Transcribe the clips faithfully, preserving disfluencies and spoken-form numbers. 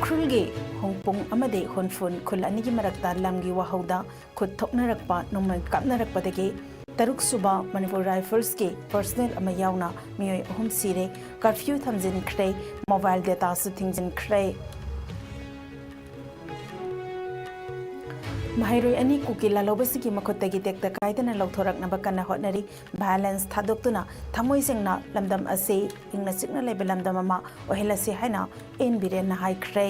ꯎꯈ꯭ꯔꯨꯜꯒꯤ ꯍꯣꯡꯄꯨꯡ ꯑꯃꯗꯤ ꯍꯣꯟꯐꯨꯟ ꯈꯨꯜ ꯑꯅꯤꯒꯤ ꯃꯔꯛꯇ ꯂꯝꯒꯤ ꯋꯥꯍꯧꯗ ꯈꯨꯠ ꯊꯣꯛꯅꯔꯛꯄ, ꯅꯣꯡꯃꯩ ꯀꯥꯞꯅꯔꯛꯄꯗꯒꯤ ꯇꯔꯨꯛ ꯁꯨꯕ ꯃꯅꯤꯄꯨꯔ ꯔꯥꯏꯐꯜꯁꯀꯤ ꯄꯔꯁꯅꯦꯜ ꯑꯃ ꯌꯥꯎꯅ ꯃꯤꯑꯣꯏ ꯑꯍꯨꯝ ꯁꯤꯔꯦ꯫ ꯀꯔꯐ꯭ꯌꯨ ꯊꯝꯖꯤꯟꯈ꯭ꯔꯦ꯫ ꯃꯣꯕꯥꯏꯜ ꯗꯦꯇꯥꯁꯨ ꯊꯤꯡꯖꯤꯟꯈ꯭ꯔꯦ꯫ ꯃꯍꯩꯔꯣꯏ ꯑꯅꯤ ꯀꯨꯀꯤ ꯂꯥꯜꯍꯧꯕꯁꯤꯡꯒꯤ ꯃꯈꯨꯠꯇꯒꯤ ꯇꯦꯛꯇ ꯀꯥꯏꯗꯅ ꯂꯧꯊꯣꯔꯛꯅꯕ ꯀꯟꯅ ꯍꯣꯠꯅꯔꯤ꯫ ꯚꯥꯏꯑꯣꯂꯦꯟꯁ ꯊꯥꯗꯣꯛꯇꯨꯅ ꯊꯃꯣꯏ ꯁꯦꯡꯅ ꯂꯝꯗꯝ ꯑꯁꯤ ꯏꯪꯅ ꯆꯤꯛꯅ ꯂꯩꯕ ꯂꯝꯗꯝ ꯑꯃ ꯑꯣꯏꯍꯜꯂꯁꯤ ꯍꯥꯏꯅ ꯑꯦꯟ ꯕꯤꯔꯦꯟꯅ ꯍꯥꯏꯈ꯭ꯔꯦ꯫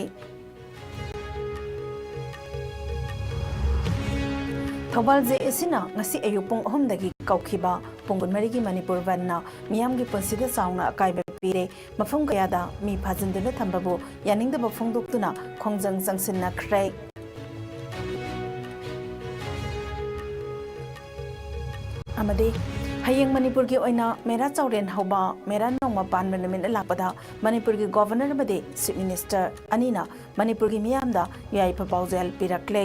ꯊꯧꯕꯥꯜ ꯖꯦ ꯑꯦ ꯁꯤꯅ ꯉꯁꯤ ꯑꯌꯨꯛ ꯄꯨꯡ ꯑꯍꯨꯝꯗꯒꯤ ꯀꯧꯈꯤꯕ ꯄꯨꯡ ꯀꯨꯟꯃꯔꯤꯒꯤ ꯃꯅꯤꯄꯨꯔ ꯕꯟꯅ ꯃꯤꯌꯥꯝꯒꯤ ꯄꯨꯟꯁꯤꯗ ꯆꯥꯎꯅ ꯑꯀꯥꯏꯕ ꯄꯤꯔꯦ꯫ ꯃꯐꯝ ꯀꯌꯥꯗ ꯃꯤ ꯐꯥꯖꯤꯟꯗꯨꯅ ꯊꯝꯕꯕꯨ ꯌꯥꯅꯤꯡꯗꯕ ꯐꯣꯡꯗꯣꯛꯇꯨꯅ ꯈꯣꯡꯖꯪ ꯆꯪꯁꯤꯟꯅꯈ꯭ꯔꯦ꯫ ꯑꯃꯗꯤ ꯍꯌꯦꯡ ꯃꯅꯤꯄꯨꯔꯒꯤ ꯑꯣꯏꯅ ꯃꯦꯔꯥ ꯆꯥꯎꯔꯦꯟ ꯍꯧꯕ ꯃꯦꯔꯥ ꯅꯣꯡꯃ ꯄꯥꯟꯕ ꯅꯨꯃꯤꯠꯅ ꯂꯥꯛꯄꯗ ꯃꯅꯤꯄꯨꯔꯒꯤ ꯒꯣꯚꯔꯅꯔ ꯑꯃꯗꯤ ꯆꯤꯐ ꯃꯤꯅꯤꯁꯇꯔ ꯑꯅꯤꯅ ꯃꯅꯤꯄꯨꯔꯒꯤ ꯃꯤꯌꯥꯝꯗ ꯌꯥꯏꯐ ꯄꯥꯎꯖꯦꯜ ꯄꯤꯔꯛꯂꯦ꯫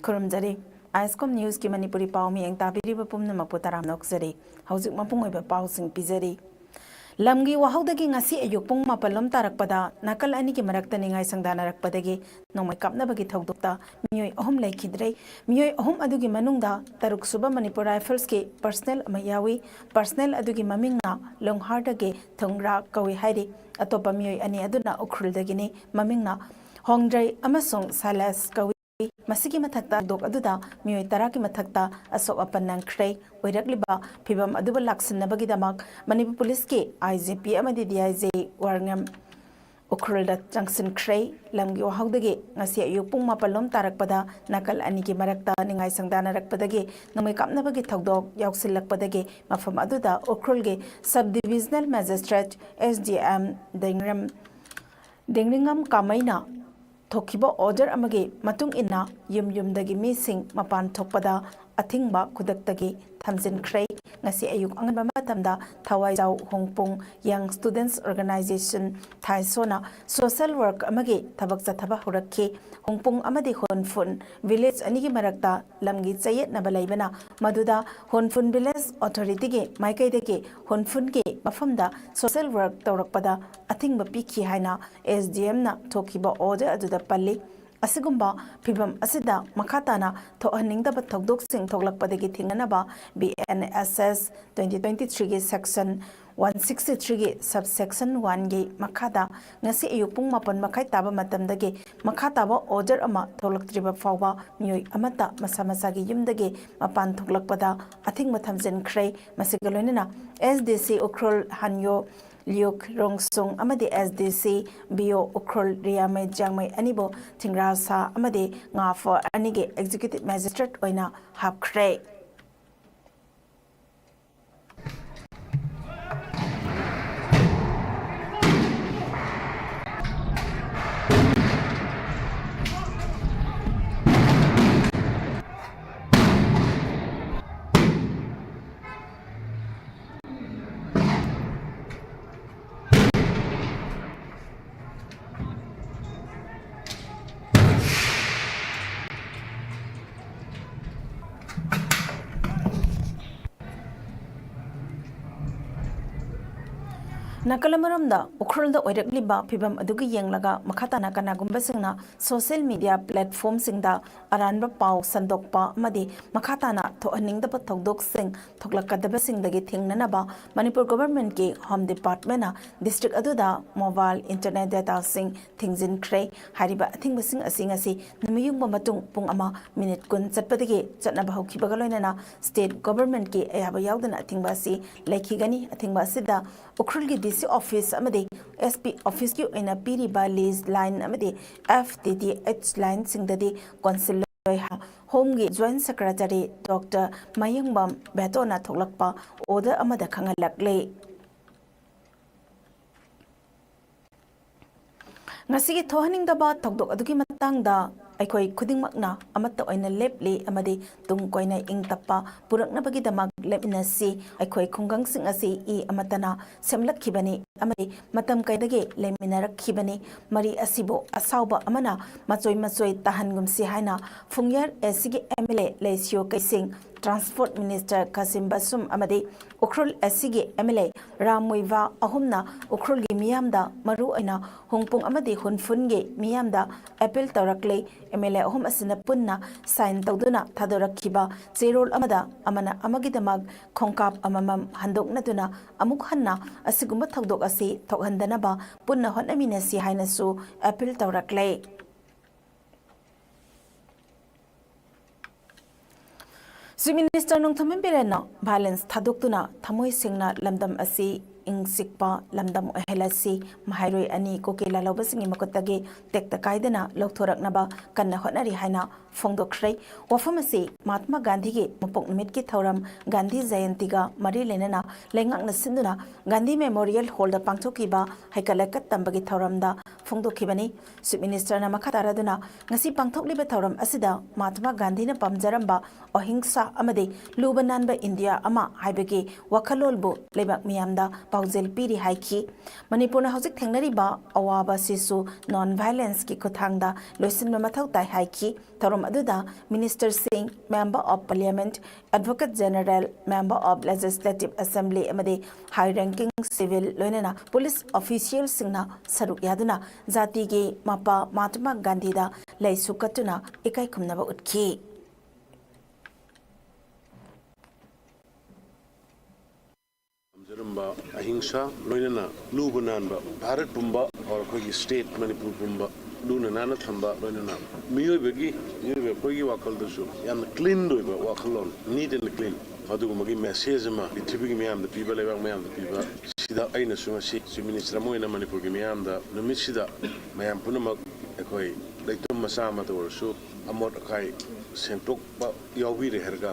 ꯈꯨꯔꯨꯝꯖꯔꯤ꯫ ꯑꯥꯏꯁꯀꯣꯝ ꯅ꯭ꯌꯨꯁꯀꯤ ꯃꯅꯤꯄꯨꯔꯤ ꯄꯥꯎ ꯃꯤꯠꯌꯦꯡ ꯇꯥꯕꯤꯔꯤꯕ ꯄꯨꯝꯅꯃꯛꯄꯨ ꯇꯔꯥꯝꯅ ꯑꯣꯛꯆꯔꯤ꯫ ꯍꯧꯖꯤꯛ ꯃꯄꯨꯡ ꯑꯣꯏꯕ ꯄꯥꯎꯁꯤꯡ ꯄꯤꯖꯔꯤ꯫ ꯂꯝꯒꯤ ꯋꯥꯍꯧꯗꯒꯤ ꯉꯁꯤ ꯑꯌꯨꯛ ꯄꯨꯡ ꯃꯥꯄꯜ ꯂꯣꯝ ꯇꯥꯔꯛꯄꯗ ꯅꯥꯀꯜ ꯑꯅꯤꯒꯤ ꯃꯔꯛꯇ ꯅꯤꯡꯉꯥꯏ ꯁꯪꯗꯥꯅꯔꯛꯄꯗꯒꯤ ꯅꯣꯡꯃꯩ ꯀꯥꯞꯅꯕꯒꯤ ꯊꯧꯗꯣꯛꯇ ꯃꯤꯑꯣꯏ ꯑꯍꯨꯝ ꯂꯩꯈꯤꯗ꯭ꯔꯦ꯫ ꯃꯤꯑꯣꯏ ꯑꯍꯨꯝ ꯑꯗꯨꯒꯤ ꯃꯅꯨꯡꯗ ꯇꯔꯨꯛ ꯁꯨꯕ ꯃꯅꯤꯄꯨꯔ ꯔꯥꯏꯐꯜꯁꯀꯤ ꯄꯔꯁꯅꯦꯜ ꯑꯃ ꯌꯥꯎꯏ꯫ ꯄꯔꯁꯅꯦꯜ ꯑꯗꯨꯒꯤ ꯃꯃꯤꯡꯅ ꯂꯣꯡꯍꯥꯔꯗꯒꯤ ꯊꯨꯡꯒ꯭ꯔꯥ ꯀꯧꯏ ꯍꯥꯏꯔꯤ꯫ ꯑꯇꯣꯞꯄ ꯃꯤꯑꯣꯏ ꯑꯅꯤ ꯑꯗꯨꯅ ꯎꯈ꯭ꯔꯨꯜꯗꯒꯤꯅꯤ꯫ ꯃꯃꯤꯡꯅ ꯍꯣꯡꯗ꯭ꯔꯩ ꯑꯃꯁꯨꯡ ꯁꯥꯏꯂꯥꯁ ꯀꯧꯏ꯫ ꯃꯁꯤꯒꯤ ꯃꯊꯛꯇ ꯊꯧꯗꯣꯛ ꯑꯗꯨꯗ ꯃꯤꯑꯣꯏ ꯇꯔꯥꯒꯤ ꯃꯊꯛꯇ ꯑꯁꯣꯛ ꯑꯄꯟ ꯅꯪꯈ꯭ꯔꯦ꯫ ꯑꯣꯏꯔꯛꯂꯤꯕ ꯐꯤꯚꯝ ꯑꯗꯨꯕꯨ ꯂꯥꯛꯁꯤꯟꯅꯕꯒꯤꯗꯃꯛ ꯃꯅꯤꯄꯨꯔ ꯄꯨꯂꯤꯁꯀꯤ ꯑꯥꯏ ꯖꯤ ꯄꯤ ꯑꯃꯗꯤ ꯗꯤ ꯑꯥꯏ ꯖꯤ ꯋꯥꯔꯉꯝ ꯎꯈ꯭ꯔꯨꯜꯗ ꯆꯪꯁꯤꯟꯈ꯭ꯔꯦ꯫ ꯂꯝꯒꯤ ꯋꯥꯍꯧꯗꯒꯤ ꯉꯁꯤ ꯑꯌꯨꯛ ꯄꯨꯡ ꯃꯥꯄꯜ ꯂꯣꯝ ꯇꯥꯔꯛꯄꯗ ꯅꯥꯀꯜ ꯑꯅꯤꯒꯤ ꯃꯔꯛꯇ ꯅꯤꯡꯉꯥꯏ ꯁꯪꯗꯥꯅꯔꯛꯄꯗꯒꯤ ꯅꯣꯡꯃꯩ ꯀꯥꯞꯅꯕꯒꯤ ꯊꯧꯗꯣꯛ ꯌꯥꯎꯁꯤꯜꯂꯛꯄꯗꯒꯤ ꯃꯐꯝ ꯑꯗꯨꯗ ꯎꯈ꯭ꯔꯨꯜꯒꯤ sub divisional magistrate, S D M, Dengram Dengringam ꯀꯥꯃꯩꯅ ꯊꯣꯛꯈꯤꯕ order ꯑꯃꯒꯤ ꯃꯇꯨꯡ ꯏꯟꯅ ꯌꯨꯝ ꯌꯨꯝꯗꯒꯤ ꯃꯤꯁꯤꯡ ꯃꯄꯥꯟ ꯊꯣꯛꯄꯗ ꯑꯊꯤꯡꯕ ꯈꯨꯗꯛꯇꯒꯤ ꯊꯝꯖꯤꯟꯈ꯭ꯔꯦ꯫ ꯉꯁꯤ ꯑꯌꯨꯛ ꯑꯉꯟꯕ ꯃꯇꯝꯗ ꯊꯋꯥꯏꯖꯥꯎ ꯍꯣꯡꯄꯨꯡ Young Students Organization, ꯊꯥꯏꯁꯣꯅ social work ꯑꯃꯒꯤ ꯊꯕꯛ ꯆꯠꯊꯕ ꯍꯧꯔꯛꯈꯤ꯫ ꯍꯣꯡꯄꯨꯡ ꯑꯃꯗꯤ ꯍꯣꯟꯐꯨꯟ village ꯑꯅꯤꯒꯤ ꯃꯔꯛꯇ ꯂꯝꯒꯤ ꯆꯌꯦꯠꯅꯕ ꯂꯩꯕꯅ ꯃꯗꯨꯗ ꯍꯣꯟꯐꯨꯟ village authority ꯒꯤ ꯃꯥꯏꯀꯩꯗꯒꯤ ꯍꯣꯟꯐꯨꯟꯒꯤ ꯃꯐꯝꯗ social work ꯇꯧꯔꯛꯄꯗ ꯑꯊꯤꯡꯕ ꯄꯤꯈꯤ ꯍꯥꯏꯅ S D M ꯅ ꯊꯣꯛꯈꯤꯕ order ꯑꯗꯨꯗ ꯄꯜꯂꯤ꯫ ꯑꯁꯤꯒꯨꯝꯕ ꯐꯤꯚꯝ ꯑꯁꯤꯗ ꯃꯈꯥ ꯇꯥꯅ ꯊꯣꯛꯍꯟꯅꯤꯡꯗꯕ ꯊꯧꯗꯣꯛꯁꯤꯡ ꯊꯣꯛꯂꯛꯄꯗꯒꯤ ꯊꯤꯡꯅꯅꯕ B N S S twenty twenty-three ꯒꯤ section one sixty-three ꯒꯤ subsection one ꯒꯤ ꯃꯈꯥꯗ ꯉꯁꯤ ꯑꯌꯨꯛ ꯄꯨꯡ ꯃꯥꯄꯟ ꯃꯈꯥꯏ ꯇꯥꯕ ꯃꯇꯝꯗꯒꯤ ꯃꯈꯥ ꯇꯥꯕ order ꯑꯃ ꯊꯣꯛꯂꯛꯇ꯭ꯔꯤꯕ ꯐꯥꯎꯕ ꯃꯤꯑꯣꯏ ꯑꯃꯠꯇ ꯃꯁꯥ ꯃꯁꯥꯒꯤ ꯌꯨꯝꯗꯒꯤ ꯃꯄꯥꯟ ꯊꯣꯛꯂꯛꯄꯗ ꯑꯊꯤꯡꯕ ꯊꯝꯖꯤꯟꯈ꯭ꯔꯦ꯫ ꯃꯁꯤꯒ ꯂꯣꯏꯅꯅ S D C ꯎꯈ꯭ꯔꯨꯜ ꯍꯥꯟꯌꯣ ꯂꯤꯌꯨꯛ ꯔꯣꯡꯁꯨꯡ ꯑꯃꯗꯤ S D C B O Ukhrul ꯔꯤꯌꯥꯃꯩ ꯖꯤꯌꯥꯡꯃꯩ ꯑꯅꯤꯕꯨ ꯊꯤꯡꯔꯥꯁꯥ ꯑꯃꯗꯤ ꯉꯥꯐꯣ ꯑꯅꯤꯒꯤ executive magistrate ꯑꯣꯏꯅ ꯍꯥꯞꯈ꯭ꯔꯦ꯫ ꯅꯥꯀꯜ ꯑꯃꯔꯣꯝꯗ ꯎꯈ꯭ꯔꯨꯜꯗ ꯑꯣꯏꯔꯛꯂꯤꯕ ꯐꯤꯚꯝ ꯑꯗꯨꯒꯤ ꯌꯦꯡꯂꯒ ꯃꯈꯥ ꯇꯥꯅ ꯀꯅꯥꯒꯨꯝꯕꯁꯤꯡꯅ social media platform ꯁꯤꯡꯗ ꯑꯔꯥꯟꯕ ꯄꯥꯎ ꯁꯟꯗꯣꯛꯄ ꯑꯃꯗꯤ ꯃꯈꯥ ꯇꯥꯅ ꯊꯣꯛꯍꯟꯅꯤꯡꯗꯕ ꯊꯧꯗꯣꯛꯁꯤꯡ ꯊꯣꯛꯂꯛꯀꯗꯕꯁꯤꯡꯗꯒꯤ ꯊꯤꯡꯅꯅꯕ ꯃꯅꯤꯄꯨꯔ government ꯀꯤ Home Department ꯅ district ꯑꯗꯨꯗ mobile internet data ꯁꯤꯡ ꯊꯤꯡꯖꯤꯟꯈ꯭ꯔꯦ꯫ ꯍꯥꯏꯔꯤꯕ ꯑꯊꯤꯡꯕꯁꯤꯡ ꯑꯁꯤ ꯉꯁꯤ ꯅꯨꯃꯤꯠꯌꯨꯡꯕ ꯃꯇꯨꯡ ꯄꯨꯡ ꯑꯃ minute ꯀꯨꯟ ꯆꯠꯄꯗꯒꯤ ꯆꯠꯅꯕ ꯍꯧꯈꯤꯕꯒ ꯂꯣꯏꯅꯅ state government ꯀꯤ ꯑꯌꯥꯕ ꯌꯥꯎꯗꯅ ꯑꯊꯤꯡꯕ ꯑꯁꯤ ꯂꯩꯈꯤꯒꯅꯤ꯫ ꯑꯊꯤꯡꯕ ꯑꯁꯤꯗ ꯎꯈ꯭ꯔꯨꯜꯒꯤ D C office ꯑꯃꯗꯤ S P office ꯀꯤ ꯑꯣꯏꯅ ꯄꯤꯔꯤꯕ lease line ꯑꯃꯗꯤ F T T H line ꯁꯤꯡꯗꯗꯤ ꯀꯣꯟꯁꯤꯜꯂꯣꯏ ꯍꯥꯏꯅ Home ꯒꯤ Joint Secretary Doctor ꯃꯌꯦꯡꯕꯝ ꯕꯦꯇꯣꯅ ꯊꯣꯛꯂꯛꯄ order ꯑꯃꯗ ꯈꯪꯍꯜꯂꯛꯂꯤ꯫ ꯉꯁꯤꯒꯤ ꯊꯣꯛꯍꯟꯅꯤꯡꯗꯕ ꯊꯧꯗꯣꯛ ꯑꯗꯨꯒꯤ ꯃꯇꯥꯡꯗ ꯑꯩꯈꯣꯏ ꯈꯨꯗꯤꯡꯃꯛꯅ ꯑꯃꯠꯇ ꯑꯣꯏꯅ ꯂꯦꯞꯂꯤ ꯑꯃꯗꯤ ꯇꯨꯡ ꯀꯣꯏꯅ ꯏꯪ ꯇꯞꯄ ꯄꯨꯔꯛꯅꯕꯒꯤꯗꯃꯛ ꯂꯦꯞꯃꯤꯟꯅꯁꯤ꯫ ꯑꯩꯈꯣꯏ ꯈꯨꯡꯒꯪꯁꯤꯡ ꯑꯁꯤ ꯏ ꯑꯃꯠꯇꯅ ꯁꯦꯝꯂꯛꯈꯤꯕꯅꯤ ꯑꯃꯗꯤ ꯃꯇꯝ ꯀꯩꯗꯒꯤ ꯂꯩꯃꯤꯟꯅꯔꯛꯈꯤꯕꯅꯤ꯫ ꯃꯔꯤ ꯑꯁꯤꯕꯨ ꯑꯁꯥꯎꯕ ꯑꯃꯅ ꯃꯆꯣꯏ ꯃꯆꯣꯏ ꯇꯥꯍꯟꯒꯨꯝꯁꯤ ꯍꯥꯏꯅ ꯐꯨꯡꯌꯥꯔ ꯑꯦꯁꯤꯒꯤ M L A Leishiyo Keishing, transport minister Kashim Vashum ꯑꯃꯗꯤ ꯎꯈ꯭ꯔꯨꯜ ꯑꯦꯁꯤꯒꯤ M L A Ram Muivah ꯑꯍꯨꯝꯅ ꯎꯈ꯭ꯔꯨꯜꯒꯤ ꯃꯤꯌꯥꯝꯗ ꯃꯔꯨꯑꯣꯏꯅ ꯍꯨꯡꯄꯨꯡ ꯑꯃꯗꯤ ꯍꯨꯟꯐꯨꯟꯒꯤ ꯃꯤꯌꯥꯝꯗ ꯑꯦꯄꯤꯜ ꯇꯧꯔꯛꯂꯤ꯫ ꯑꯦꯝ ꯑꯦꯜ ꯑꯦ ꯑꯍꯨꯝ ꯑꯁꯤꯅ ꯄꯨꯟꯅ ꯁꯥꯏꯟ ꯇꯧꯗꯨꯅ ꯊꯥꯗꯣꯔꯛꯈꯤꯕ ꯆꯦꯔꯣꯜ ꯑꯃꯗ ꯑꯃꯅ ꯑꯃꯒꯤꯗꯃꯛ ꯈꯣꯡꯀꯥꯞ ꯑꯃꯃꯝ ꯍꯟꯗꯣꯛꯅꯗꯨꯅ ꯑꯃꯨꯛ ꯍꯟꯅ ꯑꯁꯤꯒꯨꯝꯕ ꯊꯧꯗꯣꯛ ꯑꯁꯤ ꯊꯣꯛꯍꯟꯗꯅꯕ ꯄꯨꯟꯅ ꯍꯣꯠꯅꯃꯤꯟꯅꯁꯤ ꯍꯥꯏꯅꯁꯨ ꯑꯦꯄꯤꯜ ꯇꯧꯔꯛꯂꯦ꯫ ꯆꯤꯐ ꯃꯤꯅꯤꯁꯇꯔ ꯅꯣꯡꯊꯣꯝꯕꯝ ꯕꯤꯔꯦꯟꯅ ꯚꯥꯏꯂꯦꯟꯁ ꯊꯥꯗꯣꯛꯇꯨꯅ ꯊꯃꯣꯏ ꯁꯦꯡꯅ ꯂꯝꯗꯝ ꯑꯁꯤ ꯏꯪ ꯆꯤꯛꯄ ꯂꯝꯗꯝ ꯑꯣꯏꯍꯜꯂꯁꯤ, ꯃꯍꯩꯔꯣꯏ ꯑꯅꯤ ꯀꯨꯀꯤ ꯂꯥꯜꯍꯧꯕꯁꯤꯡꯒꯤ ꯃꯈꯨꯠꯇꯒꯤ ꯇꯦꯛꯇ ꯀꯥꯏꯗꯅ ꯂꯧꯊꯣꯔꯛꯅꯕ ꯀꯟꯅ ꯍꯣꯠꯅꯔꯤ ꯍꯥꯏꯅ ꯐꯣꯡꯗꯣꯛꯈ꯭ꯔꯦ꯫ ꯋꯥꯐꯝ ꯑꯁꯤ ꯃꯍꯥꯇꯃꯥ ꯒꯥꯟꯙꯤꯒꯤ ꯃꯄꯣꯛ ꯅꯨꯃꯤꯠꯀꯤ ꯊꯧꯔꯝ ꯒꯥꯟꯙꯤ ꯖꯌꯟꯇꯤꯒ ꯃꯔꯤ ꯂꯩꯅꯅ ꯂꯩꯉꯥꯛꯅ ꯁꯤꯟꯗꯨꯅ ꯒꯥꯟꯙꯤ ꯃꯦꯃꯣꯔꯤꯌꯦꯜ ꯍꯣꯜꯗ ꯄꯥꯡꯊꯣꯛꯈꯤꯕ ꯍꯩꯀꯠ ꯂꯩꯀꯠ ꯇꯝꯕꯒꯤ ꯊꯧꯔꯝꯗ ꯐꯣꯡꯗꯣꯛꯈꯤꯕꯅꯤ꯫ ꯆꯤꯐ ꯃꯤꯅꯤꯁꯇꯔꯅ ꯃꯈꯥ ꯇꯥꯔꯗꯨꯅ ꯉꯁꯤ ꯄꯥꯡꯊꯣꯛꯂꯤꯕ ꯊꯧꯔꯝ ꯑꯁꯤꯗ ꯃꯍꯥꯇꯃꯥ ꯒꯥꯟꯙꯤꯅ ꯄꯥꯝꯖꯔꯝꯕ ꯑꯍꯤꯡꯁꯥ ꯑꯃꯗꯤ ꯂꯨꯕ ꯅꯥꯟꯕ ꯏꯟꯗꯤꯌꯥ ꯑꯃ ꯍꯥꯏꯕꯒꯤ ꯋꯥꯈꯜꯂꯣꯟꯕꯨ ꯂꯩꯕꯥꯛ ꯃꯤꯌꯥꯝꯗ ꯄꯥꯎꯖꯦꯜ ꯄꯤꯔꯤ ꯍꯥꯏꯈꯤ꯫ ꯃꯅꯤꯄꯨꯔꯅ ꯍꯧꯖꯤꯛ ꯊꯦꯡꯅꯔꯤꯕ ꯑꯋꯥꯕ ꯑꯁꯤꯁꯨ ꯅꯣꯟ ꯚꯥꯏꯂꯦꯟꯁꯀꯤ ꯈꯨꯠꯊꯥꯡꯗ ꯂꯣꯏꯁꯤꯟꯕ ꯃꯊꯧ ꯇꯥꯏ ꯍꯥꯏꯈꯤ꯫ ꯊꯧꯔꯝ ꯑꯗꯨꯗ ꯃꯤꯅꯤꯁꯇꯔꯁꯤꯡ, member of parliament, advocate general, member of legislative assembly ꯑꯃꯗꯤ ꯍꯥꯏ ꯔꯦꯡꯀꯤꯡ ꯁꯤꯚꯤꯜ ꯂꯣꯏꯅꯅ ꯄꯨꯂꯤꯁ ꯑꯣꯐꯤꯁꯤꯌꯦꯜꯁꯤꯡꯅ ꯁꯔꯨꯛ ꯌꯥꯗꯨꯅ ꯖꯥꯇꯤꯒꯤ ꯃꯄꯥ ꯃꯍꯥꯇꯃꯥ ꯒꯥꯟꯙꯤꯗ ꯂꯩꯁꯨ ꯀꯠꯇꯨꯅ ꯏꯀꯥꯏ ꯈꯨꯝꯅꯕ ꯎꯠꯈꯤ꯫ ꯄꯥꯝꯖꯔꯝꯕ ꯑꯍꯤꯡꯁꯥ ꯂꯣꯏꯅꯅ ꯂꯨꯕ ꯅꯥꯟꯕ ꯚꯥꯔꯠ ꯄꯨꯝꯕ, ꯑꯣꯔ ꯑꯩꯈꯣꯏꯒꯤ ꯁ꯭ꯇꯦꯠ ꯃꯅꯤꯄꯨꯔ ꯄꯨꯝꯕ ꯂꯨꯅ ꯅꯥꯟꯅ ꯊꯝꯕ, ꯂꯣꯏꯅꯅ ꯃꯤꯑꯣꯏꯕꯒꯤ, ꯃꯤꯑꯣꯏꯕ ꯑꯩꯈꯣꯏꯒꯤ ꯋꯥꯈꯜꯗꯁꯨ ꯌꯥꯝꯅ ꯀ꯭ꯂꯤꯟ ꯑꯣꯏꯕ ꯋꯥꯈꯜꯂꯣꯟ, ꯅꯤꯠ ꯑꯦꯟ ꯀ꯭ꯂꯤꯟ, ꯑꯗꯨꯒꯨꯝꯕꯒꯤ ꯃꯦꯁꯦꯖ ꯑꯃ ꯄ꯭ꯔꯤꯊꯤꯕꯤꯒꯤ ꯃꯤꯌꯥꯝꯗ ꯄꯤꯕ, ꯂꯩꯕꯥꯛ ꯃꯌꯥꯝꯗ ꯄꯤꯕ ꯁꯤꯗ ꯑꯩꯅꯁꯨ ꯉꯁꯤ ꯆꯤꯐ ꯃꯤꯅꯤꯁꯇꯔ ꯑꯃ ꯑꯣꯏꯅ ꯃꯅꯤꯄꯨꯔꯒꯤ ꯃꯤꯌꯥꯝꯗ ꯅꯨꯃꯤꯠꯁꯤꯗ ꯃꯌꯥꯝ ꯄꯨꯝꯅꯃꯛ ꯑꯩꯈꯣꯏ ꯂꯩꯇꯨꯝ ꯃꯆꯥ ꯑꯃꯇ ꯑꯣꯏꯔꯁꯨ ꯑꯃꯣꯠ ꯑꯀꯥꯏ ꯁꯦꯡꯗꯣꯛꯄ ꯌꯥꯎꯕꯤꯔꯦ ꯍꯥꯏꯔꯒ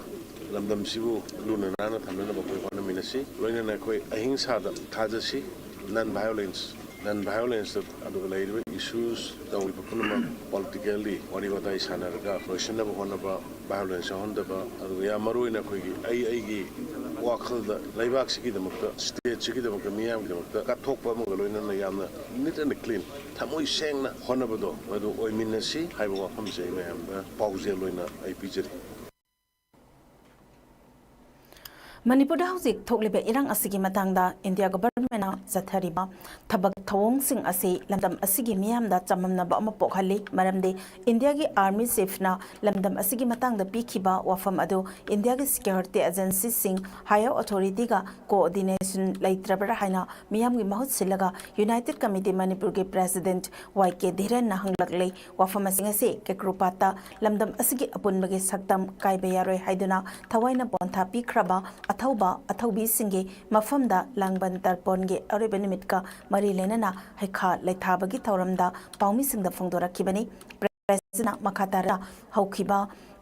ꯂꯝꯗꯝꯁꯤꯕꯨ ꯂꯨꯅ ꯅꯥꯟꯅ ꯊꯝꯅꯅꯕ ꯑꯩꯈꯣꯏ ꯍꯣꯠꯅꯃꯤꯟꯅꯁꯤ꯫ ꯂꯣꯏꯅꯅ ꯑꯩꯈꯣꯏ ꯑꯍꯤꯡꯁꯥꯗ ꯊꯥꯖꯁꯤ, ꯅꯟ ꯚꯥꯏꯑꯣꯂꯦꯟꯁ ꯅꯟ ꯚꯥꯏꯑꯣꯂꯦꯟꯁꯇ ꯑꯗꯨꯒ ꯂꯩꯔꯤꯕ ꯏꯁꯨꯁ ꯇꯧꯔꯤꯕ ꯄꯨꯝꯅꯃꯛ ꯄꯣꯂꯤꯇꯤꯀꯦꯜꯂꯤ ꯋꯥꯔꯤ ꯋꯥꯇꯥꯏ ꯁꯥꯟꯅꯔꯒ ꯂꯣꯏꯁꯤꯟꯅꯕ ꯍꯣꯠꯅꯕ, ꯚꯥꯏꯑꯣꯂꯦꯟꯁ ꯌꯥꯎꯍꯟꯗꯕ, ꯑꯗꯨꯒ ꯌꯥꯝ ꯃꯔꯨ ꯑꯣꯏꯅ ꯑꯩꯈꯣꯏꯒꯤ ꯑꯩ ꯑꯩꯒꯤ ꯋꯥꯈꯜꯗ ꯂꯩꯕꯥꯛꯁꯤꯒꯤꯗꯃꯛꯇ, ꯁ꯭ꯇꯦꯠꯁꯤꯒꯤꯗꯃꯛꯇ, ꯃꯤꯌꯥꯝꯒꯤꯗꯃꯛꯇ ꯀꯠꯊꯣꯛꯄ ꯑꯃꯒ ꯂꯣꯏꯅꯅ ꯌꯥꯝꯅ ꯅꯤꯠ ꯑꯦꯟ ꯀ꯭ꯂꯤꯟ, ꯊꯃꯣꯏ ꯁꯦꯡꯅ ꯍꯣꯠꯅꯕꯗꯣ ꯃꯗꯨ ꯑꯣꯏꯃꯤꯟꯅꯁꯤ ꯍꯥꯏꯕ ꯋꯥꯐꯝꯁꯦ ꯑꯩ ꯃꯌꯥꯝꯗ ꯄꯥꯎꯖꯦꯜ ꯑꯣꯏꯅ ꯑꯩ ꯄꯤꯖꯔꯤ꯫ ꯃꯅꯤꯄꯨꯔꯗ ꯍꯧꯖꯤꯛ ꯊꯣꯛꯂꯤꯕ ꯏꯔꯥꯡ ꯑꯁꯤꯒꯤ ꯃꯇꯥꯡꯗ ꯏꯟꯗꯤꯌꯥ ꯒꯣꯚꯔꯟꯃꯦꯟꯠꯅ ꯆꯠꯊꯔꯤꯕ ꯊꯕꯛ ꯊꯧꯑꯣꯡꯁꯤꯡ ꯑꯁꯤ ꯂꯝꯗꯝ ꯑꯁꯤꯒꯤ ꯃꯤꯌꯥꯝꯗ ꯆꯃꯝꯅꯕ ꯑꯃ ꯄꯣꯛꯍꯜꯂꯤ꯫ ꯃꯔꯝꯗꯤ ꯏꯟꯗꯤꯌꯥꯒꯤ ꯑꯥꯔꯃꯤ ꯆꯤꯐꯅ ꯂꯝꯗꯝ ꯑꯁꯤꯒꯤ ꯃꯇꯥꯡꯗ ꯄꯤꯈꯤꯕ ꯋꯥꯐꯝ ꯑꯗꯨ ꯏꯟꯗꯤꯌꯥꯒꯤ ꯁꯦꯀ꯭ꯌꯨꯔꯤꯇꯤ ꯑꯦꯖꯦꯟꯁꯤꯁꯤꯡ, ꯍꯥꯌꯔ ꯑꯣꯊꯣꯔꯤꯇꯤꯒ ꯀꯣꯑꯣꯔꯗꯤꯅꯦꯁꯟ ꯂꯩꯇ꯭ꯔꯕ꯭ꯔꯥ ꯍꯥꯏꯅ ꯃꯤꯌꯥꯝꯒꯤ ꯃꯍꯨꯠ ꯁꯤꯜꯂꯒ ꯌꯨꯅꯥꯏꯇꯦꯗ ꯀꯃꯤꯇꯤ ꯃꯅꯤꯄꯨꯔꯒꯤ ꯄ꯭ꯔꯦꯁꯤꯗꯦꯟꯠ ꯋꯥꯏ ꯀꯦ ꯙꯤꯔꯦꯟꯅ ꯍꯪꯂꯛꯂꯤ꯫ ꯋꯥꯐꯝ ꯑꯁꯤꯡ ꯑꯁꯤ ꯀꯦꯀ꯭ꯔꯨꯄꯥꯠꯇ ꯂꯝꯗꯝ ꯑꯁꯤꯒꯤ ꯑꯄꯨꯟꯕꯒꯤ ꯁꯛꯇꯝ ꯀꯥꯏꯕ ꯌꯥꯔꯣꯏ ꯍꯥꯏꯗꯨꯅ ꯊꯋꯥꯏꯅ ꯄꯣꯟꯊꯥ ꯄꯤꯈ꯭ꯔꯕ ꯑꯊꯧꯕ ꯑꯊꯧꯕꯤꯁꯤꯡꯒꯤ ꯃꯐꯝꯗ ꯂꯥꯡꯕꯟ ꯇꯔꯄꯣꯟꯒꯤ ꯑꯔꯣꯏꯕ ꯅꯨꯃꯤꯠꯀ ꯃꯔꯤ ꯂꯩꯅꯅ ꯍꯩꯈꯥ ꯂꯩꯊꯥꯕꯒꯤ ꯊꯧꯔꯝꯗ ꯄꯥꯎꯃꯤꯁꯤꯡꯗ ꯐꯣꯡꯗꯣꯔꯛꯈꯤꯕꯅꯤ꯫ ꯄ꯭ꯔꯦꯁꯅ ꯃꯈꯥ ꯇꯥꯔꯒ ꯍꯧꯈꯤꯕ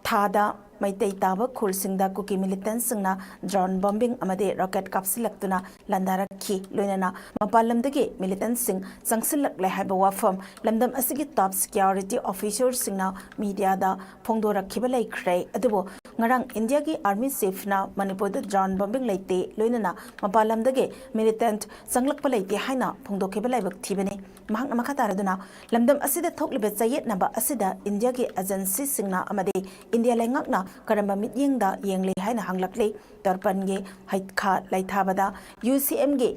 ꯊꯥꯗ ꯃꯩꯇꯩ ꯇꯥꯕ ꯈꯨꯜꯁꯤꯡꯗ ꯀꯨꯀꯤ ꯃꯤꯂꯤꯇꯦꯟꯠꯁꯤꯡꯅ ꯗ꯭ꯔꯣꯟ ꯕꯣꯝꯕꯤꯡ ꯑꯃꯗꯤ ꯔꯣꯀꯦꯠ ꯀꯥꯞꯁꯤꯜꯂꯛꯇꯨꯅ ꯂꯥꯟꯗꯥꯔꯛꯈꯤ꯫ ꯂꯣꯏꯅꯅ ꯃꯄꯥꯟ ꯂꯝꯗꯒꯤ ꯃꯤꯂꯤꯇꯦꯟꯠꯁꯤꯡ ꯆꯪꯁꯤꯜꯂꯛꯂꯦ ꯍꯥꯏꯕ ꯋꯥꯐꯝ ꯂꯝꯗꯝ ꯑꯁꯤꯒꯤ ꯇꯣꯞ ꯁꯦꯀ꯭ꯌꯨꯔꯤꯇꯤ ꯑꯣꯐꯤꯁꯔꯁꯤꯡꯅ ꯃꯤꯗꯤꯌꯥꯗ ꯐꯣꯡꯗꯣꯔꯛꯈꯤꯕ ꯂꯩꯈ꯭ꯔꯦ꯫ ꯑꯗꯨꯕꯨ ꯉꯔꯥꯡ ꯏꯟꯗꯤꯌꯥꯒꯤ ꯑꯥꯔꯃꯤ ꯆꯤꯐꯅ ꯃꯅꯤꯄꯨꯔꯗ ꯗ꯭ꯔꯣꯟ ꯕꯣꯝꯕꯤꯡ ꯂꯩꯇꯦ, ꯂꯣꯏꯅꯅ ꯃꯄꯥꯟ ꯂꯝꯗꯒꯤ ꯃꯤꯂꯤꯇꯦꯟꯠ ꯆꯪꯂꯛꯄ ꯂꯩꯇꯦ ꯍꯥꯏꯅ ꯐꯣꯡꯗꯣꯛꯈꯤꯕ ꯂꯥꯏꯕꯛ ꯊꯤꯕꯅꯤ꯫ ꯃꯍꯥꯛꯅ ꯃꯈꯥ ꯇꯥꯔꯗꯨꯅ ꯂꯝꯗꯝ ꯑꯁꯤꯗ ꯊꯣꯛꯂꯤꯕ ꯆꯌꯦꯠꯅꯕ ꯑꯁꯤꯗ ꯏꯟꯗꯤꯌꯥꯒꯤ ꯑꯦꯖꯦꯟꯁꯤꯁꯤꯡꯅ ꯑꯃꯗꯤ ꯏꯟꯗꯤꯌꯥ ꯂꯩꯉꯥꯛꯅ ꯀꯔꯝꯕ ꯃꯤꯠꯌꯦꯡꯗ ꯌꯦꯡꯂꯤ ꯍꯥꯏꯅ ꯍꯪꯂꯛꯂꯤ꯫ ꯇꯔꯄꯟꯒꯤ ꯍꯩꯈꯥ ꯂꯩꯊꯥꯕꯗ ꯌꯨ ꯁꯤ ꯑꯦꯝꯒꯤ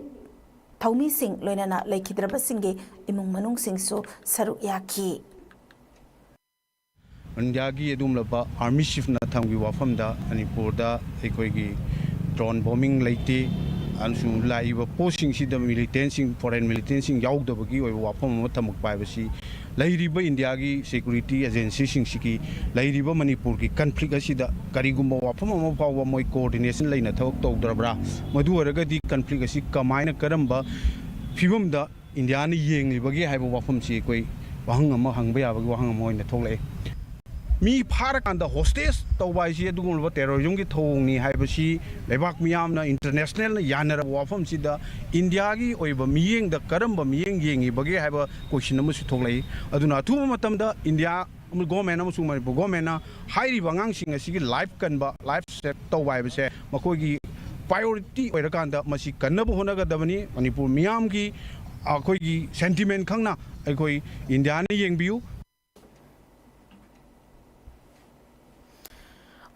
ꯊꯧꯃꯤꯁꯤꯡ ꯂꯣꯏꯅꯅ ꯂꯩꯈꯤꯗ꯭ꯔꯕꯁꯤꯡꯒꯤ ꯏꯃꯨꯡ ꯃꯅꯨꯡꯁꯤꯡꯁꯨ ꯁꯔꯨꯛ ꯌꯥꯈꯤ꯫ ꯏꯟꯗꯤꯌꯥꯒꯤ ꯑꯗꯨꯒꯨꯝꯂꯕ ꯑꯥꯔꯃꯤ ꯆꯤꯐꯅ ꯊꯝꯈꯤꯕ ꯋꯥꯐꯝꯗ ꯃꯅꯤꯄꯨꯔꯗ ꯑꯩꯈꯣꯏꯒꯤ ꯗ꯭ꯔꯣꯟ ꯕꯣꯝꯕꯤꯡ ꯂꯩꯇꯦ ꯑꯃꯁꯨꯡ ꯂꯥꯛꯏꯕ ꯄꯣꯠꯁꯤꯡꯁꯤꯗ ꯃꯤꯂꯤꯇꯦꯟꯁꯤꯡ, ꯐꯣꯔꯦꯟ ꯃꯤꯂꯤꯇꯦꯟꯁꯤꯡ ꯌꯥꯎꯗꯕꯒꯤ ꯑꯣꯏꯕ ꯋꯥꯐꯝ ꯑꯃ ꯊꯝꯃꯛꯄ ꯍꯥꯏꯕꯁꯤ ꯂꯩꯔꯤꯕ ꯏꯟꯗꯤꯌꯥꯒꯤ ꯁꯦꯀ꯭ꯌꯨꯔꯤꯇꯤ ꯑꯦꯖꯦꯟꯁꯤꯁꯤꯡꯁꯤꯒꯤ ꯂꯩꯔꯤꯕ ꯃꯅꯤꯄꯨꯔꯒꯤ ꯀꯟꯐ꯭ꯂꯤꯛ ꯑꯁꯤꯗ ꯀꯔꯤꯒꯨꯝꯕ ꯋꯥꯐꯝ ꯑꯃ ꯐꯥꯎꯕ ꯃꯣꯏ ꯀꯣꯑꯣꯔꯗꯤꯅꯦꯁꯟ ꯂꯩꯅ ꯊꯕꯛ ꯇꯧꯗ꯭ꯔꯕ꯭ꯔꯥ? ꯃꯗꯨ ꯑꯣꯏꯔꯒꯗꯤ ꯀꯟꯐ꯭ꯂꯤꯛ ꯑꯁꯤ ꯀꯃꯥꯏꯅ, ꯀꯔꯝꯕ ꯐꯤꯕꯝꯗ ꯏꯟꯗꯤꯌꯥꯅ ꯌꯦꯡꯂꯤꯕꯒꯦ ꯍꯥꯏꯕ ꯋꯥꯐꯝꯁꯤ ꯑꯩꯈꯣꯏ ꯋꯥꯍꯪ ꯑꯃ ꯍꯪꯕ ꯌꯥꯕꯒꯤ ꯋꯥꯍꯪ ꯑꯃ ꯑꯣꯏꯅ ꯊꯣꯛꯂꯛꯑꯦ꯫ ꯃꯤ ꯐꯥꯔꯀꯥꯟꯗ ꯍꯣꯁꯇꯦꯖ ꯇꯧꯕ ꯍꯥꯏꯁꯤ ꯑꯗꯨꯒꯨꯝꯂꯕ ꯇꯦꯔꯣꯔꯤꯖꯝꯒꯤ ꯊꯧꯑꯣꯡꯅꯤ ꯍꯥꯏꯕꯁꯤ ꯂꯩꯕꯥꯛ ꯃꯤꯌꯥꯝꯅ, ꯏꯟꯇꯔꯅꯦꯁꯅꯦꯜꯅ ꯌꯥꯅꯔꯕ ꯋꯥꯐꯝꯁꯤꯗ ꯏꯟꯗꯤꯌꯥꯒꯤ ꯑꯣꯏꯕ ꯃꯤꯠꯌꯦꯡꯗ ꯀꯔꯝꯕ ꯃꯤꯠꯌꯦꯡ ꯌꯦꯡꯉꯤꯕꯒꯦ ꯍꯥꯏꯕ ꯀꯣꯏꯁꯟ ꯑꯃꯁꯨ ꯊꯣꯛꯂꯛꯏ꯫ ꯑꯗꯨꯅ ꯑꯊꯨꯕ ꯃꯇꯝꯗ ꯏꯟꯗꯤꯌꯥ ꯒꯣꯔꯃꯦꯟ ꯑꯃꯁꯨꯡ ꯃꯅꯤꯄꯨꯔ ꯒꯣꯔꯃꯦꯟꯅ ꯍꯥꯏꯔꯤꯕ ꯑꯉꯥꯡꯁꯤꯡ ꯑꯁꯤꯒꯤ ꯂꯥꯏꯐ ꯀꯟꯕ, ꯂꯥꯏꯐ ꯁꯦꯚ ꯇꯧꯕ ꯍꯥꯏꯕꯁꯦ ꯃꯈꯣꯏꯒꯤ ꯄ꯭ꯔꯥꯏꯌꯣꯔꯤꯇꯤ ꯑꯣꯏꯔꯀꯥꯟꯗ ꯃꯁꯤ ꯀꯟꯅꯕ ꯍꯣꯠꯅꯒꯗꯕꯅꯤ꯫ ꯃꯅꯤꯄꯨꯔ ꯃꯤꯌꯥꯝꯒꯤ ꯑꯩꯈꯣꯏꯒꯤ ꯁꯦꯟꯇꯤꯃꯦꯟ ꯈꯪꯅ ꯑꯩꯈꯣꯏ ꯏꯟꯗꯤꯌꯥꯅ ꯌꯦꯡꯕꯤꯌꯨ꯫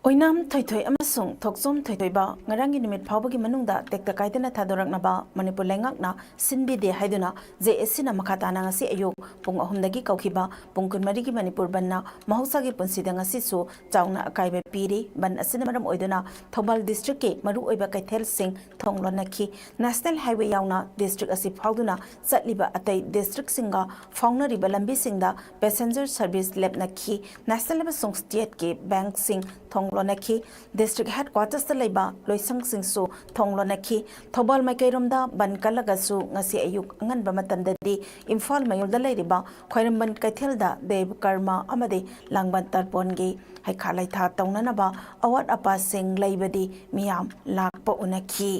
ꯑꯣꯏꯅꯥꯝ ꯊꯣꯏꯊꯣꯏ ꯑꯃꯁꯨꯡ ꯊꯣꯛꯆꯣꯝ ꯊꯣꯏꯊꯣꯏꯕ ꯉꯔꯥꯡꯒꯤ ꯅꯨꯃꯤꯠ ꯐꯥꯎꯕꯒꯤ ꯃꯅꯨꯡꯗ ꯇꯦꯛꯇ ꯀꯥꯏꯗꯅ ꯊꯥꯗꯣꯔꯛꯅꯕ ꯃꯅꯤꯄꯨꯔ ꯂꯩꯉꯥꯛꯅ ꯁꯤꯟꯕꯤꯗꯦ ꯍꯥꯏꯗꯨꯅ ꯖꯦ ꯑꯦ ꯁꯤꯅ ꯃꯈꯥ ꯇꯥꯅ ꯉꯁꯤ ꯑꯌꯨꯛ ꯄꯨꯡ ꯑꯍꯨꯝꯗꯒꯤ ꯀꯧꯈꯤꯕ ꯄꯨꯡ ꯀꯨꯟꯃꯔꯤꯒꯤ ꯃꯅꯤꯄꯨꯔ ꯕꯟꯅ ꯃꯍꯧꯁꯥꯒꯤ ꯄꯨꯟꯁꯤꯗ ꯉꯁꯤꯁꯨ ꯆꯥꯎꯅ ꯑꯀꯥꯏꯕ ꯄꯤꯔꯤ꯫ ꯕꯟ ꯑꯁꯤꯅ ꯃꯔꯝ ꯑꯣꯏꯗꯨꯅ ꯊꯧꯕꯥꯜ ꯗꯤꯁꯇ꯭ꯔꯤꯛꯀꯤ ꯃꯔꯨꯑꯣꯏꯕ ꯀꯩꯊꯦꯜꯁꯤꯡ ꯊꯣꯡ ꯂꯣꯟꯅꯈꯤ꯫ ꯅꯦꯁꯅꯦꯜ ꯍꯥꯏꯋꯦ ꯌꯥꯎꯅ ꯗꯤꯁꯇ꯭ꯔꯤꯛ ꯑꯁꯤ ꯐꯥꯎꯗꯨꯅ ꯆꯠꯂꯤꯕ ꯑꯇꯩ ꯗꯤꯁꯇ꯭ꯔꯤꯛꯁꯤꯡꯒ ꯐꯥꯎꯅꯔꯤꯕ ꯂꯝꯕꯤꯁꯤꯡꯗ ꯄꯦꯁꯦꯟꯖꯔ ꯁꯔꯚꯤꯁ ꯂꯦꯞꯅꯈꯤ꯫ ꯅꯦꯁꯅꯦꯜ ꯑꯃꯁꯨꯡ ꯁ꯭ꯇꯦꯠꯀꯤ ꯕꯦꯡꯛꯁꯤꯡ ꯊꯣꯡ ꯂꯣꯟꯅꯈꯤ꯫ ꯗꯤꯁꯇ꯭ꯔꯤꯛ ꯍꯦꯗꯀ꯭ꯋꯥꯇꯔꯁꯇ ꯂꯩꯕ ꯂꯣꯏꯁꯪꯁꯤꯡꯁꯨ ꯊꯣꯡ ꯂꯣꯟꯅꯈꯤ꯫ ꯊꯧꯕꯥꯜ ꯃꯥꯏꯀꯩꯔꯣꯝꯗ ꯕꯟ ꯀꯜꯂꯒꯁꯨ ꯉꯁꯤ ꯑꯌꯨꯛ ꯑꯉꯟꯕ ꯃꯇꯝꯗꯗꯤ ꯏꯝꯐꯥꯜ ꯃꯌꯣꯜꯗ ꯂꯩꯔꯤꯕ ꯈ꯭ꯋꯥꯏꯔꯝꯕꯟ ꯀꯩꯊꯦꯜꯗ ꯗꯦꯕ ꯀꯔꯃ ꯑꯃꯗꯤ ꯂꯥꯡꯕꯟ ꯇꯔꯄꯣꯟꯒꯤ ꯍꯩꯈꯥ ꯂꯩꯊꯥ ꯇꯧꯅꯅꯕ ꯑꯋꯥꯠ ꯑꯄꯥꯁꯤꯡ ꯂꯩꯕꯗꯤ ꯃꯤꯌꯥꯝ ꯂꯥꯛꯄ ꯎꯅꯈꯤ꯫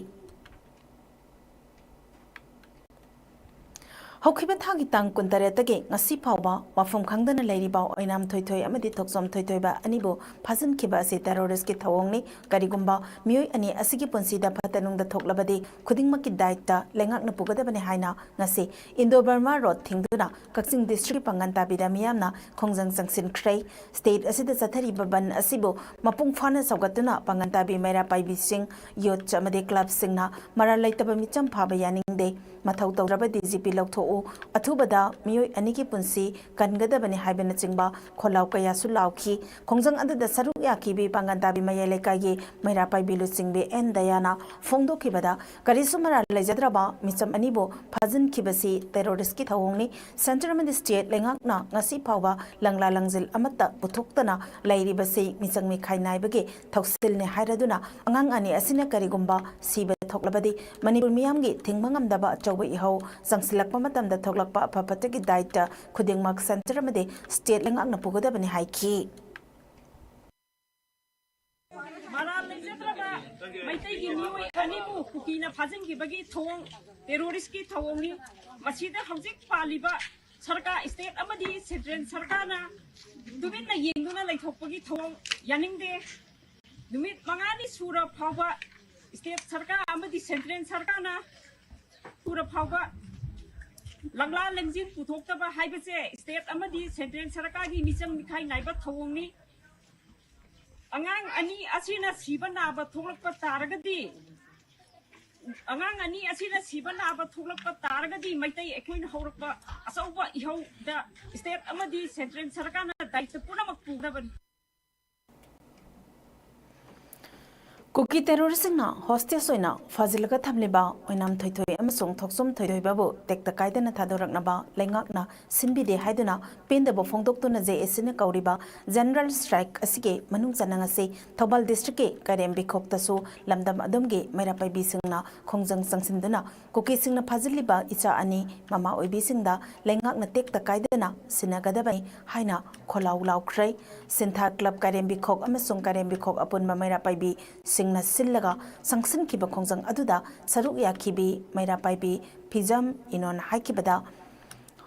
ꯍꯧꯈꯤꯕ ꯊꯥꯒꯤ ꯇꯥꯡ ꯀꯨꯟꯇꯔꯦꯠꯇꯒꯤ ꯉꯁꯤ ꯐꯥꯎꯕ ꯋꯥꯐꯝ ꯈꯪꯗꯅ ꯂꯩꯔꯤꯕ ꯑꯣꯏꯅꯥꯝ ꯊꯣꯏꯊꯣꯏ ꯑꯃꯗꯤ ꯊꯣꯛꯆꯣꯝ ꯊꯣꯏꯊꯣꯏꯕ ꯑꯅꯤꯕꯨ ꯐꯥꯖꯤꯟꯈꯤꯕ ꯑꯁꯤ ꯇꯦꯔꯣꯔꯤꯁꯀꯤ ꯊꯧꯑꯣꯡꯅꯤ꯫ ꯀꯔꯤꯒꯨꯝꯕ ꯃꯤꯑꯣꯏ ꯑꯅꯤ ꯑꯁꯤꯒꯤ ꯄꯨꯟꯁꯤꯗ ꯐꯠꯇ ꯅꯨꯡꯗ ꯊꯣꯛꯂꯕꯗꯤ ꯈꯨꯗꯤꯡꯃꯛꯀꯤ ꯗꯥꯏꯇ ꯂꯩꯉꯥꯛꯅ ꯄꯨꯒꯗꯕꯅꯤ ꯍꯥꯏꯅ ꯉꯁꯤ ꯏꯟꯗꯣ ꯕꯔꯃꯥ ꯔꯣꯗ ꯊꯤꯡꯗꯨꯅ ꯀꯛꯆꯤꯡ ꯗꯤꯁꯇ꯭ꯔꯤꯛꯀꯤ ꯄꯥꯡꯒꯟ ꯇꯥꯕꯤꯗ ꯃꯤꯌꯥꯝꯅ ꯈꯣꯡꯖꯪ ꯆꯪꯁꯤꯟꯈ꯭ꯔꯦ꯫ ꯁ꯭ꯇꯦꯠ ꯑꯁꯤꯗ ꯆꯠꯊꯔꯤꯕ ꯕꯟ ꯑꯁꯤꯕꯨ ꯃꯄꯨꯡ ꯐꯥꯅ ꯁꯧꯒꯠꯇꯨꯅ ꯄꯥꯡꯒꯟ ꯇꯥꯕꯤ ꯃꯩꯔꯥ ꯄꯥꯏꯕꯤꯁꯤꯡ, ꯌꯨꯠꯁ ꯑꯃꯗꯤ ꯀ꯭ꯂꯕꯁꯤꯡꯅ ꯃꯔꯥꯜ ꯂꯩꯇꯕ ꯃꯤꯆꯝ ꯐꯥꯕ ꯌꯥꯅꯤꯡꯗꯦ꯫ ꯃꯊꯧ ꯇꯧꯗ꯭ꯔꯕ ꯗꯤ ꯖꯤ ꯄꯤ ꯂꯧꯊꯣꯛꯎ꯫ ꯑꯊꯨꯕꯗ ꯃꯤꯑꯣꯏ ꯑꯅꯤꯒꯤ ꯄꯨꯟꯁꯤ ꯀꯟꯒꯗꯕꯅꯤ ꯍꯥꯏꯕꯅꯆꯤꯡꯕ ꯈꯣꯜꯂꯥꯎ ꯀꯌꯥꯁꯨ ꯂꯥꯎꯈꯤ꯫ ꯈꯣꯡꯖꯪ ꯑꯗꯨꯗ ꯁꯔꯨꯛ ꯌꯥꯈꯤꯕꯤ ꯄꯥꯡꯒꯟ ꯇꯥꯕꯤ ꯃꯌꯥꯏ ꯂꯩꯀꯥꯏꯒꯤ ꯃꯩꯔꯥ ꯄꯥꯏꯕꯤ ꯂꯨꯆꯤꯡꯕꯤ ꯑꯦꯟ ꯗꯌꯥꯅ ꯐꯣꯡꯗꯣꯛꯈꯤꯕꯗ, ꯀꯔꯤꯁꯨ ꯃꯔꯥꯜ ꯂꯩꯖꯗ꯭ꯔꯕ ꯃꯤꯆꯝ ꯑꯅꯤꯕꯨ ꯐꯥꯖꯤꯟꯈꯤꯕꯁꯤ ꯇꯦꯔꯣꯔꯤꯁꯀꯤ ꯊꯧꯑꯣꯡꯅꯤ꯫ ꯁꯦꯟꯇꯔ ꯑꯃꯗꯤ ꯁ꯭ꯇꯦꯠ ꯂꯩꯉꯥꯛꯅ ꯉꯁꯤ ꯐꯥꯎꯕ ꯂꯪꯂꯥ ꯂꯪꯖꯤꯜ ꯑꯃꯠꯇ ꯄꯨꯊꯣꯛꯇꯅ ꯂꯩꯔꯤꯕꯁꯤ ꯃꯤꯆꯪ ꯃꯤꯈꯥꯏ ꯅꯥꯏꯕꯒꯤ ꯊꯧꯁꯤꯜꯅꯤ ꯍꯥꯏꯔꯗꯨꯅ, ꯑꯉꯥꯡ ꯑꯅꯤ ꯑꯁꯤꯅ ꯀꯔꯤꯒꯨꯝꯕ ꯁꯤꯕ ꯊꯣꯛꯂꯕꯗꯤ ꯃꯅꯤꯄꯨꯔ ꯃꯤꯌꯥꯝꯒꯤ ꯊꯤꯡꯕ ꯉꯝꯗꯕ ꯑꯆꯧꯕ ꯏꯍꯧ ꯆꯪꯁꯤꯜꯂꯛꯄ ꯃꯇꯝꯗ ꯊꯣꯛꯂꯛꯄ ꯑꯐ ꯐꯠꯇꯒꯤ ꯗꯥꯏꯇ ꯈꯨꯗꯤꯡꯃꯛ ꯁꯦꯟꯇꯔ ꯑꯃꯗꯤ ꯁ꯭ꯇꯦꯠ ꯂꯩꯉꯥꯛꯅ ꯄꯨꯒꯗꯕꯅꯤ ꯍꯥꯏꯈꯤ꯫ ꯂꯩꯖꯗ꯭ꯔꯕ ꯃꯩꯇꯩꯒꯤ ꯃꯤꯑꯣꯏ ꯑꯅꯤꯕꯨ ꯀꯨꯀꯤꯅ ꯐꯥꯖꯤꯟꯈꯤꯕꯒꯤ ꯊꯧꯑꯣꯡ, ꯇꯦꯔꯣꯔꯤꯁꯀꯤ ꯊꯧꯑꯣꯡꯅꯤ꯫ ꯃꯁꯤꯗ ꯍꯧꯖꯤꯛ ꯄꯥꯜꯂꯤꯕ ꯁꯔꯀꯥꯔ, ꯁ꯭ꯇꯦꯠ ꯑꯃꯗꯤ ꯁꯦꯟꯇ꯭ꯔꯦꯜ ꯁꯔꯀꯥꯔꯅ ꯇꯨꯃꯤꯟꯅ ꯌꯦꯡꯗꯨꯅ ꯂꯩꯊꯣꯛꯄꯒꯤ ꯊꯧꯑꯣꯡ ꯌꯥꯅꯤꯡꯗꯦ꯫ ꯅꯨꯃꯤꯠ ꯃꯉꯥꯅꯤ ꯁꯨꯔ ꯐꯥꯎꯕ ꯁ꯭ꯇꯦꯠ ꯁꯔꯀꯥꯔ ꯑꯃꯗꯤ ꯁꯦꯟꯇ꯭ꯔꯦꯜ ꯁꯔꯀꯥꯔꯅ ꯁꯨꯔ ꯐꯥꯎꯕ ꯂꯪꯂꯥ ꯂꯪꯖꯤꯟ ꯄꯨꯊꯣꯛꯇꯕ ꯍꯥꯏꯕꯁꯦ ꯁ꯭ꯇꯦꯠ ꯑꯃꯗꯤ ꯁꯦꯟꯇ꯭ꯔꯦꯜ ꯁꯔꯀꯥꯔꯒꯤ ꯃꯤꯆꯪ ꯃꯤꯈꯥꯏ ꯅꯥꯏꯕ ꯊꯧꯑꯣꯡꯅꯤ꯫ ꯑꯉꯥꯡ ꯑꯅꯤ ꯑꯁꯤꯅ ꯁꯤꯕ ꯅꯥꯕ ꯊꯣꯛꯂꯛꯄ ꯇꯥꯔꯒꯗꯤ, ꯑꯉꯥꯡ ꯑꯅꯤ ꯑꯁꯤꯅ ꯁꯤꯕ ꯅꯥꯕ ꯊꯣꯛꯂꯛꯄ ꯇꯥꯔꯒꯗꯤ, ꯃꯩꯇꯩ ꯑꯩꯈꯣꯏꯅ ꯍꯧꯔꯛꯄ ꯑꯆꯧꯕ ꯏꯍꯧꯗ ꯁ꯭ꯇꯦꯠ ꯑꯃꯗꯤ ꯁꯦꯟꯇ꯭ꯔꯦꯜ ꯁꯔꯀꯥꯔꯅ ꯗꯥꯏꯇ ꯄꯨꯝꯅꯃꯛ ꯄꯨꯒꯗꯕꯅꯤ꯫ ꯀꯨꯀꯤ ꯇꯦꯔꯣꯔꯤꯁꯁꯤꯡꯅ ꯍꯣꯁꯇꯦꯖ ꯑꯣꯏꯅ ꯐꯥꯖꯤꯜꯂꯒ ꯊꯝꯂꯤꯕ ꯑꯣꯏꯅꯥꯝ ꯊꯣꯏꯊꯣꯏ ꯑꯃꯁꯨꯡ ꯊꯣꯛꯆꯣꯝ ꯊꯣꯏꯊꯣꯏꯕꯕꯨ ꯇꯦꯛꯇ ꯀꯥꯏꯗꯅ ꯊꯥꯗꯣꯔꯛꯅꯕ ꯂꯩꯉꯥꯛꯅ ꯁꯤꯟꯕꯤꯗꯦ ꯍꯥꯏꯗꯨꯅ ꯄꯦꯟꯗꯕ ꯐꯣꯡꯗꯣꯛꯇꯨꯅ ꯖꯦ ꯑꯦ ꯁꯤꯅ ꯀꯧꯔꯤꯕ ꯖꯦꯅꯔꯦꯜ ꯁ꯭ꯇ꯭ꯔꯥꯏꯛ ꯑꯁꯤꯒꯤ ꯃꯅꯨꯡ ꯆꯟꯅ ꯉꯁꯤ ꯊꯧꯕꯥꯜ ꯗꯤꯁꯇ꯭ꯔꯤꯛꯀꯤ ꯀꯥꯏꯔꯦꯝꯕꯤꯈꯣꯛꯇꯁꯨ ꯂꯝꯗꯝ ꯑꯗꯨꯝꯒꯤ ꯃꯩꯔꯥ ꯄꯥꯏꯕꯤꯁꯤꯡꯅ ꯈꯣꯡꯖꯪ ꯆꯪꯁꯤꯟꯗꯨꯅ ꯀꯨꯀꯤꯁꯤꯡꯅ ꯐꯥꯖꯤꯜꯂꯤꯕ ꯏꯆꯥ ꯑꯅꯤ ꯃꯃꯥ ꯑꯣꯏꯕꯤꯁꯤꯡꯗ ꯂꯩꯉꯥꯛꯅ ꯇꯦꯛꯇ ꯀꯥꯏꯗꯅ ꯁꯤꯟꯅꯒꯗꯕꯅꯤ ꯍꯥꯏꯅ ꯈꯣꯜꯂꯥꯎ ꯂꯥꯎꯈ꯭ꯔꯦ꯫ ꯁꯤꯟꯊꯥ ꯀ꯭ꯂꯕ ꯀꯥꯏꯔꯦꯝꯕꯤꯈꯣꯛ ꯑꯃꯁꯨꯡ ꯀꯥꯏꯔꯦꯝꯕꯤꯈꯣꯛ ꯑꯄꯨꯟꯕ ꯃꯩꯔꯥ ꯄꯥꯏꯕꯤꯁꯤꯡꯅ ꯁꯤꯜꯂꯒ ꯆꯪꯁꯤꯟꯈꯤꯕ ꯈꯣꯡꯖꯪ ꯑꯗꯨꯗ ꯁꯔꯨꯛ ꯌꯥꯈꯤꯕꯤ ꯃꯩꯔꯥ ꯄꯥꯏꯕꯤ ꯐꯤꯖꯝ ꯏꯅꯣꯟ ꯍꯥꯏꯈꯤꯕꯗ,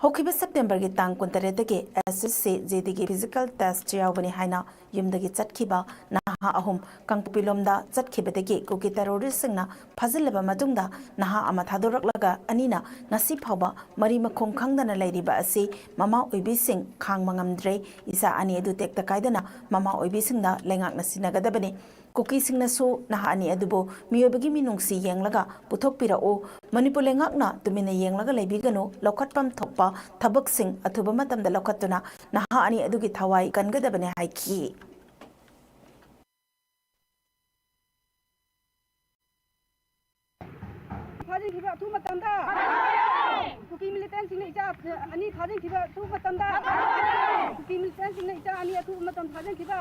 ꯍꯧꯈꯤꯕ ꯁꯦꯞꯇꯦꯝꯕꯔꯒꯤ ꯇꯥꯡ ꯀꯨꯟꯇꯔꯦꯠꯇꯒꯤ ꯑꯦꯁ S C J ꯗꯤꯒꯤ physical test ꯌꯥꯎꯕꯅꯤ ꯍꯥꯏꯅ ꯌꯨꯝꯗꯒꯤ ꯆꯠꯈꯤꯕ ꯅꯍꯥ ꯑꯍꯨꯝ ꯀꯥꯡꯄꯣꯛꯄꯤꯂꯣꯝꯗ ꯆꯠꯈꯤꯕꯗꯒꯤ ꯀꯨꯀꯤ ꯇꯦꯔꯣꯔꯤꯁꯁꯤꯡꯅ ꯐꯥꯖꯤꯜꯂꯕ ꯃꯇꯨꯡꯗ ꯅꯍꯥ ꯑꯃ ꯊꯥꯗꯣꯔꯛꯂꯒ ꯑꯅꯤꯅ ꯉꯁꯤ ꯐꯥꯎꯕ ꯃꯔꯤ ꯃꯈꯣꯡ ꯈꯪꯗꯅ ꯂꯩꯔꯤꯕ ꯑꯁꯤ ꯃꯃꯥ ꯑꯣꯏꯕꯤꯁꯤꯡ ꯈꯥꯡꯕ ꯉꯝꯗ꯭ꯔꯦ꯫ ꯏꯆꯥ ꯑꯅꯤ ꯑꯗꯨ ꯇꯦꯛꯇ ꯀꯥꯏꯗꯅ ꯃꯃꯥ ꯑꯣꯏꯕꯤꯁꯤꯡꯗ ꯂꯩꯉꯥꯛꯅ ꯁꯤꯟꯅꯒꯗꯕꯅꯤ꯫ ꯀꯨꯀꯤꯁꯤꯡꯅꯁꯨ ꯅꯍꯥ ꯑꯅꯤ ꯑꯗꯨꯕꯨ ꯃꯤꯑꯣꯏꯕꯒꯤ ꯃꯤꯅꯨꯡꯁꯤ ꯌꯦꯡꯂꯒ ꯄꯨꯊꯣꯛꯄꯤꯔꯛꯎ꯫ ꯃꯅꯤꯄꯨꯔ ꯂꯩꯉꯥꯛꯅ ꯇꯨꯃꯤꯟꯅ ꯌꯦꯡꯂꯒ ꯂꯩꯕꯤꯒꯅꯨ꯫ ꯂꯧꯈꯠꯐꯝ ꯊꯣꯛꯄ ꯊꯕꯛꯁꯤꯡ ꯑꯊꯨꯕ ꯃꯇꯝꯗ ꯂꯧꯈꯠꯇꯨꯅ ꯅꯍꯥ ꯑꯅꯤ ꯑꯗꯨꯒꯤ ꯊꯋꯥꯏ ꯀꯟꯒꯗꯕꯅꯤ ꯍꯥꯏꯈꯤ꯫ ꯐꯥꯖꯤꯟꯈꯤꯕ ꯑꯊꯨꯕ ꯃꯇꯝꯗ ꯀꯨꯀꯤ ꯃꯤꯂꯤꯇꯦꯟꯁꯤꯡꯅ ꯏꯆꯥ ꯑꯅꯤ ꯐꯥꯖꯤꯟꯈꯤꯕ ꯑꯊꯨꯕ ꯃꯇꯝꯗ ꯀꯨꯀꯤ ꯃꯤꯂꯤꯇꯦꯟꯁꯤꯡꯅ ꯏꯆꯥ ꯑꯅꯤ ꯑꯊꯨꯕ ꯃꯇꯝ ꯐꯥꯖꯤꯟꯈꯤꯕ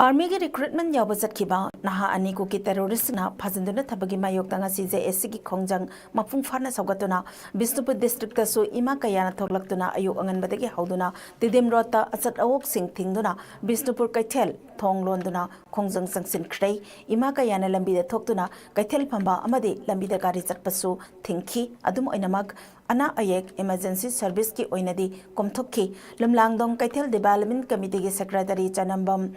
ꯑꯥꯔꯃꯤꯒꯤ ꯔꯤꯀ꯭ꯔꯨꯠꯃꯦꯟ ꯌꯥꯎꯕ ꯆꯠꯈꯤꯕ ꯅꯍꯥ ꯑꯅꯤ ꯀꯨꯀꯤ ꯇꯦꯔꯣꯔꯤꯁ꯭ꯠꯁꯤꯡꯅ ꯐꯥꯖꯤꯟꯗꯨꯅ ꯊꯝꯕꯒꯤ ꯃꯥꯌꯣꯛꯇ ꯉꯁꯤ ꯖꯦ ꯑꯦꯁ ꯁꯤꯒꯤ ꯈꯣꯡꯖꯪ ꯃꯄꯨꯡ ꯐꯥꯅ ꯁꯧꯒꯠꯇꯨꯅ ꯕꯤꯁꯅꯨꯄꯨꯔ ꯗꯤꯁꯇ꯭ꯔꯤꯛꯇꯁꯨ ꯏꯃꯥ ꯀꯌꯥꯅ ꯊꯣꯛꯂꯛꯇꯨꯅ ꯑꯌꯨꯛ ꯑꯉꯟꯕꯗꯒꯤ ꯍꯧꯗꯨꯅ ꯇꯤꯗꯤꯝ ꯔꯣꯗꯇ ꯑꯆꯠ ꯑꯋꯣꯛꯁꯤꯡ ꯊꯤꯡꯗꯨꯅ ꯕꯤꯁꯅꯨꯄꯨꯔ ꯀꯩꯊꯦꯜ ꯊꯣꯡ ꯂꯣꯟꯗꯨꯅ ꯈꯣꯡꯖꯪ ꯆꯪꯁꯤꯟꯈ꯭ꯔꯦ꯫ ꯏꯃꯥ ꯀꯌꯥꯅ ꯂꯝꯕꯤꯗ ꯊꯣꯛꯇꯨꯅ ꯀꯩꯊꯦꯜ ꯐꯝꯕ ꯑꯃꯗꯤ ꯂꯝꯕꯤꯗ ꯒꯥꯔꯤ ꯆꯠꯄꯁꯨ ꯊꯤꯡꯈꯤ꯫ ꯑꯗꯨꯝ ꯑꯣꯏꯅꯃꯛ, ꯑꯅꯥ ꯑꯌꯦꯛ ꯏꯃꯔꯖꯦꯟꯁꯤ ꯁꯔꯚꯤꯁꯀꯤ ꯑꯣꯏꯅꯗꯤ ꯀꯣꯝꯊꯣꯛꯈꯤ꯫ ꯂꯨꯝꯂꯥꯡꯗꯣꯡ ꯀꯩꯊꯦꯜ ꯗꯤꯚꯦꯂꯞꯃꯦꯟ ꯀꯃꯤꯇꯤꯒꯤ ꯁꯦꯀ꯭ꯔꯦꯇꯔꯤ ꯆꯅꯝꯕꯝ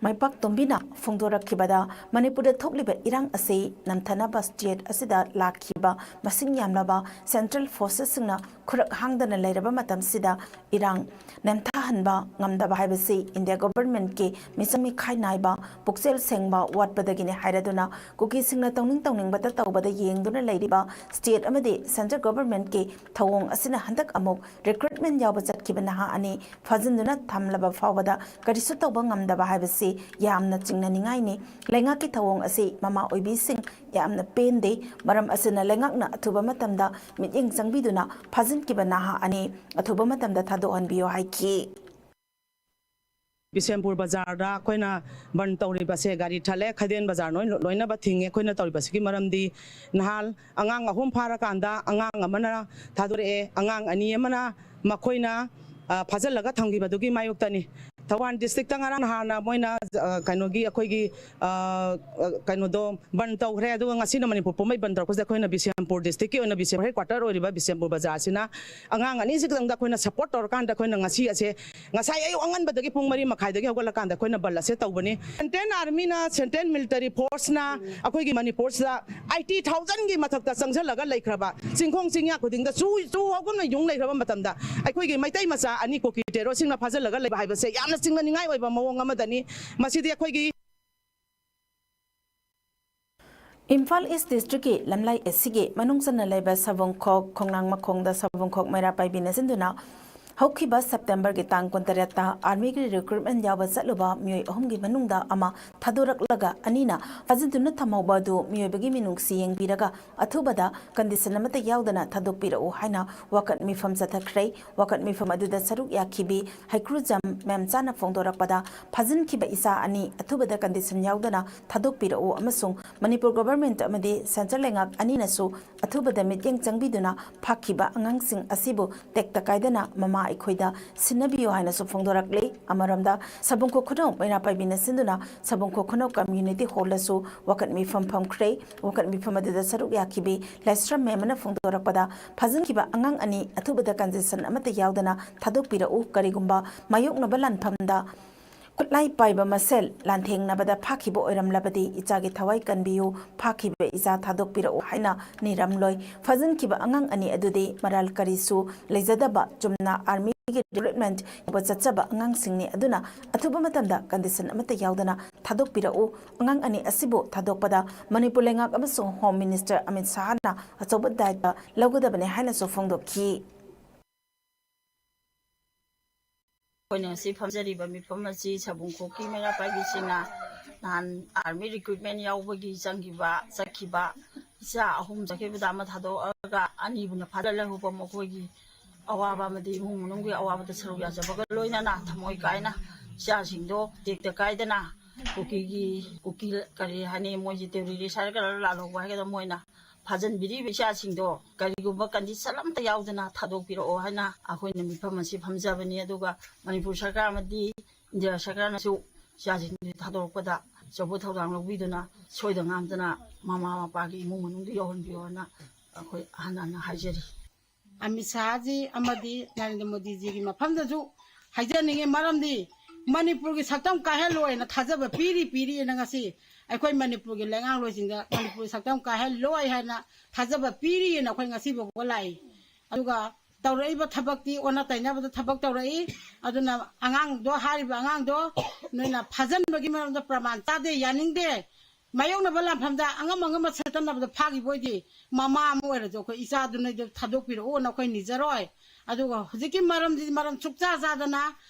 ꯃꯥꯏꯄꯥꯛꯇꯣꯝꯕꯤꯅ ꯐꯣꯡꯗꯣꯔꯛꯈꯤꯕꯗ, ꯃꯅꯤꯄꯨꯔꯗ ꯊꯣꯛꯂꯤꯕ ꯏꯔꯥꯡ ꯑꯁꯤ ꯅꯝꯊꯅꯕ ꯁ꯭ꯇꯦꯠ ꯑꯁꯤꯗ ꯂꯥꯛꯈꯤꯕ ꯃꯁꯤꯡ ꯌꯥꯝꯂꯕ ꯁꯦꯟꯇ꯭ꯔꯦꯜ ꯐꯣꯔꯁꯦꯁꯁꯤꯡꯅ ꯈꯨꯔꯛ ꯍꯥꯡꯗꯅ ꯂꯩꯔꯕ ꯃꯇꯝꯁꯤꯗ ꯏꯔꯥꯡ ꯅꯦꯝꯊꯍꯟꯕ ꯉꯝꯗꯕ ꯍꯥꯏꯕꯁꯤ ꯏꯟꯗꯤꯌꯥ ꯒꯣꯚꯔꯟꯃꯦꯟꯠꯀꯤ ꯃꯤꯆꯪ ꯃꯤꯈꯥꯏ ꯅꯥꯏꯕ, ꯄꯨꯛꯆꯦꯜ ꯁꯦꯡꯕ ꯋꯥꯠꯄꯗꯒꯤꯅꯤ ꯍꯥꯏꯔꯗꯨꯅ, ꯀꯨꯀꯤꯁꯤꯡꯅ ꯇꯧꯅꯤꯡ ꯇꯧꯅꯤꯡꯕꯇ ꯇꯧꯕꯗ ꯌꯦꯡꯗꯨꯅ ꯂꯩꯔꯤꯕ ꯁ꯭ꯇꯦꯠ ꯑꯃꯗꯤ ꯁꯦꯟꯇ꯭ꯔꯦꯜ ꯒꯣꯚꯔꯟꯃꯦꯟꯠꯀꯤ ꯊꯧꯑꯣꯡ ꯑꯁꯤꯅ ꯍꯟꯗꯛ ꯑꯃꯨꯛ ꯔꯤꯀ꯭ꯔꯨꯠꯃꯦꯟꯠ ꯌꯥꯎꯕ ꯆꯠꯈꯤꯕ ꯅꯍꯥ ꯑꯅꯤ ꯐꯥꯖꯤꯟꯗꯨꯅ ꯊꯝꯂꯕ ꯐꯥꯎꯕꯗ ꯀꯔꯤꯁꯨ ꯇꯧꯕ ꯉꯝꯗꯕ ꯍꯥꯏꯕꯁꯤ ꯌꯥꯝꯅ ꯆꯤꯡꯅꯅꯤꯡꯉꯥꯏꯅꯤ꯫ ꯂꯩꯉꯥꯛꯀꯤ ꯊꯧꯑꯣꯡ ꯑꯁꯤ ꯃꯃꯥ ꯑꯣꯏꯕꯤꯁꯤꯡ ꯌꯥꯝꯅ ꯄꯦꯟꯗꯦ꯫ ꯃꯔꯝ ꯑꯁꯤꯅ ꯂꯩꯉꯥꯛꯅ ꯑꯊꯨꯕ ꯃꯇꯝꯗ ꯃꯤꯠꯌꯦꯡ ꯆꯪꯕꯤꯗꯨꯅ ꯐꯥꯖꯤꯟꯈꯤꯕ ꯅꯍꯥ ꯑꯅꯤ ꯑꯊꯨꯕ ꯃꯇꯝꯗ ꯊꯥꯗꯣꯛꯍꯟꯕꯤꯌꯨ ꯍꯥꯏꯈꯤ꯫ ꯕꯤꯁꯦꯝꯄꯨꯔ ꯕꯖꯥꯔꯗ ꯑꯩꯈꯣꯏꯅ ꯕꯟ ꯇꯧꯔꯤꯕꯁꯦ, ꯒꯥꯔꯤ ꯊꯠꯂꯦ, ꯈꯩꯗꯦꯟ ꯕꯖꯥꯔ ꯂꯣꯏ, ꯂꯣꯏꯅꯕ ꯊꯤꯡꯉꯦ꯫ ꯑꯩꯈꯣꯏꯅ ꯇꯧꯔꯤꯕꯁꯤꯒꯤ ꯃꯔꯝꯗꯤ, ꯅꯍꯥꯟ ꯑꯉꯥꯡ ꯑꯍꯨꯝ ꯐꯥꯔꯀꯥꯟꯗ ꯑꯉꯥꯡ ꯑꯃꯅ ꯊꯥꯗꯣꯔꯛꯑꯦ, ꯑꯉꯥꯡ ꯑꯅꯤ ꯑꯃꯅ ꯃꯈꯣꯏꯅ, ꯑ, ꯐꯥꯖꯤꯜꯂꯒ ꯊꯝꯈꯤꯕꯗꯨꯒꯤ ꯃꯥꯌꯣꯛꯇꯅꯤ꯫ ꯊꯧꯕꯥꯜ ꯗꯤꯁꯇ꯭ꯔꯤꯛꯇ ꯉꯔꯥꯡ ꯅꯍꯥꯟꯅ ꯃꯣꯏꯅ, ꯑ, ꯀꯩꯅꯣꯒꯤ, ꯑꯩꯈꯣꯏꯒꯤ, ꯑ, ꯑ, ꯀꯩꯅꯣꯗꯣ ꯕꯟ ꯇꯧꯈ꯭ꯔꯦ, ꯑꯗꯨꯒ ꯉꯁꯤꯅ ꯃꯅꯤꯄꯨꯔ ꯄꯨꯝꯕꯩ ꯕꯟ ꯇꯧꯔꯛꯄꯁꯦ, ꯑꯩꯈꯣꯏꯅ ꯕꯤꯁꯦꯝꯄꯨꯔ ꯗꯤꯁꯇ꯭ꯔꯤꯛꯀꯤ ꯑꯣꯏꯅ ꯕꯤꯁꯦꯝꯄꯨꯔ ꯍꯦꯗ ꯀ꯭ꯋꯥꯇꯔ ꯑꯣꯏꯔꯤꯕ ꯕꯤꯁꯦꯝꯄꯨꯔ ꯕꯖꯥꯔꯁꯤꯅ ꯑꯉꯥꯡ ꯑꯅꯤꯁꯤ ꯈꯛꯇꯪꯗ ꯑꯩꯈꯣꯏꯅ ꯁꯞꯄꯣꯔꯠ ꯇꯧꯔꯀꯥꯟꯗ ꯑꯩꯈꯣꯏꯅ ꯉꯁꯤ ꯑꯁꯦ, ꯉꯁꯥꯏ ꯑꯌꯨꯛ ꯑꯉꯟꯕꯗꯒꯤ ꯄꯨꯡ ꯃꯔꯤ ꯃꯈꯥꯏꯗꯒꯤ ꯍꯧꯒꯠꯂꯀꯥꯟꯗ ꯑꯩꯈꯣꯏꯅ ꯕꯟ ꯑꯁꯦ ꯇꯧꯕꯅꯤ꯫ ꯁꯦꯟꯇ꯭ꯔꯦꯜ ꯑꯥꯔꯃꯤꯅ, ꯁꯦꯟꯇ꯭ꯔꯦꯜ ꯃꯤꯂꯤꯇꯔꯤ ꯐꯣꯔꯁꯅ ꯑꯩꯈꯣꯏꯒꯤ ꯃꯅꯤꯄꯨꯔꯁꯤꯗ ꯑꯩꯠꯇꯤ ꯊꯥꯎꯖꯟꯒꯤ ꯃꯊꯛꯇ ꯆꯪꯁꯤꯜꯂꯒ ꯂꯩꯈ꯭ꯔꯕ, ꯆꯤꯡꯈꯣꯡ ꯆꯤꯡꯌꯥ ꯈꯨꯗꯤꯡꯗ ꯆꯨ, ꯆꯨ ꯍꯧꯒꯨꯝꯅ ꯌꯨꯡ ꯂꯩꯈ꯭ꯔꯕ ꯃꯇꯝꯗ, ꯑꯩꯈꯣꯏꯒꯤ ꯃꯩꯇꯩ ꯃꯆꯥ ꯑꯅꯤ ꯀꯨꯀꯤ ꯇꯦꯔꯣꯔꯤꯁꯁꯤꯡꯅ ꯐꯥꯖꯤꯜꯂꯒ ꯂꯩꯕ ꯍꯥꯏꯕꯁꯦ ꯌꯥꯝꯅ ꯆꯤꯡꯅꯅꯤꯡꯉꯥꯏ ꯑꯣꯏꯕ ꯃꯑꯣꯡ ꯑꯃꯗꯅꯤ꯫ ꯃꯁꯤꯗꯤ ꯑꯩꯈꯣꯏꯒꯤ ꯏꯝꯐꯥꯜ ꯏꯁ꯭ꯠ ꯗꯤꯁꯇ꯭ꯔꯤꯛꯀꯤ ꯂꯝꯂꯥꯏ ꯑꯦꯁ ꯁꯤꯒꯤ ꯃꯅꯨꯡ ꯆꯟꯅ ꯂꯩꯕ ꯁꯥꯕꯨꯡꯈꯣꯛ, ꯈꯣꯡꯅꯥꯡ ꯃꯈꯣꯡꯗ ꯁꯥꯕꯨꯡꯈꯣꯛ ꯃꯩꯔꯥ ꯄꯥꯏꯕꯤꯅ ꯁꯤꯟꯗꯨꯅ ꯍꯧꯈꯤꯕ ꯁꯦꯞꯇꯦꯝꯕꯔꯒꯤ ꯇꯥꯡ ꯀꯨꯟꯇꯔꯦꯠꯇ ꯑꯥꯔꯃꯤꯒꯤ ꯔꯤꯀ꯭ꯔꯨꯠꯃꯦꯟ ꯌꯥꯎꯕ ꯆꯠꯂꯨꯕ ꯃꯤꯑꯣꯏ ꯑꯍꯨꯝꯒꯤ ꯃꯅꯨꯡꯗ ꯑꯃ ꯊꯥꯗꯣꯔꯛꯂꯒ ꯑꯅꯤꯅ ꯐꯥꯖꯤꯟꯗꯨꯅ ꯊꯝꯍꯧꯕ ꯑꯗꯨ ꯃꯤꯑꯣꯏꯕꯒꯤ ꯃꯤꯅꯨꯡꯁꯤ ꯌꯦꯡꯕꯤꯔꯒ ꯑꯊꯨꯕꯗ ꯀꯟꯗꯤꯁꯟ ꯑꯃꯠꯇ ꯌꯥꯎꯗꯅ ꯊꯥꯗꯣꯛꯄꯤꯔꯛꯎ ꯍꯥꯏꯅ ꯋꯥꯀꯠ ꯃꯤꯐꯝ ꯆꯠꯊꯈ꯭ꯔꯦ꯫ ꯋꯥꯀꯠ ꯃꯤꯐꯝ ꯑꯗꯨꯗ ꯁꯔꯨꯛ ꯌꯥꯈꯤꯕꯤ ꯍꯩꯀ꯭ꯔꯨꯖꯝ ꯃꯦꯝꯆꯥꯅ ꯐꯣꯡꯗꯣꯔꯛꯄꯗ, ꯐꯥꯖꯤꯟꯈꯤꯕ ꯏꯆꯥ ꯑꯅꯤ ꯑꯊꯨꯕꯗ ꯀꯟꯗꯤꯁꯟ ꯌꯥꯎꯗꯅ ꯊꯥꯗꯣꯛꯄꯤꯔꯛꯎ ꯑꯃꯁꯨꯡ ꯃꯅꯤꯄꯨꯔ ꯒꯣꯚꯔꯟꯃꯦꯟꯠ ꯑꯃꯗꯤ ꯁꯦꯟꯇ꯭ꯔꯦꯜ ꯂꯩꯉꯥꯛ ꯑꯅꯤꯅꯁꯨ ꯑꯊꯨꯕꯗ ꯃꯤꯠꯌꯦꯡ ꯆꯪꯕꯤꯗꯨꯅ ꯐꯥꯈꯤꯕ ꯑꯉꯥꯡꯁꯤꯡ ꯑꯁꯤꯕꯨ ꯇꯦꯛꯇ ꯀꯥꯏꯗꯅ ꯃꯃꯥ ꯑꯩꯈꯣꯏꯗ ꯁꯤꯟꯅꯕꯤꯌꯨ ꯍꯥꯏꯅꯁꯨ ꯐꯣꯡꯗꯣꯔꯛꯂꯤ꯫ ꯑꯃꯔꯣꯝꯗ, ꯁꯕꯨꯡꯈꯣꯛ ꯈꯨꯅꯧ ꯃꯩꯔꯥ ꯄꯥꯏꯕꯤꯅ ꯁꯤꯟꯗꯨꯅ ꯁꯕꯨꯡꯈꯣꯛ ꯈꯨꯅꯧ ꯀꯝꯃ꯭ꯌꯨꯅꯤꯇꯤ ꯍꯣꯜꯗꯁꯨ ꯋꯥꯀꯠ ꯃꯤꯐꯝ ꯐꯝꯈ꯭ꯔꯦ꯫ ꯋꯥꯀꯠ ꯃꯤꯐꯝ ꯑꯗꯨꯗ ꯁꯔꯨꯛ ꯌꯥꯈꯤꯕꯤ ꯂꯥꯏꯁ꯭ꯔꯝ ꯃꯦꯝꯅ ꯐꯣꯡꯗꯣꯔꯛꯄꯗ, ꯐꯥꯖꯤꯟꯈꯤꯕ ꯑꯉꯥꯡ ꯑꯅꯤ ꯑꯊꯨꯕꯗ ꯀꯟꯗꯤꯁꯟ ꯑꯃꯠꯇ ꯌꯥꯎꯗꯅ ꯊꯥꯗꯣꯛꯄꯤꯔꯛꯎ, ꯀꯔꯤꯒꯨꯝꯕ ꯃꯥꯌꯣꯛꯅꯕ ꯂꯥꯟꯐꯝꯗ ꯈꯨꯠꯂꯥꯏ ꯄꯥꯏꯕ ꯃꯁꯦꯜ ꯂꯥꯟꯊꯦꯡꯅꯕꯗ ꯐꯥꯈꯤꯕ ꯑꯣꯏꯔꯝꯂꯕꯗꯤ ꯏꯆꯥꯒꯤ ꯊꯋꯥꯏ ꯀꯟꯕꯤꯌꯨ, ꯐꯥꯈꯤꯕ ꯏꯆꯥ ꯊꯥꯗꯣꯛꯄꯤꯔꯛꯎ ꯍꯥꯏꯅ ꯅꯤꯔꯝꯂꯣꯏ꯫ ꯐꯥꯖꯤꯟꯈꯤꯕ ꯑꯉꯥꯡ ꯑꯅꯤ ꯑꯗꯨꯗꯤ ꯃꯔꯥꯜ ꯀꯔꯤꯁꯨ ꯂꯩꯖꯗꯕ, ꯆꯨꯝꯅ ꯑꯥꯔꯃꯤꯒꯤ ꯔꯤꯀ꯭ꯔꯨꯠꯃꯦꯟꯠ ꯌꯥꯎꯕ ꯆꯠꯆꯕ ꯑꯉꯥꯡꯁꯤꯡꯅꯤ꯫ ꯑꯗꯨꯅ ꯑꯊꯨꯕ ꯃꯇꯝꯗ ꯀꯟꯗꯤꯁꯟ ꯑꯃꯠꯇ ꯌꯥꯎꯗꯅ ꯊꯥꯗꯣꯛꯄꯤꯔꯛꯎ꯫ ꯑꯉꯥꯡ ꯑꯅꯤ ꯑꯁꯤꯕꯨ ꯊꯥꯗꯣꯛꯄꯗ ꯃꯅꯤꯄꯨꯔ ꯂꯩꯉꯥꯛ ꯑꯃꯁꯨꯡ ꯍꯣꯝ ꯃꯤꯅꯤꯁꯇꯔ ꯑꯃꯤꯠ ꯁꯥꯍꯅ ꯑꯆꯧꯕ ꯗꯥꯏꯇ ꯂꯧꯒꯗꯕꯅꯤ ꯍꯥꯏꯅꯁꯨ ꯐꯣꯡꯗꯣꯛꯈꯤ꯫ ꯑꯩꯈꯣꯏꯅ ꯉꯁꯤ ꯐꯝꯖꯔꯤꯕ ꯃꯤꯐꯝ ꯑꯁꯤ ꯁꯕꯨꯡꯈꯣꯛꯀꯤ ꯃꯩꯔꯥ ꯄꯥꯏꯕꯤꯁꯤꯡꯅ ꯅꯍꯥꯟ ꯑꯥꯔꯃꯤ ꯔꯤꯀ꯭ꯔꯨꯠꯃꯦꯟ ꯌꯥꯎꯕꯒꯤ ꯆꯪꯈꯤꯕ, ꯆꯠꯈꯤꯕ ꯏꯆꯥ ꯑꯍꯨꯝ ꯆꯠꯈꯤꯕꯗ ꯑꯃ ꯊꯥꯗꯣꯛꯑꯒ ꯑꯅꯤꯕꯨꯅ ꯐꯥꯖꯤꯜ ꯂꯩꯍꯧꯕ ꯃꯈꯣꯏꯒꯤ ꯑꯋꯥꯕ ꯑꯃꯗꯤ ꯏꯃꯨꯡ ꯃꯅꯨꯡꯒꯤ ꯑꯋꯥꯕꯗ ꯁꯔꯨꯛ ꯌꯥꯖꯕꯒ ꯂꯣꯏꯅꯅ ꯊꯃꯣꯏ ꯀꯥꯏꯅ ꯏꯆꯥꯁꯤꯡꯗꯣ ꯇꯦꯛꯇ ꯀꯥꯏꯗꯅ ꯀꯨꯀꯤꯒꯤ, ꯀꯨꯀꯤ ꯀꯔꯤ ꯍꯥꯏꯅꯤ, ꯃꯣꯏꯁꯦ ꯇꯦꯔꯣꯔꯤꯁ ꯍꯥꯏꯔꯒ ꯂꯥꯜꯍꯧꯕ ꯍꯥꯏꯒꯗ꯭ꯔꯥ, ꯃꯣꯏꯅ ꯐꯥꯖꯤꯟꯕꯤꯔꯤꯕ ꯏꯆꯥꯁꯤꯡꯗꯣ ꯀꯔꯤꯒꯨꯝꯕ ꯀꯟꯗꯤꯁꯟ ꯑꯃꯠꯇ ꯌꯥꯎꯗꯅ ꯊꯥꯗꯣꯛꯄꯤꯔꯛꯑꯣ ꯍꯥꯏꯅ ꯑꯩꯈꯣꯏꯅ ꯃꯤꯐꯝ ꯑꯁꯤ ꯐꯝꯖꯕꯅꯤ꯫ ꯑꯗꯨꯒ ꯃꯅꯤꯄꯨꯔ ꯁꯔꯀꯥꯔ ꯑꯃꯗꯤ ꯏꯟꯗꯤꯌꯥ ꯁꯔꯀꯥꯔꯅꯁꯨ ꯏꯆꯥꯁꯤꯡꯁꯤ ꯊꯥꯗꯣꯔꯛꯄꯗ ꯑꯆꯧꯕ ꯊꯧꯗꯥꯡ ꯂꯧꯕꯤꯗꯨꯅ ꯁꯣꯏꯗ ꯉꯥꯝꯗꯅ ꯃꯃꯥ ꯃꯄꯥꯒꯤ ꯏꯃꯨꯡ ꯃꯅꯨꯡꯗ ꯌꯧꯍꯟꯕꯤꯌꯣꯅ ꯑꯩꯈꯣꯏ ꯍꯟꯅ ꯍꯟꯅ ꯍꯥꯏꯖꯔꯤ꯫ ꯑꯃꯤꯠ ꯁꯥꯍꯖꯤ ꯑꯃꯗꯤ ꯅꯔꯦꯟꯗ꯭ꯔ ꯃꯣꯗꯤꯖꯤꯒꯤ ꯃꯐꯝꯗꯁꯨ ꯍꯥꯏꯖꯅꯤꯡꯉꯤ, ꯃꯔꯝꯗꯤ ꯃꯅꯤꯄꯨꯔꯒꯤ ꯁꯛꯇꯝ ꯀꯥꯏꯍꯜꯂꯣꯏꯅ ꯊꯥꯖꯕ ꯄꯤꯔꯤ, ꯄꯤꯔꯤꯑꯅ ꯉꯁꯤ ꯑꯩꯈꯣꯏ ꯃꯅꯤꯄꯨꯔꯒꯤ ꯂꯩꯉꯥꯛꯂꯣꯏꯁꯤꯡꯗ ꯃꯅꯤꯄꯨꯔꯒꯤ ꯁꯛꯇꯝ ꯀꯥꯏꯍꯜꯂꯣꯏ ꯍꯥꯏꯅ ꯊꯥꯖꯕ ꯄꯤꯔꯤꯑꯅ ꯑꯩꯈꯣꯏ ꯉꯁꯤ ꯐꯥꯎꯕ ꯂꯥꯛꯏ꯫ ꯑꯗꯨꯒ ꯇꯧꯔꯛꯏꯕ ꯊꯕꯛꯇꯤ ꯑꯣꯟꯅ ꯇꯩꯅꯕꯗ ꯊꯕꯛ ꯇꯧꯔꯛꯏ꯫ ꯑꯗꯨꯅ ꯑꯉꯥꯡꯗꯣ, ꯍꯥꯏꯔꯤꯕ ꯑꯉꯥꯡꯗꯣ ꯅꯣꯏꯅ ꯐꯥꯖꯤꯟꯕꯒꯤ ꯃꯔꯝꯗ ꯄ꯭ꯔꯃꯥꯟ ꯆꯥꯗꯦ, ꯌꯥꯅꯤꯡꯗꯦ꯫ ꯃꯥꯌꯣꯛꯅꯕ ꯂꯥꯟꯐꯝꯗ ꯑꯉꯝ ꯑꯉꯝꯕ ꯁꯦꯠꯇꯅꯕꯗ ꯐꯥꯈꯤꯕ ꯑꯣꯏꯗꯤ ꯃꯃꯥ ꯑꯃ ꯑꯣꯏꯔꯁꯨ ꯑꯩꯈꯣꯏ ꯏꯆꯥꯗꯨ ꯅꯣꯏꯗ ꯊꯥꯗꯣꯛꯄꯤꯔꯛꯑꯣꯅ ꯑꯩꯈꯣꯏ ꯅꯤꯖꯔꯣꯏ꯫ ꯑꯗꯨꯒ ꯍꯧꯖꯤꯛꯀꯤ ꯃꯔꯝꯁꯤꯗꯤ ꯃꯔꯝ ꯁꯨꯛꯆꯥ ꯆꯥꯗꯅ,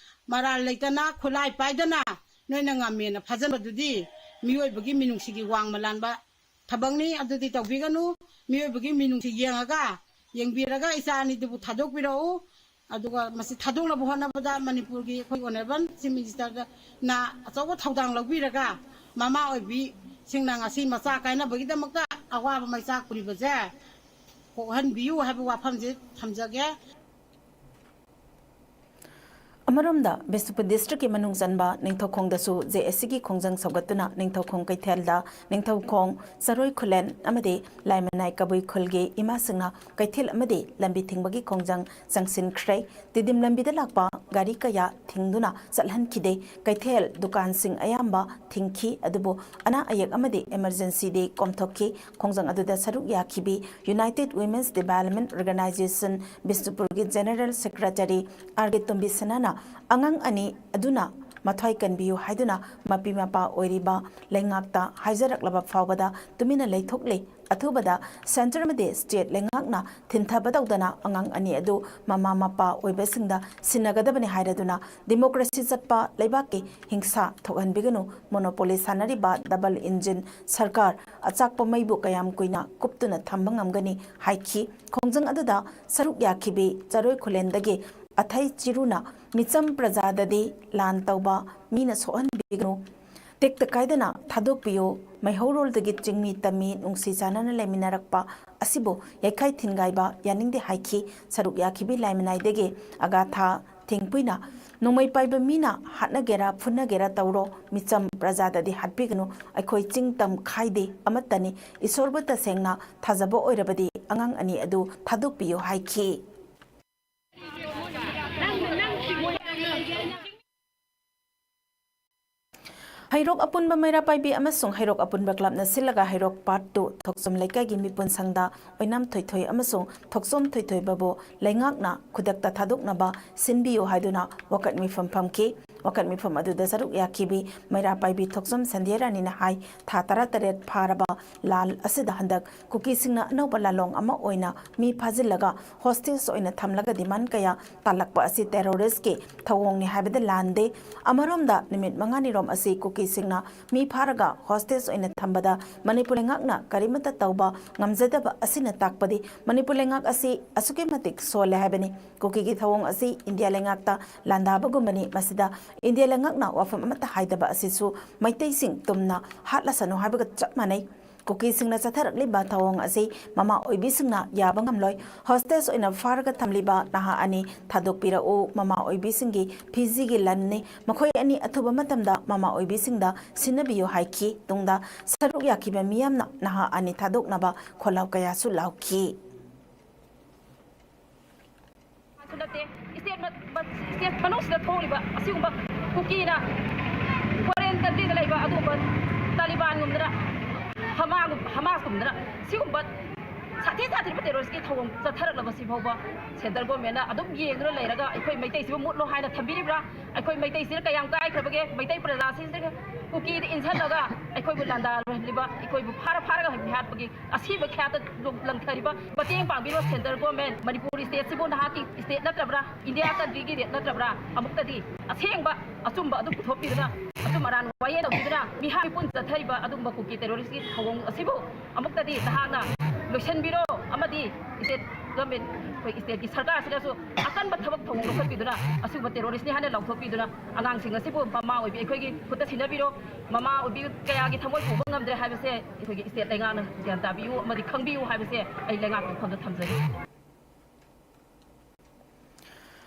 ꯃꯔꯥꯜ ꯂꯩꯇꯅ, ꯈꯨꯠꯂꯥꯏ ꯄꯥꯏꯗꯅ ꯅꯣꯏꯅ ꯉꯝꯃꯦꯅ ꯐꯥꯖꯤꯟꯕꯗꯨꯗꯤ ꯃꯤꯑꯣꯏꯕꯒꯤ ꯃꯤꯅꯨꯡꯁꯤꯒꯤ ꯋꯥꯡꯃ ꯂꯥꯟꯕ ꯊꯕꯛꯅꯤ꯫ ꯑꯗꯨꯗꯤ ꯇꯧꯕꯤꯒꯅꯨ꯫ ꯃꯤꯑꯣꯏꯕꯒꯤ ꯃꯤꯅꯨꯡꯁꯤ ꯌꯦꯡꯉꯒ, ꯌꯦꯡꯕꯤꯔꯒ ꯏꯆꯥ ꯑꯅꯤꯗꯨꯕꯨ ꯊꯥꯗꯣꯛꯄꯤꯔꯛꯎ꯫ ꯑꯗꯨꯒ ꯃꯁꯤ ꯊꯥꯗꯣꯛꯅꯕ ꯍꯣꯠꯅꯕꯗ ꯃꯅꯤꯄꯨꯔꯒꯤ ꯑꯩꯈꯣꯏ Honourable Chief Minister ꯅ ꯑꯆꯧꯕ ꯊꯧꯗꯥꯡ ꯂꯧꯕꯤꯔꯒ, ꯃꯃꯥ ꯑꯣꯏꯕꯤꯁꯤꯡꯅ ꯉꯁꯤ ꯃꯆꯥ ꯀꯥꯏꯅꯕꯒꯤꯗꯃꯛꯇ ꯑꯋꯥꯕ ꯃꯩꯆꯥꯛ ꯄꯨꯔꯤꯕꯁꯦ ꯀꯣꯛꯍꯟꯕꯤꯌꯨ ꯍꯥꯏꯕ ꯋꯥꯐꯝꯁꯦ ꯊꯝꯖꯒꯦ꯫ ꯑꯃꯔꯣꯝꯗ, ꯕꯤꯁꯅꯨꯄꯨꯔ district ꯀꯤ ꯃꯅꯨꯡ ꯆꯟꯕ ꯅꯤꯡꯊꯧꯈꯣꯡꯗꯁꯨ J A C ꯒꯤ ꯈꯣꯡꯖꯪ ꯁꯧꯒꯠꯇꯨꯅ ꯅꯤꯡꯊꯧꯈꯣꯡ ꯀꯩꯊꯦꯜꯗ ꯅꯤꯡꯊꯧꯈꯣꯡ ꯆꯔꯣꯏ ꯈꯨꯂꯦꯟ ꯑꯃꯗꯤ ꯂꯥꯏꯃꯅꯥꯏ ꯀꯕꯨꯏ ꯈꯨꯜꯒꯤ ꯏꯃꯥꯁꯤꯡꯅ ꯀꯩꯊꯦꯜ ꯑꯃꯗꯤ ꯂꯝꯕꯤ ꯊꯤꯡꯕꯒꯤ ꯈꯣꯡꯖꯪ ꯆꯪꯁꯤꯟꯈ꯭ꯔꯦ꯫ ꯇꯤꯗꯤꯝ ꯂꯝꯕꯤꯗ ꯂꯥꯛꯄ ꯒꯥꯔꯤ ꯀꯌꯥ ꯊꯤꯡꯗꯨꯅ ꯆꯠꯍꯟꯈꯤꯗꯦ꯫ ꯀꯩꯊꯦꯜ ꯗꯨꯀꯥꯟꯁꯤꯡ ꯑꯌꯥꯝꯕ ꯊꯤꯡꯈꯤ, ꯑꯗꯨꯕꯨ ꯑꯅꯥ ꯑꯌꯦꯛ ꯑꯃꯗꯤ emergency ꯗꯤ ꯀꯣꯝꯊꯣꯛꯈꯤ꯫ ꯈꯣꯡꯖꯪ ꯑꯗꯨꯗ ꯁꯔꯨꯛ ꯌꯥꯈꯤꯕꯤ United Women's Development Organisation ꯕꯤꯁꯅꯨꯄꯨꯔꯒꯤ General Secretary R K ꯇꯣꯝꯕꯤꯁꯅꯥꯅ ꯑꯉꯥꯡ ꯑꯅꯤ ꯑꯗꯨꯅ ꯃꯊ꯭ꯋꯥꯏ ꯀꯟꯕꯤꯌꯨ ꯍꯥꯏꯗꯨꯅ ꯃꯄꯤ ꯃꯄꯥ ꯑꯣꯏꯔꯤꯕ ꯂꯩꯉꯥꯛꯇ ꯍꯥꯏꯖꯔꯛꯂꯕ ꯐꯥꯎꯕꯗ ꯇꯨꯃꯤꯟꯅ ꯂꯩꯊꯣꯛꯂꯦ꯫ ꯑꯊꯨꯕꯗ centre ꯑꯃꯗꯤ state ꯂꯩꯉꯥꯛꯅ ꯊꯤꯟꯊꯕ ꯇꯧꯗꯅ ꯑꯉꯥꯡ ꯑꯅꯤ ꯑꯗꯨ ꯃꯃꯥ ꯃꯄꯥ ꯑꯣꯏꯕꯁꯤꯡꯗ ꯁꯤꯟꯅꯒꯗꯕꯅꯤ ꯍꯥꯏꯔꯗꯨꯅ democracy ꯆꯠꯄ ꯂꯩꯕꯥꯛꯀꯤ ꯍꯤꯡꯁꯥ ꯊꯣꯛꯍꯟꯕꯤꯒꯅꯨ꯫ Monopoly ꯁꯥꯟꯅꯔꯤꯕ double engine ꯁꯔꯀꯥꯔ ꯑꯆꯥꯛꯄ ꯃꯩꯕꯨ ꯀꯌꯥꯝ ꯀꯨꯏꯅ ꯀꯨꯞꯇꯨꯅ ꯊꯝꯕ ꯉꯝꯒꯅꯤ ꯍꯥꯏꯈꯤ꯫ ꯈꯣꯡꯖꯪ ꯑꯗꯨꯗ ꯁꯔꯨꯛ ꯌꯥꯈꯤꯕꯤ ꯆꯔꯣꯏ ꯈꯨꯂꯦꯟꯗꯒꯤ ꯑꯊꯩ ꯆꯤꯔꯨꯅ ꯃꯤꯆꯝ ꯄ꯭ꯔꯖꯥꯗꯗꯤ ꯂꯥꯟ ꯇꯧꯕ ꯃꯤꯅ ꯁꯣꯛꯍꯟꯕꯤꯒꯅꯨ, ꯇꯦꯛꯇ ꯀꯥꯏꯗꯅ ꯊꯥꯗꯣꯛꯄꯤꯌꯨ, ꯃꯩꯍꯧꯔꯣꯜꯗꯒꯤ ꯆꯤꯡꯃꯤ ꯇꯝꯃꯤ ꯅꯨꯡꯁꯤ ꯆꯥꯟꯅꯅ ꯂꯩꯃꯤꯟꯅꯔꯛꯄ ꯑꯁꯤꯕꯨ ꯌꯩꯈꯥꯏ ꯊꯤꯟꯒꯥꯏꯕ ꯌꯥꯅꯤꯡꯗꯦ ꯍꯥꯏꯈꯤ꯫ ꯁꯔꯨꯛ ꯌꯥꯈꯤꯕꯤ ꯂꯥꯏꯃꯅꯥꯏꯗꯒꯤ ꯑꯒꯥꯊꯥ ꯊꯦꯡꯄꯨꯏꯅ ꯅꯣꯡꯃꯩ ꯄꯥꯏꯕ ꯃꯤꯅ ꯍꯥꯠꯅꯒꯦꯔꯥ ꯐꯨꯅꯒꯦꯔꯥ ꯇꯧꯔꯣ, ꯃꯤꯆꯝ ꯄ꯭ꯔꯖꯥꯗꯗꯤ ꯍꯥꯠꯄꯤꯒꯅꯨ, ꯑꯩꯈꯣꯏ ꯆꯤꯡ ꯇꯝ ꯈꯥꯏꯗꯦ ꯑꯃꯠꯇꯅꯤ, ꯏꯁꯣꯔꯕꯨ ꯇꯁꯦꯡꯅ ꯊꯥꯖꯕ ꯑꯣꯏꯔꯕꯗꯤ ꯑꯉꯥꯡ ꯑꯅꯤ ꯑꯗꯨ ꯊꯥꯗꯣꯛꯄꯤꯌꯨ ꯍꯥꯏꯈꯤ꯫ ꯍꯩꯔꯣꯛ ꯑꯄꯨꯟꯕ ꯃꯩꯔꯥ ꯄꯥꯏꯕꯤ ꯑꯃꯁꯨꯡ ꯍꯩꯔꯣꯛ ꯑꯄꯨꯟꯕ club ꯅ ꯁꯤꯜꯂꯒ ꯍꯩꯔꯣꯛ part two ꯊꯣꯛꯆꯣꯝ ꯂꯩꯀꯥꯏꯒꯤ ꯃꯤꯄꯨꯟ ꯁꯪꯗ ꯑꯣꯏꯅꯥꯝ ꯊꯣꯏꯊꯣꯏ ꯑꯃꯁꯨꯡ ꯊꯣꯛꯆꯣꯝ ꯊꯣꯏꯊꯣꯏꯕꯕꯨ ꯂꯩꯉꯥꯛꯅ ꯈꯨꯗꯛꯇ ꯊꯥꯗꯣꯛꯅꯕ ꯁꯤꯟꯕꯤꯌꯨ ꯍꯥꯏꯗꯨꯅ ꯋꯥꯀꯠ ꯃꯤꯐꯝ ꯐꯝꯈꯤ꯫ ꯋꯥꯀꯠ ꯃꯤꯐꯝ ꯑꯗꯨꯗ ꯁꯔꯨꯛ ꯌꯥꯈꯤꯕꯤ ꯃꯩꯔꯥ ꯄꯥꯏꯕꯤ ꯊꯣꯛꯆꯣꯝ ꯁꯟꯙ꯭ꯌꯥꯔꯥꯅꯤꯅ ꯍꯥꯏ, ꯊꯥ ꯇꯔꯥꯇꯔꯦꯠ ꯐꯥꯔꯕ ꯂꯥꯜ ꯑꯁꯤꯗ ꯍꯟꯗꯛ ꯀꯨꯀꯤꯁꯤꯡꯅ ꯑꯅꯧꯕ ꯂꯥꯂꯣꯡ ꯑꯃ ꯑꯣꯏꯅ ꯃꯤ ꯐꯥꯖꯤꯜꯂꯒ ꯍꯣꯁꯇꯦꯖ ꯑꯣꯏꯅ ꯊꯝꯂꯒ ꯗꯤꯃꯥꯟ ꯀꯌꯥ ꯇꯥꯜꯂꯛꯄ ꯑꯁꯤ ꯇꯦꯔꯣꯔꯤꯁꯀꯤ ꯊꯧꯑꯣꯡꯅꯤ ꯍꯥꯏꯕꯗ ꯂꯥꯟꯗꯦ꯫ ꯑꯃꯔꯣꯝꯗ ꯅꯨꯃꯤꯠ ꯃꯉꯥꯅꯤꯔꯣꯝ ꯑꯁꯤ ꯀꯨꯀꯤꯁꯤꯡꯅ ꯃꯤ ꯐꯥꯔꯒ ꯍꯣꯁꯇꯦꯖ ꯑꯣꯏꯅ ꯊꯝꯕꯗ ꯃꯅꯤꯄꯨꯔ ꯂꯩꯉꯥꯛꯅ ꯀꯔꯤꯃꯠꯇ ꯇꯧꯕ ꯉꯝꯖꯗꯕ ꯑꯁꯤꯅ ꯇꯥꯛꯄꯗꯤ ꯃꯅꯤꯄꯨꯔ ꯂꯩꯉꯥꯛ ꯑꯁꯤ ꯑꯁꯨꯛꯀꯤ ꯃꯇꯤꯛ ꯁꯣꯜꯂꯦ ꯍꯥꯏꯕꯅꯤ꯫ ꯀꯨꯀꯤꯒꯤ ꯊꯧꯑꯣꯡ ꯑꯁꯤ ꯏꯟꯗꯤꯌꯥ ꯂꯩꯉꯥꯛꯇ ꯂꯥꯟꯗꯥꯕꯒꯨꯝꯕꯅꯤ꯫ ꯃꯁꯤꯗ ꯏꯟꯗꯤꯌꯥ ꯂꯩꯉꯥꯛꯅ ꯋꯥꯐꯝ ꯑꯃꯠꯇ ꯍꯥꯏꯗꯕ ꯑꯁꯤꯁꯨ ꯃꯩꯇꯩꯁꯤꯡ ꯇꯨꯝꯅ ꯍꯥꯠꯂꯁꯅꯨ ꯍꯥꯏꯕꯒ ꯆꯞ ꯃꯥꯟꯅꯩ꯫ ꯀꯨꯀꯤꯁꯤꯡꯅ ꯆꯠꯊꯔꯛꯂꯤꯕ ꯊꯧꯑꯣꯡ ꯑꯁꯤ ꯃꯃꯥ ꯑꯣꯏꯕꯤꯁꯤꯡꯅ ꯌꯥꯕ ꯉꯝꯂꯣꯏ꯫ ꯍꯣꯁꯇꯦꯖ ꯑꯣꯏꯅ ꯐꯥꯔꯒ ꯊꯝꯂꯤꯕ ꯅꯍꯥ ꯑꯅꯤ ꯊꯥꯗꯣꯛꯄꯤꯔꯛꯎ꯫ ꯃꯃꯥ ꯑꯣꯏꯕꯤꯁꯤꯡꯒꯤ ꯐꯤꯖꯤꯒꯤ ꯂꯟꯅꯤ꯫ ꯃꯈꯣꯏ ꯑꯅꯤ ꯑꯊꯨꯕ ꯃꯇꯝꯗ ꯃꯃꯥ ꯑꯣꯏꯕꯤꯁꯤꯡꯗ ꯁꯤꯟꯅꯕꯤꯌꯨ ꯍꯥꯏꯈꯤ꯫ ꯇꯨꯡꯗ ꯁꯔꯨꯛ ꯌꯥꯈꯤꯕ ꯃꯤꯌꯥꯝꯅ ꯅꯍꯥ ꯑꯅꯤ ꯊꯥꯗꯣꯛꯅꯕ ꯈꯣꯜꯂꯥꯎ ꯀꯌꯥꯁꯨ ꯂꯥꯎꯈꯤ꯫ ꯁꯨ ꯅꯠꯇꯦ, ꯁ꯭ꯇꯦꯠ ꯃ-, ꯃ-, ꯁ꯭ꯇꯦꯠ ꯃꯅꯨꯡꯁꯤꯗ ꯊꯣꯛꯂꯤꯕ ꯑꯁꯤꯒꯨꯝꯕ ꯀꯨꯀꯤꯅ ꯐꯣꯔꯦꯟ ꯀꯟꯇ꯭ꯔꯤꯗ ꯂꯩꯕ ꯑꯗꯨꯒꯨꯝꯕ ꯇꯥꯂꯤꯕꯥꯟꯒꯨꯝꯗꯅ, ꯍꯃꯥꯒꯨꯝ-, ꯍꯃꯥꯁꯀꯨꯝꯗꯅ ꯁꯤꯒꯨꯝꯕ ꯁꯥꯊꯤ ꯁꯥꯊꯤꯕ ꯇꯦꯔꯣꯔꯤꯁꯀꯤ ꯊꯧꯑꯣꯡ ꯆꯠꯊꯔꯛꯂꯕꯁꯤ ꯐꯥꯎꯕ ꯁꯦꯟꯇ꯭ꯔꯦꯜ ꯒꯣꯔꯃꯦꯟꯅ ꯑꯗꯨꯝ ꯌꯦꯡꯗꯨꯅ ꯂꯩꯔꯒ ꯑꯩꯈꯣꯏ ꯃꯩꯇꯩꯁꯤꯕꯨ ꯃꯨꯠꯂꯣ ꯍꯥꯏꯅ ꯊꯝꯕꯤꯔꯤꯕ꯭ꯔꯥ? ꯑꯩꯈꯣꯏ ꯃꯩꯇꯩꯁꯤꯅ ꯀꯌꯥꯝ ꯀꯥꯏꯈ꯭ꯔꯕꯒꯦ? ꯃꯩꯇꯩ ꯄ꯭ꯔꯖꯥꯁꯤꯡꯁꯤꯗ ꯀꯨꯀꯤꯗ ꯏꯟꯁꯤꯜꯂꯒ ꯑꯩꯈꯣꯏꯕꯨ ꯂꯥꯟꯗꯥꯍꯜꯂꯤꯕ, ꯑꯩꯈꯣꯏꯕꯨ ꯐꯥꯔ ꯐꯥꯔꯒ ꯍꯥꯠꯄꯒꯤ ꯑꯁꯤꯕ ꯈ꯭ꯌꯥꯠꯇ ꯂꯪꯊꯔꯤꯕ ꯃꯇꯦꯡ ꯄꯥꯡꯕꯤꯔꯣ ꯁꯦꯟꯇ꯭ꯔꯦꯜ ꯒꯣꯔꯃꯦꯟ꯫ ꯃꯅꯤꯄꯨꯔ ꯁ꯭ꯇꯦꯠꯁꯤꯕꯨ ꯅꯍꯥꯛꯀꯤ ꯁ꯭ꯇꯦꯠ ꯅꯠꯇ꯭ꯔꯕ꯭ꯔꯥ? ꯏꯟꯗꯤꯌꯥ ꯀꯟꯇ꯭ꯔꯤꯒꯤ ꯁ꯭ꯇꯦꯠ ꯅꯠꯇ꯭ꯔꯕ꯭ꯔꯥ? ꯑꯃꯨꯛꯇꯗꯤ ꯑꯁꯦꯡꯕ ꯑꯆꯨꯝꯕ ꯑꯗꯨ ꯄꯨꯊꯣꯛꯄꯤꯗꯨꯅ, ꯑꯆꯨꯝ ꯑꯔꯥꯟ ꯋꯥꯌꯦꯜ ꯇꯧꯕꯤꯗꯨꯅ ꯃꯤꯍꯥꯠ ꯃꯤꯄꯨꯟ ꯆꯠꯊꯔꯤꯕ ꯑꯗꯨꯒꯨꯝꯕ ꯀꯨꯀꯤ ꯇꯦꯔꯣꯔꯤꯁꯀꯤ ꯊꯧꯑꯣꯡ ꯑꯁꯤꯕꯨ ꯑꯃꯨꯛꯇꯗꯤ ꯅꯍꯥꯛꯅ ꯂꯣꯏꯁꯤꯟꯕꯤꯔꯣ ꯑꯃꯗꯤ ꯁ꯭ꯇꯦꯠ ꯒꯣꯔꯃꯦꯟ, ꯑꯩꯈꯣꯏ ꯁ꯭ꯇꯦꯠꯀꯤ ꯁꯔꯀꯥꯔꯁꯤꯗꯁꯨ ꯑꯀꯟꯕ ꯊꯕꯛ ꯊꯧꯑꯣꯡ ꯂꯧꯈꯠꯄꯤꯗꯨꯅ ꯑꯁꯤꯒꯨꯝꯕ ꯇꯦꯔꯣꯔꯤꯁꯅꯤ ꯍꯥꯏꯅ ꯂꯥꯎꯊꯣꯛꯄꯤꯗꯨꯅ ꯑꯉꯥꯡꯁꯤꯡ ꯑꯁꯤꯕꯨ ꯃꯃꯥ ꯑꯣꯏꯕꯤ ꯑꯩꯈꯣꯏꯒꯤ ꯈꯨꯠꯇ ꯁꯤꯟꯅꯕꯤꯔꯣ꯫ ꯃꯃꯥ ꯑꯣꯏꯕꯤ ꯀꯌꯥꯒꯤ ꯊꯃꯣꯏ ꯄꯨꯕ ꯉꯝꯗ꯭ꯔꯦ ꯍꯥꯏꯕꯁꯦ ꯑꯩꯈꯣꯏꯒꯤ ꯁ꯭ꯇꯦꯠ ꯂꯩꯉꯥꯛꯅ ꯒ꯭ꯌꯥꯟ ꯇꯥꯕꯤꯌꯨ ꯑꯃꯗꯤ ꯈꯪꯕꯤꯌꯨ ꯍꯥꯏꯕꯁꯦ ꯑꯩ ꯂꯩꯉꯥꯛꯀꯤ ꯃꯐꯝꯗ ꯊꯝꯖꯔꯤ꯫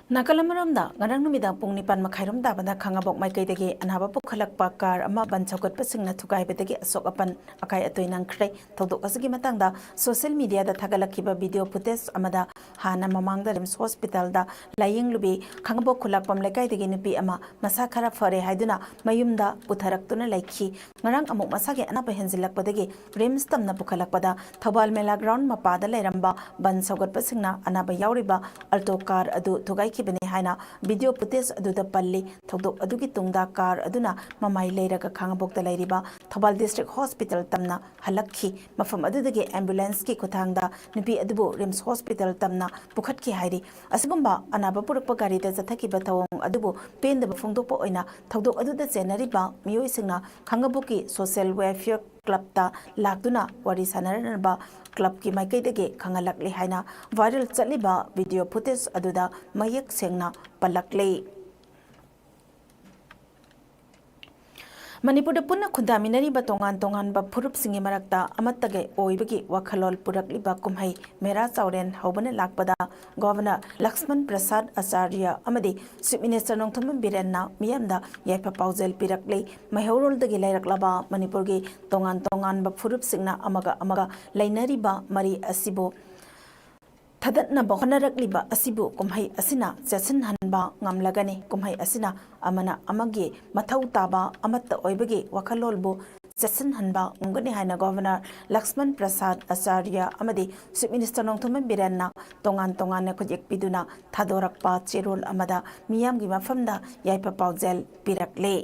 ꯅꯥꯀꯜ ꯑꯃꯔꯣꯝꯗ, ꯉꯔꯥꯡ ꯅꯨꯃꯤꯗꯥꯡ ꯄꯨꯡ ꯅꯤꯄꯥꯟ ꯃꯈꯥꯏꯔꯣꯝ ꯇꯥꯕꯗ ꯈꯥꯉꯕꯣꯛ ꯃꯥꯏꯀꯩꯗꯒꯤ ꯑꯅꯥꯕ ꯄꯨꯈꯠꯂꯛꯄ ꯀꯥꯔ ꯑꯃ ꯕꯟ ꯁꯧꯒꯠꯄꯁꯤꯡꯅ ꯊꯨꯒꯥꯏꯕꯗꯒꯤ ꯑꯁꯣꯛ ꯑꯄꯟ ꯑꯀꯥꯏ ꯑꯇꯣꯏ ꯅꯪꯈ꯭ꯔꯦ꯫ ꯊꯧꯗꯣꯛ ꯑꯁꯤꯒꯤ ꯃꯇꯥꯡꯗ ꯁꯣꯁꯤꯌꯦꯜ ꯃꯤꯗꯤꯌꯥꯗ ꯊꯥꯒꯠꯂꯛꯈꯤꯕ ꯚꯤꯗꯤꯑꯣ ꯐꯨꯇꯦꯖ ꯑꯃꯗ ꯍꯥꯟꯅ ꯃꯃꯥꯡꯗ ꯔꯤꯝꯁ ꯍꯣꯁꯄꯤꯇꯥꯜꯗ ꯂꯥꯌꯦꯡꯂꯨꯕꯤ ꯈꯥꯉꯕꯣꯛ ꯈꯨꯂꯥꯛꯄꯝ ꯂꯩꯀꯥꯏꯗꯒꯤ ꯅꯨꯄꯤ ꯑꯃ ꯃꯁꯥ ꯈꯔ ꯐꯔꯦ ꯍꯥꯏꯗꯨꯅ ꯃꯌꯨꯝꯗ ꯄꯨꯊꯔꯛꯇꯨꯅ ꯂꯩꯈꯤ꯫ ꯉꯔꯥꯡ ꯑꯃꯨꯛ ꯃꯁꯥꯒꯤ ꯑꯅꯥꯕ ꯍꯦꯟꯖꯤꯜꯂꯛꯄꯗꯒꯤ ꯔꯤꯝꯁ ꯇꯝꯅ ꯄꯨꯈꯠꯂꯛꯄꯗ ꯊꯧꯕꯥꯜ ꯃꯦꯂꯥ ꯒ꯭ꯔꯥꯎꯟ ꯃꯄꯥꯗ ꯂꯩꯔꯝꯕ ꯕꯟ ꯁꯧꯒꯠꯄꯁꯤꯡꯅ ꯑꯅꯥꯕ ꯌꯥꯎꯔꯤꯕ ꯑꯜꯇꯣ ꯀꯥꯔ ꯑꯗꯨ ꯊꯨꯒꯥꯏꯈꯤ꯫ ꯈꯤꯕꯅꯤ ꯍꯥꯏꯅ video footage ꯑꯗꯨꯗ ꯄꯜꯂꯤ꯫ ꯊꯧꯗꯣꯛ ꯑꯗꯨꯒꯤ ꯇꯨꯡꯗ car ꯑꯗꯨꯅ ꯃꯃꯥꯏ ꯂꯩꯔꯒ ꯈꯥꯉꯕꯣꯛꯇ ꯂꯩꯔꯤꯕ ꯊꯧꯕꯥꯜ District Hospital ꯇꯝꯅ ꯍꯜꯂꯛꯈꯤ꯫ ꯃꯐꯝ ꯑꯗꯨꯗꯒꯤ ambulance ꯀꯤ ꯈꯨꯠꯊꯥꯡꯗ ꯅꯨꯄꯤ ꯑꯗꯨꯕꯨ RIMS Hospital ꯇꯝꯅ ꯄꯨꯈꯠꯈꯤ ꯍꯥꯏꯔꯤ꯫ ꯑꯁꯤꯒꯨꯝꯕ ꯑꯅꯥꯕ ꯄꯨꯔꯛꯄ ꯒꯥꯔꯤꯗ ꯆꯠꯊꯈꯤꯕ ꯊꯧꯑꯣꯡ ꯑꯗꯨꯕꯨ ꯄꯦꯟꯗꯕ ꯐꯣꯡꯗꯣꯛꯄ ꯑꯣꯏꯅ ꯊꯧꯗꯣꯛ ꯑꯗꯨꯗ ꯆꯦꯟꯅꯔꯤꯕ ꯃꯤꯑꯣꯏꯁꯤꯡꯅ ꯈꯥꯉꯕꯣꯛꯀꯤ Social Welfare Club ꯇ ꯂꯥꯛꯇꯨꯅ ꯋꯥꯔꯤ ꯁꯥꯟꯅꯔꯅꯕ club ꯀꯤ ꯃꯥꯏꯀꯩꯗꯒꯤ ꯈꯪꯍꯜꯂꯛꯂꯤ ꯍꯥꯏꯅ viral ꯆꯠꯂꯤꯕ video footage ꯑꯗꯨꯗ ꯃꯌꯦꯛ ꯁꯦꯡꯅ ꯄꯜꯂꯛꯂꯤ꯫ ꯃꯅꯤꯄꯨꯔꯗ ꯄꯨꯟꯅ ꯈꯨꯟꯗꯥꯃꯤꯟꯅꯔꯤꯕ ꯇꯣꯉꯥꯟ ꯇꯣꯉꯥꯟꯕ ꯐꯨꯔꯨꯞꯁꯤꯡꯒꯤ ꯃꯔꯛꯇ ꯑꯃꯠꯇꯒꯤ ꯑꯣꯏꯕꯒꯤ ꯋꯥꯈꯜꯂꯣꯟ ꯄꯨꯔꯛꯂꯤꯕ ꯀꯨꯝꯍꯩ ꯃꯦꯔꯥ ꯆꯥꯎꯔꯦꯟ ꯍꯧꯕꯅ ꯂꯥꯛꯄꯗ Governor ꯂꯛꯁꯃꯟ ꯄ꯭ꯔꯁꯥꯗ ꯑꯆꯥꯔꯌ ꯑꯃꯗꯤ Chief Minister ꯅꯣꯡꯊꯣꯝꯕꯝ ꯕꯤꯔꯦꯟꯅ ꯃꯤꯌꯥꯝꯗ ꯌꯥꯏꯐ ꯄꯥꯎꯖꯦꯜ ꯄꯤꯔꯛꯂꯤ꯫ ꯃꯩꯍꯧꯔꯣꯜꯗꯒꯤ ꯂꯩꯔꯛꯂꯕ ꯃꯅꯤꯄꯨꯔꯒꯤ ꯇꯣꯉꯥꯟ ꯇꯣꯉꯥꯟꯕ ꯐꯨꯔꯨꯞꯁꯤꯡꯅ ꯑꯃꯒ ꯑꯃꯒ ꯂꯩꯅꯔꯤꯕ ꯃꯔꯤ ꯑꯁꯤꯕꯨ ꯊꯗꯠꯅꯕ ꯍꯣꯠꯅꯔꯛꯂꯤꯕ ꯑꯁꯤꯕꯨ ꯀꯨꯝꯍꯩ ꯑꯁꯤꯅ ꯆꯦꯠꯁꯤꯟꯍꯟꯕ ꯉꯝꯂꯒꯅꯤ꯫ ꯀꯨꯝꯍꯩ ꯑꯁꯤꯅ ꯑꯃꯅ ꯑꯃꯒꯤ ꯃꯊꯧ ꯇꯥꯕ ꯑꯃꯠꯇ ꯑꯣꯏꯕꯒꯤ ꯋꯥꯈꯜꯂꯣꯟꯕꯨ ꯆꯦꯠꯁꯤꯟꯍꯟꯕ ꯉꯝꯒꯅꯤ ꯍꯥꯏꯅ Governor ꯂꯛꯁꯃꯟ ꯄ꯭ꯔꯁꯥꯗ ꯑꯆꯥꯔꯌ ꯑꯃꯗꯤ Chief Minister ꯅꯣꯡꯊꯣꯝꯕꯝ ꯕꯤꯔꯦꯟꯅ ꯇꯣꯉꯥꯟ ꯇꯣꯉꯥꯟꯅ ꯈꯨꯠꯌꯦꯛ ꯄꯤꯗꯨꯅ ꯊꯥꯗꯣꯔꯛꯄ ꯆꯦꯔꯣꯜ ꯑꯃꯗ ꯃꯤꯌꯥꯝꯒꯤ ꯃꯐꯝꯗ ꯌꯥꯏꯐ ꯄꯥꯎꯖꯦꯜ ꯄꯤꯔꯛꯂꯤ꯫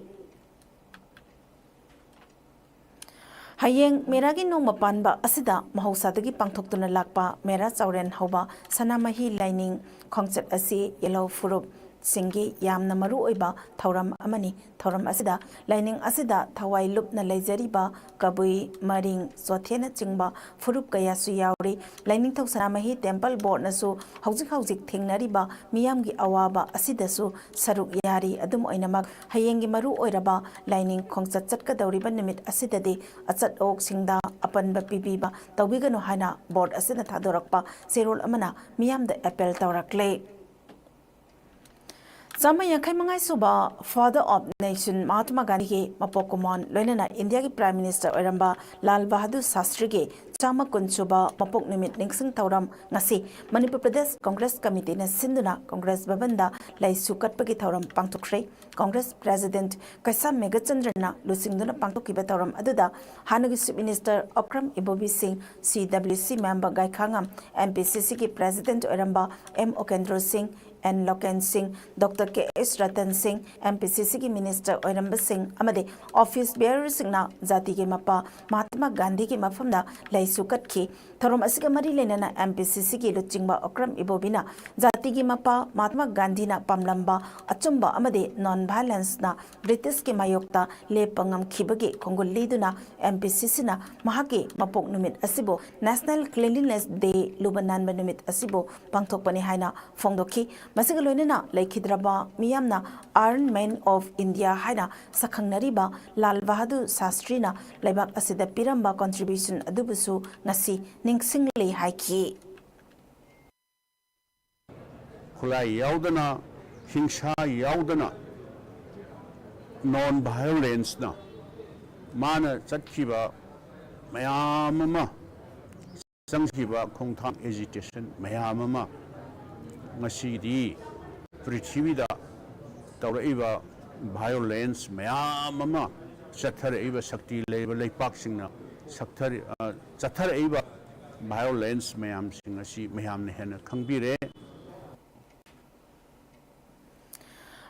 ꯍꯌꯦꯡ ꯃꯦꯔꯥꯒꯤ ꯅꯣꯡꯃ ꯄꯥꯟꯕ ꯑꯁꯤꯗ ꯃꯍꯧꯁꯥꯗꯒꯤ ꯄꯥꯡꯊꯣꯛꯇꯨꯅ ꯂꯥꯛꯄ ꯃꯦꯔꯥ ꯆꯥꯎꯔꯦꯟ ꯍꯧꯕ ꯁꯅꯥꯃꯍꯤ ꯂꯥꯏꯅꯤꯡ ꯈꯣꯡꯆꯠ ꯑꯁꯤ ꯌꯦꯜꯍꯧ ꯐꯨꯔꯨꯞꯁꯤꯡꯒꯤ ꯌꯥꯝꯅ ꯃꯔꯨ ꯑꯣꯏꯕ ꯊꯧꯔꯝ ꯑꯃꯅꯤ꯫ ꯊꯧꯔꯝ ꯑꯁꯤꯗ ꯂꯥꯏꯅꯤꯡ ꯑꯁꯤꯗ ꯊꯋꯥꯏ ꯂꯨꯞꯅ ꯂꯩꯖꯔꯤꯕ ꯀꯕꯨꯏ, ꯃꯔꯤꯡ, ꯆꯣꯊꯦꯅꯆꯤꯡꯕ ꯐꯨꯔꯨꯞ ꯀꯌꯥꯁꯨ ꯌꯥꯎꯔꯤ꯫ ꯂꯥꯏꯅꯤꯡꯊꯧ ꯁꯅꯥꯃꯍꯤ Temple Board ꯅꯁꯨ ꯍꯧꯖꯤꯛ ꯍꯧꯖꯤꯛ ꯊꯦꯡꯅꯔꯤꯕ ꯃꯤꯌꯥꯝꯒꯤ ꯑꯋꯥꯕ ꯑꯁꯤꯗꯁꯨ ꯁꯔꯨꯛ ꯌꯥꯔꯤ꯫ ꯑꯗꯨꯝ ꯑꯣꯏꯅꯃꯛ, ꯍꯌꯦꯡꯒꯤ ꯃꯔꯨ ꯑꯣꯏꯔꯕ ꯂꯥꯏꯅꯤꯡ ꯈꯣꯡꯆꯠ ꯆꯠꯀꯗꯧꯔꯤꯕ ꯅꯨꯃꯤꯠ ꯑꯁꯤꯗꯗꯤ ꯑꯆꯠ ꯑꯋꯣꯛꯁꯤꯡꯗ ꯑꯄꯟꯕ ꯄꯤꯕꯤꯕ ꯇꯧꯕꯤꯒꯅꯨ ꯍꯥꯏꯅ board ꯑꯁꯤꯅ ꯊꯥꯗꯣꯔꯛꯄ ꯆꯦꯔꯣꯜ ꯑꯃꯅ ꯃꯤꯌꯥꯝꯗ appeal ꯇꯧꯔꯛꯂꯦ꯫ ꯆꯥꯝꯃ ꯌꯥꯡꯈꯩ ꯃꯉꯥ ꯁꯨꯕ Father of Nation ꯃꯍꯥꯇꯃꯥ ꯒꯥꯟꯙꯤꯒꯤ ꯃꯄꯣꯛ ꯀꯨꯝꯑꯣꯟ ꯂꯣꯏꯅꯅ ꯏꯟꯗꯤꯌꯥꯒꯤ Prime Minister ꯑꯣꯏꯔꯝꯕ ꯂꯥꯜ ꯕꯍꯥꯗꯨꯔ ꯁꯥꯁꯇ꯭ꯔꯤꯒꯤ ꯆꯥꯝꯃ ꯀꯨꯟ ꯁꯨꯕ ꯃꯄꯣꯛ ꯅꯨꯃꯤꯠ ꯅꯤꯡꯁꯤꯡ ꯊꯧꯔꯝ ꯉꯁꯤ ꯃꯅꯤꯄꯨꯔ ꯄ꯭ꯔꯗꯦꯁ ꯀꯪꯒ꯭ꯔꯦꯁ ꯀꯃꯤꯇꯤꯅ ꯁꯤꯟꯗꯨꯅ ꯀꯪꯒ꯭ꯔꯦꯁ ꯚꯕꯟꯗ ꯂꯩꯁꯨ ꯀꯠꯄꯒꯤ ꯊꯧꯔꯝ ꯄꯥꯡꯊꯣꯛꯈ꯭ꯔꯦ꯫ ꯀꯪꯒ꯭ꯔꯦꯁ President ꯀꯩꯁꯥꯝ ꯃꯦꯘꯆꯟꯗ꯭ꯔꯅ ꯂꯨꯆꯤꯡꯗꯨꯅ ꯄꯥꯡꯊꯣꯛꯈꯤꯕ ꯊꯧꯔꯝ ꯑꯗꯨꯗ ꯍꯥꯟꯅꯒꯤ Chief Minister ꯑꯣꯀ꯭ꯔꯝ ꯏꯕꯣꯕꯤ ꯁꯤꯡ, C W C member ꯒꯥꯏꯈꯥꯉꯝ, M P C C ꯒꯤ President ꯑꯣꯏꯔꯝꯕ M ꯎꯀꯦꯟꯗ꯭ꯔꯣ ꯁꯤꯡ, ꯑꯦꯟ ꯂꯣꯀꯦꯟ ꯁꯤꯡ, ꯗꯣꯛꯇꯔ ꯀꯦ ꯑꯦꯁ ꯔꯇꯟ ꯁꯤꯡ, ꯑꯦꯝ ꯄꯤ ꯁꯤ ꯁꯤꯒꯤ ꯃꯤꯅꯤꯁꯇꯔ ꯑꯣꯏꯔꯝꯕꯁꯤꯡ ꯑꯃꯗꯤ ꯑꯣꯐꯤꯁ ꯕꯤꯌꯔꯁꯤꯡꯅ ꯖꯥꯇꯤꯒꯤ ꯃꯄꯥ ꯃꯍꯥꯇꯃꯥ ꯒꯥꯟꯙꯤꯒꯤ ꯃꯐꯝꯗ ꯂꯩꯁꯨ ꯀꯠꯈꯤ꯫ ꯊꯧꯔꯝ ꯑꯁꯤꯒ ꯃꯔꯤ ꯂꯩꯅꯅ ꯑꯦꯝ ꯄꯤ ꯁꯤ ꯁꯤꯒꯤ ꯂꯨꯆꯤꯡꯕ ꯑꯣꯀ꯭ꯔꯝ ꯏꯕꯣꯕꯤꯅ ꯖꯥꯇꯤꯒꯤ ꯃꯄꯥ ꯃꯍꯥꯇꯃꯥ ꯒꯥꯟꯙꯤꯅ ꯄꯥꯝꯂꯝꯕ ꯑꯆꯨꯝꯕ ꯑꯃꯗꯤ ꯅꯣꯟ ꯚꯥꯏꯂꯦꯟꯁꯅ ꯕ꯭ꯔꯤꯇꯤꯁꯀꯤ ꯃꯥꯌꯣꯛꯇ ꯂꯦꯞꯄ ꯉꯝꯈꯤꯕꯒꯤ ꯈꯣꯡꯒꯨꯜ ꯂꯤꯗꯨꯅ ꯑꯦꯝ ꯄꯤ ꯁꯤ ꯁꯤꯅ ꯃꯍꯥꯛꯀꯤ ꯃꯄꯣꯛ ꯅꯨꯃꯤꯠ ꯑꯁꯤꯕꯨ National Cleanliness Day, ꯂꯨꯕ ꯅꯥꯟꯕ ꯅꯨꯃꯤꯠ ꯑꯁꯤꯕꯨ ꯄꯥꯡꯊꯣꯛꯄꯅꯤ ꯍꯥꯏꯅ ꯐꯣꯡꯗꯣꯛꯈꯤ꯫ ꯃꯁꯤꯒ ꯂꯣꯏꯅꯅ ꯂꯩꯈꯤꯗ꯭ꯔꯕ ꯃꯤꯌꯥꯝꯅ Iron Man of India ꯍꯥꯏꯅ ꯁꯛꯈꯪꯅꯔꯤꯕ ꯂꯥꯜ ꯕꯍꯥꯗꯨꯔ ꯁꯥꯁꯇ꯭ꯔꯤꯅ ꯂꯩꯕꯥꯛ ꯑꯁꯤꯗ ꯄꯤꯔꯝꯕ contribution ꯑꯗꯨꯕꯨꯁꯨ ꯉꯁꯤ ꯅꯤꯡꯁꯤꯡꯂꯤ ꯍꯥꯏꯈꯤ꯫ ꯈꯨꯠꯂꯥꯏ ꯌꯥꯎꯗꯅ, ꯍꯤꯡꯁꯥ ꯌꯥꯎꯗꯅ, ꯅꯣꯟ ꯚꯥꯏꯑꯣꯂꯦꯟꯁꯅ ꯃꯥꯅ ꯆꯠꯈꯤꯕ ꯃꯌꯥꯝ ꯑꯃ, ꯆꯪꯈꯤꯕ ꯈꯣꯡꯊꯥꯡ, ꯑꯦꯖꯤꯇꯦꯁꯟ ꯃꯌꯥꯝ ꯑꯃ ꯉꯁꯤꯗꯤ ꯄ꯭ꯔꯤꯊꯤꯕꯤꯗ ꯇꯧꯔꯛꯏꯕ ꯚꯥꯏꯑꯣꯂꯦꯟꯁ ꯃꯌꯥꯝ ꯑꯃ ꯆꯠꯊꯔꯛꯏꯕ ꯁꯛꯇꯤ ꯂꯩꯔꯤꯕ ꯂꯩꯄꯥꯛꯁꯤꯡꯅ ꯁꯛꯊꯔꯤ-, ꯑ, ꯆꯠꯊꯔꯛꯏꯕ ꯚꯥꯏꯑꯣꯂꯦꯟꯁ ꯃꯌꯥꯝꯁꯤꯡ ꯑꯁꯤ ꯃꯌꯥꯝꯅ ꯍꯦꯟꯅ ꯈꯪꯕꯤꯔꯦ꯫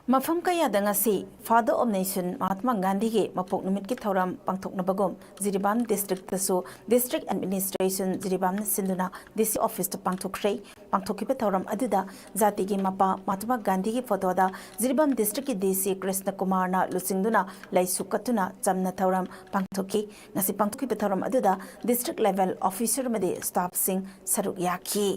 ꯃꯐꯝ ꯀꯌꯥꯗ ꯉꯁꯤ Father of Nation ꯃꯍꯥꯇꯃꯥ ꯒꯥꯟꯙꯤꯒꯤ ꯃꯄꯣꯛ ꯅꯨꯃꯤꯠꯀꯤ ꯊꯧꯔꯝ ꯄꯥꯡꯊꯣꯛꯅꯕꯒꯨꯝ ꯖꯤꯔꯤꯕꯥꯝ ꯗꯤꯁꯇ꯭ꯔꯤꯛꯇꯁꯨ ꯗꯤꯁꯇ꯭ꯔꯤꯛ ꯑꯦꯗꯃꯤꯅꯤꯁꯇ꯭ꯔꯦꯁꯟ ꯖꯤꯔꯤꯕꯥꯝꯅ ꯁꯤꯟꯗꯨꯅ ꯗꯤ ꯁꯤ ꯑꯣꯐꯤꯁꯇ ꯄꯥꯡꯊꯣꯛꯈ꯭ꯔꯦ꯫ ꯄꯥꯡꯊꯣꯛꯈꯤꯕ ꯊꯧꯔꯝ ꯑꯗꯨꯗ ꯖꯥꯇꯤꯒꯤ ꯃꯄꯥ ꯃꯍꯥꯇꯃꯥ ꯒꯥꯟꯙꯤꯒꯤ ꯐꯣꯇꯣꯗ ꯖꯤꯔꯤꯕꯥꯝ ꯗꯤꯁꯇ꯭ꯔꯤꯛꯀꯤ ꯗꯤ ꯁꯤ ꯀ꯭ꯔꯤꯁꯅ ꯀꯨꯃꯥꯔꯅ ꯂꯨꯆꯤꯡꯗꯨꯅ ꯂꯩꯁꯨ ꯀꯠꯇꯨꯅ ꯆꯝꯅ ꯊꯧꯔꯝ ꯄꯥꯡꯊꯣꯛꯈꯤ꯫ ꯉꯁꯤ ꯄꯥꯡꯊꯣꯛꯈꯤꯕ ꯊꯧꯔꯝ ꯑꯗꯨꯗ ꯗꯤꯁꯇ꯭ꯔꯤꯛ ꯂꯦꯚꯦꯜ ꯑꯣꯐꯤꯁꯔ ꯑꯃꯗꯤ ꯁ꯭ꯇꯥꯐꯁꯤꯡ ꯁꯔꯨꯛ ꯌꯥꯈꯤ꯫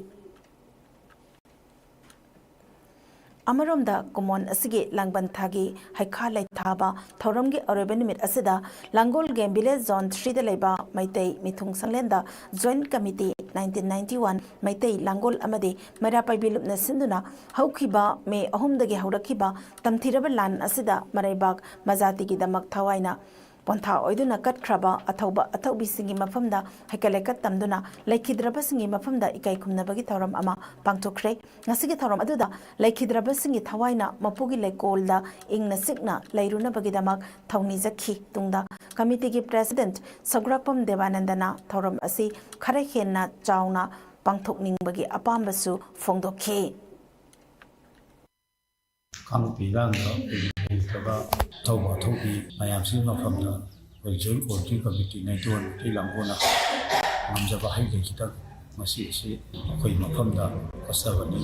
ꯑꯃꯔꯣꯝꯗ ꯀꯨꯝꯑꯣꯟ ꯑꯁꯤꯒꯤ ꯂꯥꯡꯕꯟ ꯊꯥꯒꯤ ꯍꯩꯈꯥ ꯂꯩ ꯊꯥꯕ ꯊꯧꯔꯝꯒꯤ ꯑꯔꯣꯏꯕ ꯅꯨꯃꯤꯠ ꯑꯁꯤꯗ ꯂꯥꯡꯒꯣꯜ ꯒꯦꯝ ꯚꯤꯂꯦꯖ ꯖꯣꯟ ꯊ꯭ꯔꯤꯗ ꯂꯩꯕ ꯃꯩꯇꯩ ꯃꯤꯊꯨꯡ ꯁꯪꯂꯦꯟꯗ joint committee nineteen ninety one Meitei Langol ꯑꯃꯗꯤ ꯃꯩꯔꯥ ꯄꯥꯏꯕꯤ ꯂꯨꯞꯅ ꯁꯤꯟꯗꯨꯅ ꯍꯧꯈꯤꯕ ꯃꯦ ꯑꯍꯨꯝꯗꯒꯤ ꯍꯧꯔꯛꯈꯤꯕ ꯇꯝꯊꯤꯔꯕ ꯂꯥꯟ ꯑꯁꯤꯗ ꯃꯔꯩꯕꯥꯛ ꯃꯖꯥꯇꯤꯒꯤꯗꯃꯛ ꯊꯋꯥꯏꯅ ꯄꯣꯟꯊꯥ ꯑꯣꯏꯗꯨꯅ ꯀꯠꯈ꯭ꯔꯕ ꯑꯊꯧꯕ ꯑꯊꯧꯕꯤꯁꯤꯡꯒꯤ ꯃꯐꯝꯗ ꯍꯩꯀꯠ ꯂꯩꯀꯠ ꯇꯝꯗꯨꯅ ꯂꯩꯈꯤꯗ꯭ꯔꯕꯁꯤꯡꯒꯤ ꯃꯐꯝꯗ ꯏꯀꯥꯏ ꯈꯨꯝꯅꯕꯒꯤ ꯊꯧꯔꯝ ꯑꯃ ꯄꯥꯡꯊꯣꯛꯈ꯭ꯔꯦ꯫ ꯉꯁꯤꯒꯤ ꯊꯧꯔꯝ ꯑꯗꯨꯗ ꯂꯩꯈꯤꯗ꯭ꯔꯕꯁꯤꯡꯒꯤ ꯊꯋꯥꯏꯅ ꯃꯄꯨꯒꯤ ꯂꯩꯀꯣꯜꯗ ꯏꯪꯅ ꯆꯤꯛꯅ ꯂꯩꯔꯨꯅꯕꯒꯤꯗꯃꯛ ꯊꯧꯅꯤꯖꯈꯤ꯫ ꯇꯨꯡꯗ ꯀꯃꯤꯇꯤꯒꯤ ꯄ꯭ꯔꯦꯁꯤꯗꯦꯟꯠ ꯁꯧꯒ꯭ꯔꯥꯛꯄꯝ ꯗꯦꯕꯥꯅꯟꯗꯅ ꯊꯧꯔꯝ ꯑꯁꯤ ꯈꯔ ꯍꯦꯟꯅ ꯆꯥꯎꯅ ꯄꯥꯡꯊꯣꯛꯅꯤꯡꯕꯒꯤ ꯑꯄꯥꯝꯕꯁꯨ ꯐꯣꯡꯗꯣꯛꯈꯤ꯫ ꯀꯥꯡꯂꯨꯞꯀꯤ ꯏꯔꯥꯡꯗ ꯂꯩꯈꯤꯗꯕ ꯑꯊꯧꯕ ꯑꯊꯧꯕꯤ ꯃꯌꯥꯝꯁꯤꯒꯤ ꯃꯐꯝꯗ ꯑꯩꯈꯣꯏ ꯖꯣꯏꯟ ꯀꯣꯑꯣꯔꯗꯤꯅꯦꯇꯤꯡ ꯀꯃꯤꯇꯤ ꯅꯥꯏꯇꯣꯟ ꯃꯩꯇꯩ ꯂꯥꯡꯒꯣꯜꯅ ꯉꯝꯖꯕ ꯍꯩ ꯂꯩꯈꯤꯗꯕ ꯃꯁꯤ ꯑꯁꯤ ꯑꯩꯈꯣꯏ ꯃꯐꯝꯗ ꯀꯠꯆꯕꯅꯤ꯫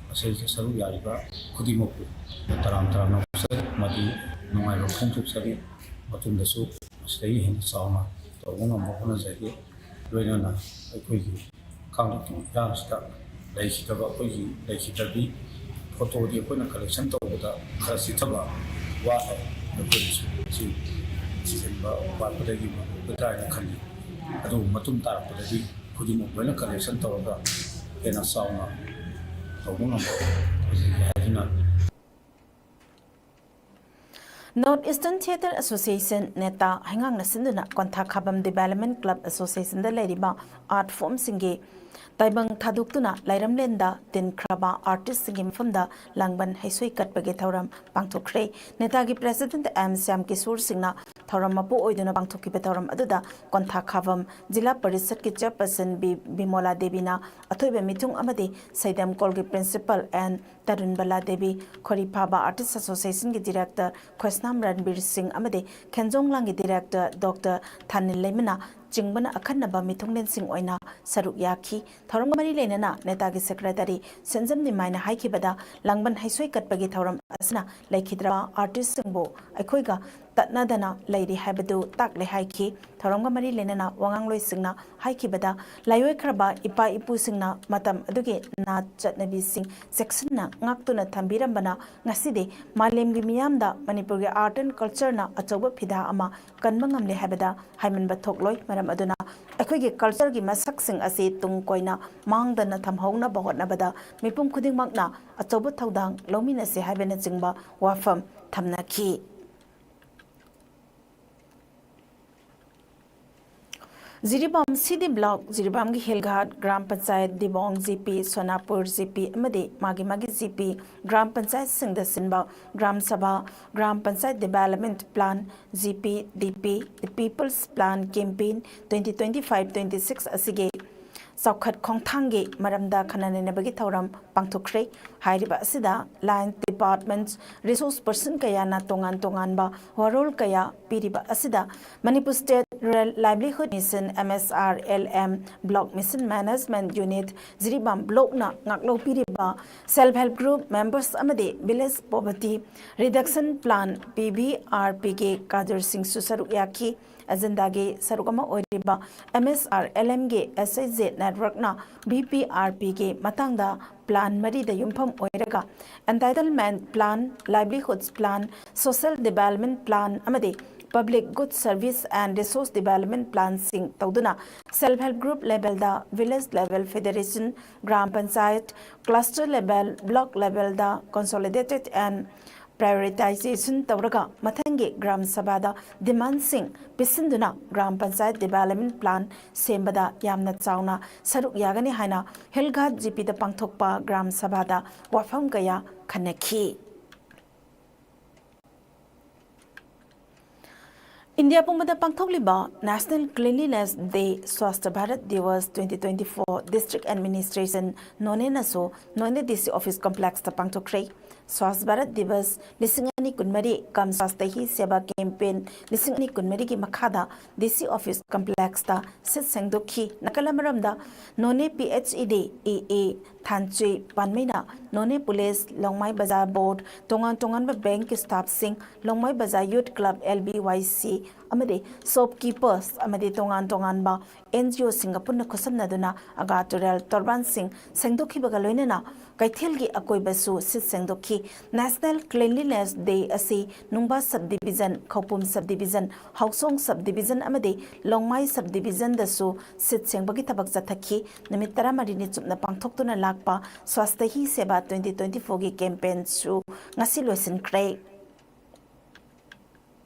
ꯃꯁꯤꯗ ꯁꯔꯨꯛ ꯌꯥꯔꯤꯕ ꯈꯨꯗꯤꯡꯃꯛꯄꯨ ꯇꯔꯥꯝ ꯇꯔꯥꯝꯅ ꯑꯣꯛꯆꯔꯤ ꯑꯃꯗꯤ ꯅꯨꯡꯉꯥꯏꯕ ꯐꯣꯡꯗꯣꯛꯆꯔꯤ꯫ ꯃꯇꯨꯡꯗꯁꯨ ꯃꯁꯤꯗꯒꯤ ꯍꯦꯟꯅ ꯆꯥꯎꯅ ꯇꯧꯕ ꯉꯝꯕ ꯍꯣꯠꯅꯖꯒꯦ꯫ ꯂꯣꯏꯅꯅ ꯑꯩꯈꯣꯏꯒꯤ ꯀꯥꯡꯂꯨꯞꯀꯤ ꯏꯔꯥꯡꯁꯤꯗ ꯂꯩꯈꯤꯗꯕ ꯑꯩꯈꯣꯏꯒꯤ ꯂꯩꯈꯤꯗꯕꯤ ꯐꯣꯇꯣꯗꯤ ꯑꯩꯈꯣꯏꯅ ꯀꯂꯦꯛꯁꯟ ꯇꯧꯕꯗ ꯈꯔ ꯆꯤꯊꯕ ꯋꯥꯠꯂꯦ꯫ ꯑꯩꯈꯣꯏꯅꯁꯨ ꯁꯤ ꯊꯤꯖꯤꯟꯕ ꯋꯥꯠꯄꯗꯒꯤ ꯑꯣꯏꯒꯗ꯭ꯔꯥ ꯍꯥꯏꯅ ꯈꯜꯂꯤ꯫ ꯑꯗꯨꯕꯨ ꯃꯇꯨꯡ ꯇꯥꯔꯛꯄꯗꯗꯤ ꯈꯨꯗꯤꯡꯃꯛ ꯂꯣꯏꯅ ꯀꯂꯦꯛꯁꯟ ꯇꯧꯔꯒ ꯍꯦꯟꯅ ꯆꯥꯎꯅ ꯇꯧꯕ ꯉꯝꯕ ꯑꯣꯏꯖꯒꯦ ꯍꯥꯏꯗꯨꯅ North Eastern Theatre Association, ꯅꯦꯇꯥ, ꯍꯩꯉꯥꯡꯅ ꯁꯤꯟꯗꯨꯅ ꯀꯣꯟꯊꯥ ꯈꯥꯕꯝ ꯗꯤꯕꯦꯂꯞꯃꯦꯟ ꯀ꯭ꯂꯕ ꯑꯦꯁꯣꯁꯤꯌꯦꯁꯟꯗ ꯂꯩꯔꯤꯕ ꯑꯥꯔꯠ ꯐꯣꯝꯁꯤꯡꯒꯤ ꯇꯥꯏꯕꯪ ꯊꯥꯗꯣꯛꯇꯨꯅ ꯂꯩꯔꯝꯂꯦꯟꯗ ꯇꯤꯟꯈ꯭ꯔꯕ ꯑꯥꯔꯇꯤꯁꯁꯤꯡꯒꯤ ꯃꯐꯝꯗ ꯂꯥꯡꯕꯟ ꯍꯩꯁꯣꯏ ꯀꯠꯄꯒꯤ ꯊꯧꯔꯝ ꯄꯥꯡꯊꯣꯛꯈ꯭ꯔꯦ꯫ ꯅꯦꯇꯥꯒꯤ ꯄ꯭ꯔꯦꯁꯤꯗꯦꯟꯠ ꯑꯦꯝ ꯁ꯭ꯌꯥꯝ ꯀꯤꯁꯣꯔ ꯁꯤꯡꯅ ꯊꯧꯔꯝ ꯃꯄꯨ ꯑꯣꯏꯗꯨꯅ ꯄꯥꯡꯊꯣꯛꯈꯤꯕ ꯊꯧꯔꯝ ꯑꯗꯨꯗ ꯀꯣꯟꯊꯥ ꯈꯥꯕꯝ ꯖꯤꯂꯥ ꯄꯔꯤꯁꯠꯀꯤ ꯆꯤꯌꯔꯄꯔꯁꯟ ꯕꯤ ꯕꯤꯃꯣꯂꯥ ꯗꯦꯕꯤꯅ ꯑꯊꯣꯏꯕ ꯃꯤꯊꯨꯡ ꯑꯃꯗꯤ ꯁꯩꯗꯝ ꯀꯣꯜꯒꯤ principal N Tarunbala Devi, Khoriphaba artists ꯑꯦꯁꯣꯁꯤꯌꯦꯁꯟꯒꯤ ꯗꯤꯔꯦꯛꯇꯔ ꯈꯣꯏꯁꯅꯥꯝ ꯔꯟꯕꯤꯔ ꯁꯤꯡ ꯑꯃꯗꯤ ꯈꯦꯟꯖꯣꯡꯂꯥꯡꯒꯤ ꯗꯤꯔꯦꯛꯇꯔ ꯗꯣꯛꯇꯔ ꯊꯥꯅꯤꯜ ꯂꯩꯃꯅ ꯆꯤꯡꯕꯅ ꯑꯈꯟꯅꯕ ꯃꯤꯊꯨꯡꯂꯦꯟꯁꯤꯡ ꯑꯣꯏꯅ ꯁꯔꯨꯛ ꯌꯥꯈꯤ꯫ ꯊꯧꯔꯝꯒ ꯃꯔꯤ ꯂꯩꯅꯅ ꯅꯦꯇꯥꯒꯤ ꯁꯦꯀ꯭ꯔꯦꯇꯔꯤ ꯁꯦꯟꯖꯝ ꯅꯤꯃꯥꯏꯅ ꯍꯥꯏꯈꯤꯕꯗ, ꯂꯥꯡꯕꯟ ꯍꯩꯁꯣꯏ ꯀꯠꯄꯒꯤ ꯊꯧꯔꯝ ꯑꯁꯤꯅ ꯂꯩꯈꯤꯗ꯭ꯔꯕ ꯑꯥꯔꯇꯤꯁꯁꯤꯡꯕꯨ ꯑꯩꯈꯣꯏꯒ ꯇꯠꯅꯗꯅ ꯂꯩꯔꯤ ꯍꯥꯏꯕꯗꯨ ꯇꯥꯛꯂꯦ ꯍꯥꯏꯈꯤ꯫ ꯊꯧꯔꯝꯒ ꯃꯔꯤ ꯂꯩꯅꯅ ꯋꯥꯉꯥꯡꯂꯣꯏꯁꯤꯡꯅ ꯍꯥꯏꯈꯤꯕꯗ, ꯂꯥꯏꯑꯣꯏꯈ꯭ꯔꯕ ꯏꯄꯥ ꯏꯄꯨꯁꯤꯡꯅ ꯃꯇꯝ ꯑꯗꯨꯒꯤ ꯅꯥꯠ ꯆꯠꯅꯕꯤꯁꯤꯡ ꯆꯦꯛꯁꯤꯟꯅ ꯉꯥꯛꯇꯨꯅ ꯊꯝꯕꯤꯔꯝꯕꯅ ꯉꯁꯤꯗꯤ ꯃꯥꯂꯦꯝꯒꯤ ꯃꯤꯌꯥꯝꯗ ꯃꯅꯤꯄꯨꯔꯒꯤ ꯑꯥꯔꯠ ꯑꯦꯟ ꯀꯜꯆꯔꯅ ꯑꯆꯧꯕ ꯐꯤꯗꯥ ꯑꯃ ꯀꯟꯕ ꯉꯝꯂꯦ ꯍꯥꯏꯕꯗ ꯍꯥꯏꯃꯟꯕ ꯊꯣꯛꯂꯣꯏ꯫ ꯃꯔꯝ ꯑꯗꯨꯅ ꯑꯩꯈꯣꯏꯒꯤ ꯀꯜꯆꯔꯒꯤ ꯃꯁꯛꯁꯤꯡ ꯑꯁꯤ ꯇꯨꯡ ꯀꯣꯏꯅ ꯃꯥꯡꯗꯅ ꯊꯝꯍꯧꯅꯕ ꯍꯣꯠꯅꯕꯗ ꯃꯤꯄꯨꯝ ꯈꯨꯗꯤꯡꯃꯛꯅ ꯑꯆꯧꯕ ꯊꯧꯗꯥꯡ ꯂꯧꯃꯤꯟꯅꯁꯤ ꯍꯥꯏꯕꯅꯆꯤꯡꯕ ꯋꯥꯐꯝ ꯊꯝꯅꯈꯤ꯫ ꯖꯤꯔꯤꯕꯥꯝ ꯁꯤꯗꯤ ꯕ꯭ꯂꯣꯛ, ꯖꯤꯔꯤꯕꯥꯝꯒꯤ ꯍꯤꯜꯒꯥꯠ ꯒ꯭ꯔꯥꯝ ꯄꯟꯆꯥꯌꯠ, ꯗꯤꯕꯣꯡ ꯖꯤꯄꯤ, ꯁꯣꯅꯥꯄꯨꯔ ꯖꯤꯄꯤ ꯑꯃꯗꯤ ꯃꯥꯒꯤ ꯃꯥꯒꯤ ꯖꯤꯄꯤ ꯒ꯭ꯔꯥꯝ ꯄꯟꯆꯥꯌꯠꯁꯤꯡꯗ ꯁꯤꯟꯕ gram sabha, gram panchayat development plan, G P, D P, people's plan campaign twenty twenty five twenty six ꯑꯁꯤꯒꯤ ꯆꯥꯎꯈꯠ ꯈꯣꯡꯊꯥꯡꯒꯤ ꯃꯔꯝꯗ ꯈꯟꯅ ꯅꯩꯅꯕꯒꯤ ꯊꯧꯔꯝ ꯄꯥꯡꯊꯣꯛꯈ꯭ꯔꯦ꯫ ꯍꯥꯏꯔꯤꯕ ꯑꯁꯤꯗ line department resource person ꯀꯌꯥꯅ ꯇꯣꯉꯥꯟ ꯇꯣꯉꯥꯟꯕ ꯋꯥꯔꯣꯜ ꯀꯌꯥ ꯄꯤꯔꯤꯕ ꯑꯁꯤꯗ Manipur State Rural Livelihood Mission, M S R L M, Block Mission Management Unit, Jiribam blockꯅ ꯉꯥꯛꯂꯧ ꯄꯤꯔꯤꯕ self help group members ꯑꯃꯗꯤ village poverty reduction plan, P V R P ꯒꯤ cadre ꯁꯤꯡꯁꯨ ꯁꯔꯨꯛ ꯌꯥꯈꯤ꯫ ꯑꯦꯖꯦꯟꯗꯥꯒꯤ ꯁꯔꯨꯛ ꯑꯃ ꯑꯣꯏꯔꯤꯕ M S R L M ꯒꯤ S H J networkꯅ V P R P ꯒꯤ ꯃꯇꯥꯡꯗ plan ꯃꯔꯤꯗ ꯌꯨꯝꯐꯝ ꯑꯣꯏꯔꯒ entitlement plan, livelihoods plan, social development plan ꯑꯃꯗꯤ public good service and resource development planꯁꯤꯡ ꯇꯧꯗꯨꯅ self help group levelꯗ, village level federation, gram panchayat, cluster level, block levelꯗ consolidated and prioritization ꯇꯧꯔꯒ ꯃꯊꯪꯒꯤ gram sabhaꯗ demandꯁꯤꯡ ꯄꯤꯁꯤꯟꯗꯨꯅ gram panchayat development plan ꯁꯦꯝꯕꯗ ꯌꯥꯝꯅ ꯆꯥꯎꯅ ꯁꯔꯨꯛ ꯌꯥꯒꯅꯤ ꯍꯥꯏꯅ ꯍꯤꯜꯒꯥꯠ ꯖꯤꯄꯤꯗ ꯄꯥꯡꯊꯣꯛꯄ gram sabhaꯗ ꯋꯥꯐꯝ ꯀꯌꯥ ꯈꯟꯅꯈꯤ꯫ ꯏꯟꯗꯤꯌꯥ ꯄꯨꯝꯕꯗ ꯄꯥꯡꯊꯣꯛꯂꯤꯕ National Cleanliness Day, Swachh Bharat Diwas twenty twenty-four District Administration ꯅꯣꯅꯦꯅꯁꯨ ꯅꯣꯅꯦ D C Office Complexꯇ ꯄꯥꯡꯊꯣꯛꯈ꯭ꯔꯦ꯫ Swachh Bharat Diwas ꯂꯤꯁꯤꯡ ꯑꯅꯤ ꯀꯨꯟꯃꯔꯤ cum Swachhata Hi Seva Campaign ꯂꯤꯁꯤꯡ ꯑꯅꯤ ꯀꯨꯟꯃꯔꯤꯒꯤ ꯃꯈꯥꯗ D C Office Complexꯇ ꯁꯤꯠ ꯁꯦꯡꯗꯣꯛꯈꯤ꯫ ꯅꯥꯀꯜ ꯑꯃꯔꯣꯝꯗ ꯅꯣꯅꯦ P H E D E A ꯊꯥꯟꯆꯨꯏ ꯄꯥꯟꯃꯩꯅ Noney Police, ꯂꯣꯡꯃꯥꯏ ꯕꯖꯥꯔ Board, ꯇꯣꯉꯥꯟ ꯇꯣꯉꯥꯟꯕ bankꯀꯤ staffꯁꯤꯡ, ꯂꯣꯡꯃꯥꯏ ꯕꯖꯥꯔ Youth Club L B Y C ꯑꯃꯗꯤ shopkeepers ꯑꯃꯗꯤ ꯇꯣꯉꯥꯟ ꯇꯣꯉꯥꯟꯕ N G Oꯁꯤꯡꯒ ꯄꯨꯟꯅ ꯈꯨꯠꯁꯝꯅꯗꯨꯅ ꯑꯒꯥ ꯇꯨꯔꯦꯜ ꯇꯣꯔꯕꯥꯟꯁꯤꯡ ꯁꯦꯡꯗꯣꯛꯈꯤꯕꯒ ꯂꯣꯏꯅꯅ ꯀꯩꯊꯦꯜꯒꯤ ꯑꯀꯣꯏꯕꯁꯨ ꯁꯤꯠ ꯁꯦꯡꯗꯣꯛꯈꯤ꯫ National Cleanliness Day ꯑꯁꯤ ꯅꯨꯡꯕꯥ Subdivision, ꯈꯧꯄꯨꯝ Subdivision, ꯍꯥꯎꯁꯣꯡ Subdivision ꯑꯃꯗꯤ ꯂꯣꯡꯃꯥꯏ Subdivisionꯗꯁꯨ ꯁꯤꯠ ꯁꯦꯡꯕꯒꯤ ꯊꯕꯛ ꯆꯠꯊꯈꯤ꯫ ꯅꯨꯃꯤꯠ ꯇꯔꯥꯃꯔꯤꯅꯤ ꯆꯨꯞꯅ ꯄꯥꯡꯊꯣꯛꯇꯨꯅ ꯂꯥꯛꯄ Swachhata Hi Seva twenty twenty-fourꯒꯤ campaignꯁꯨ ꯉꯁꯤ ꯂꯣꯏꯁꯤꯟꯈ꯭ꯔꯦ꯫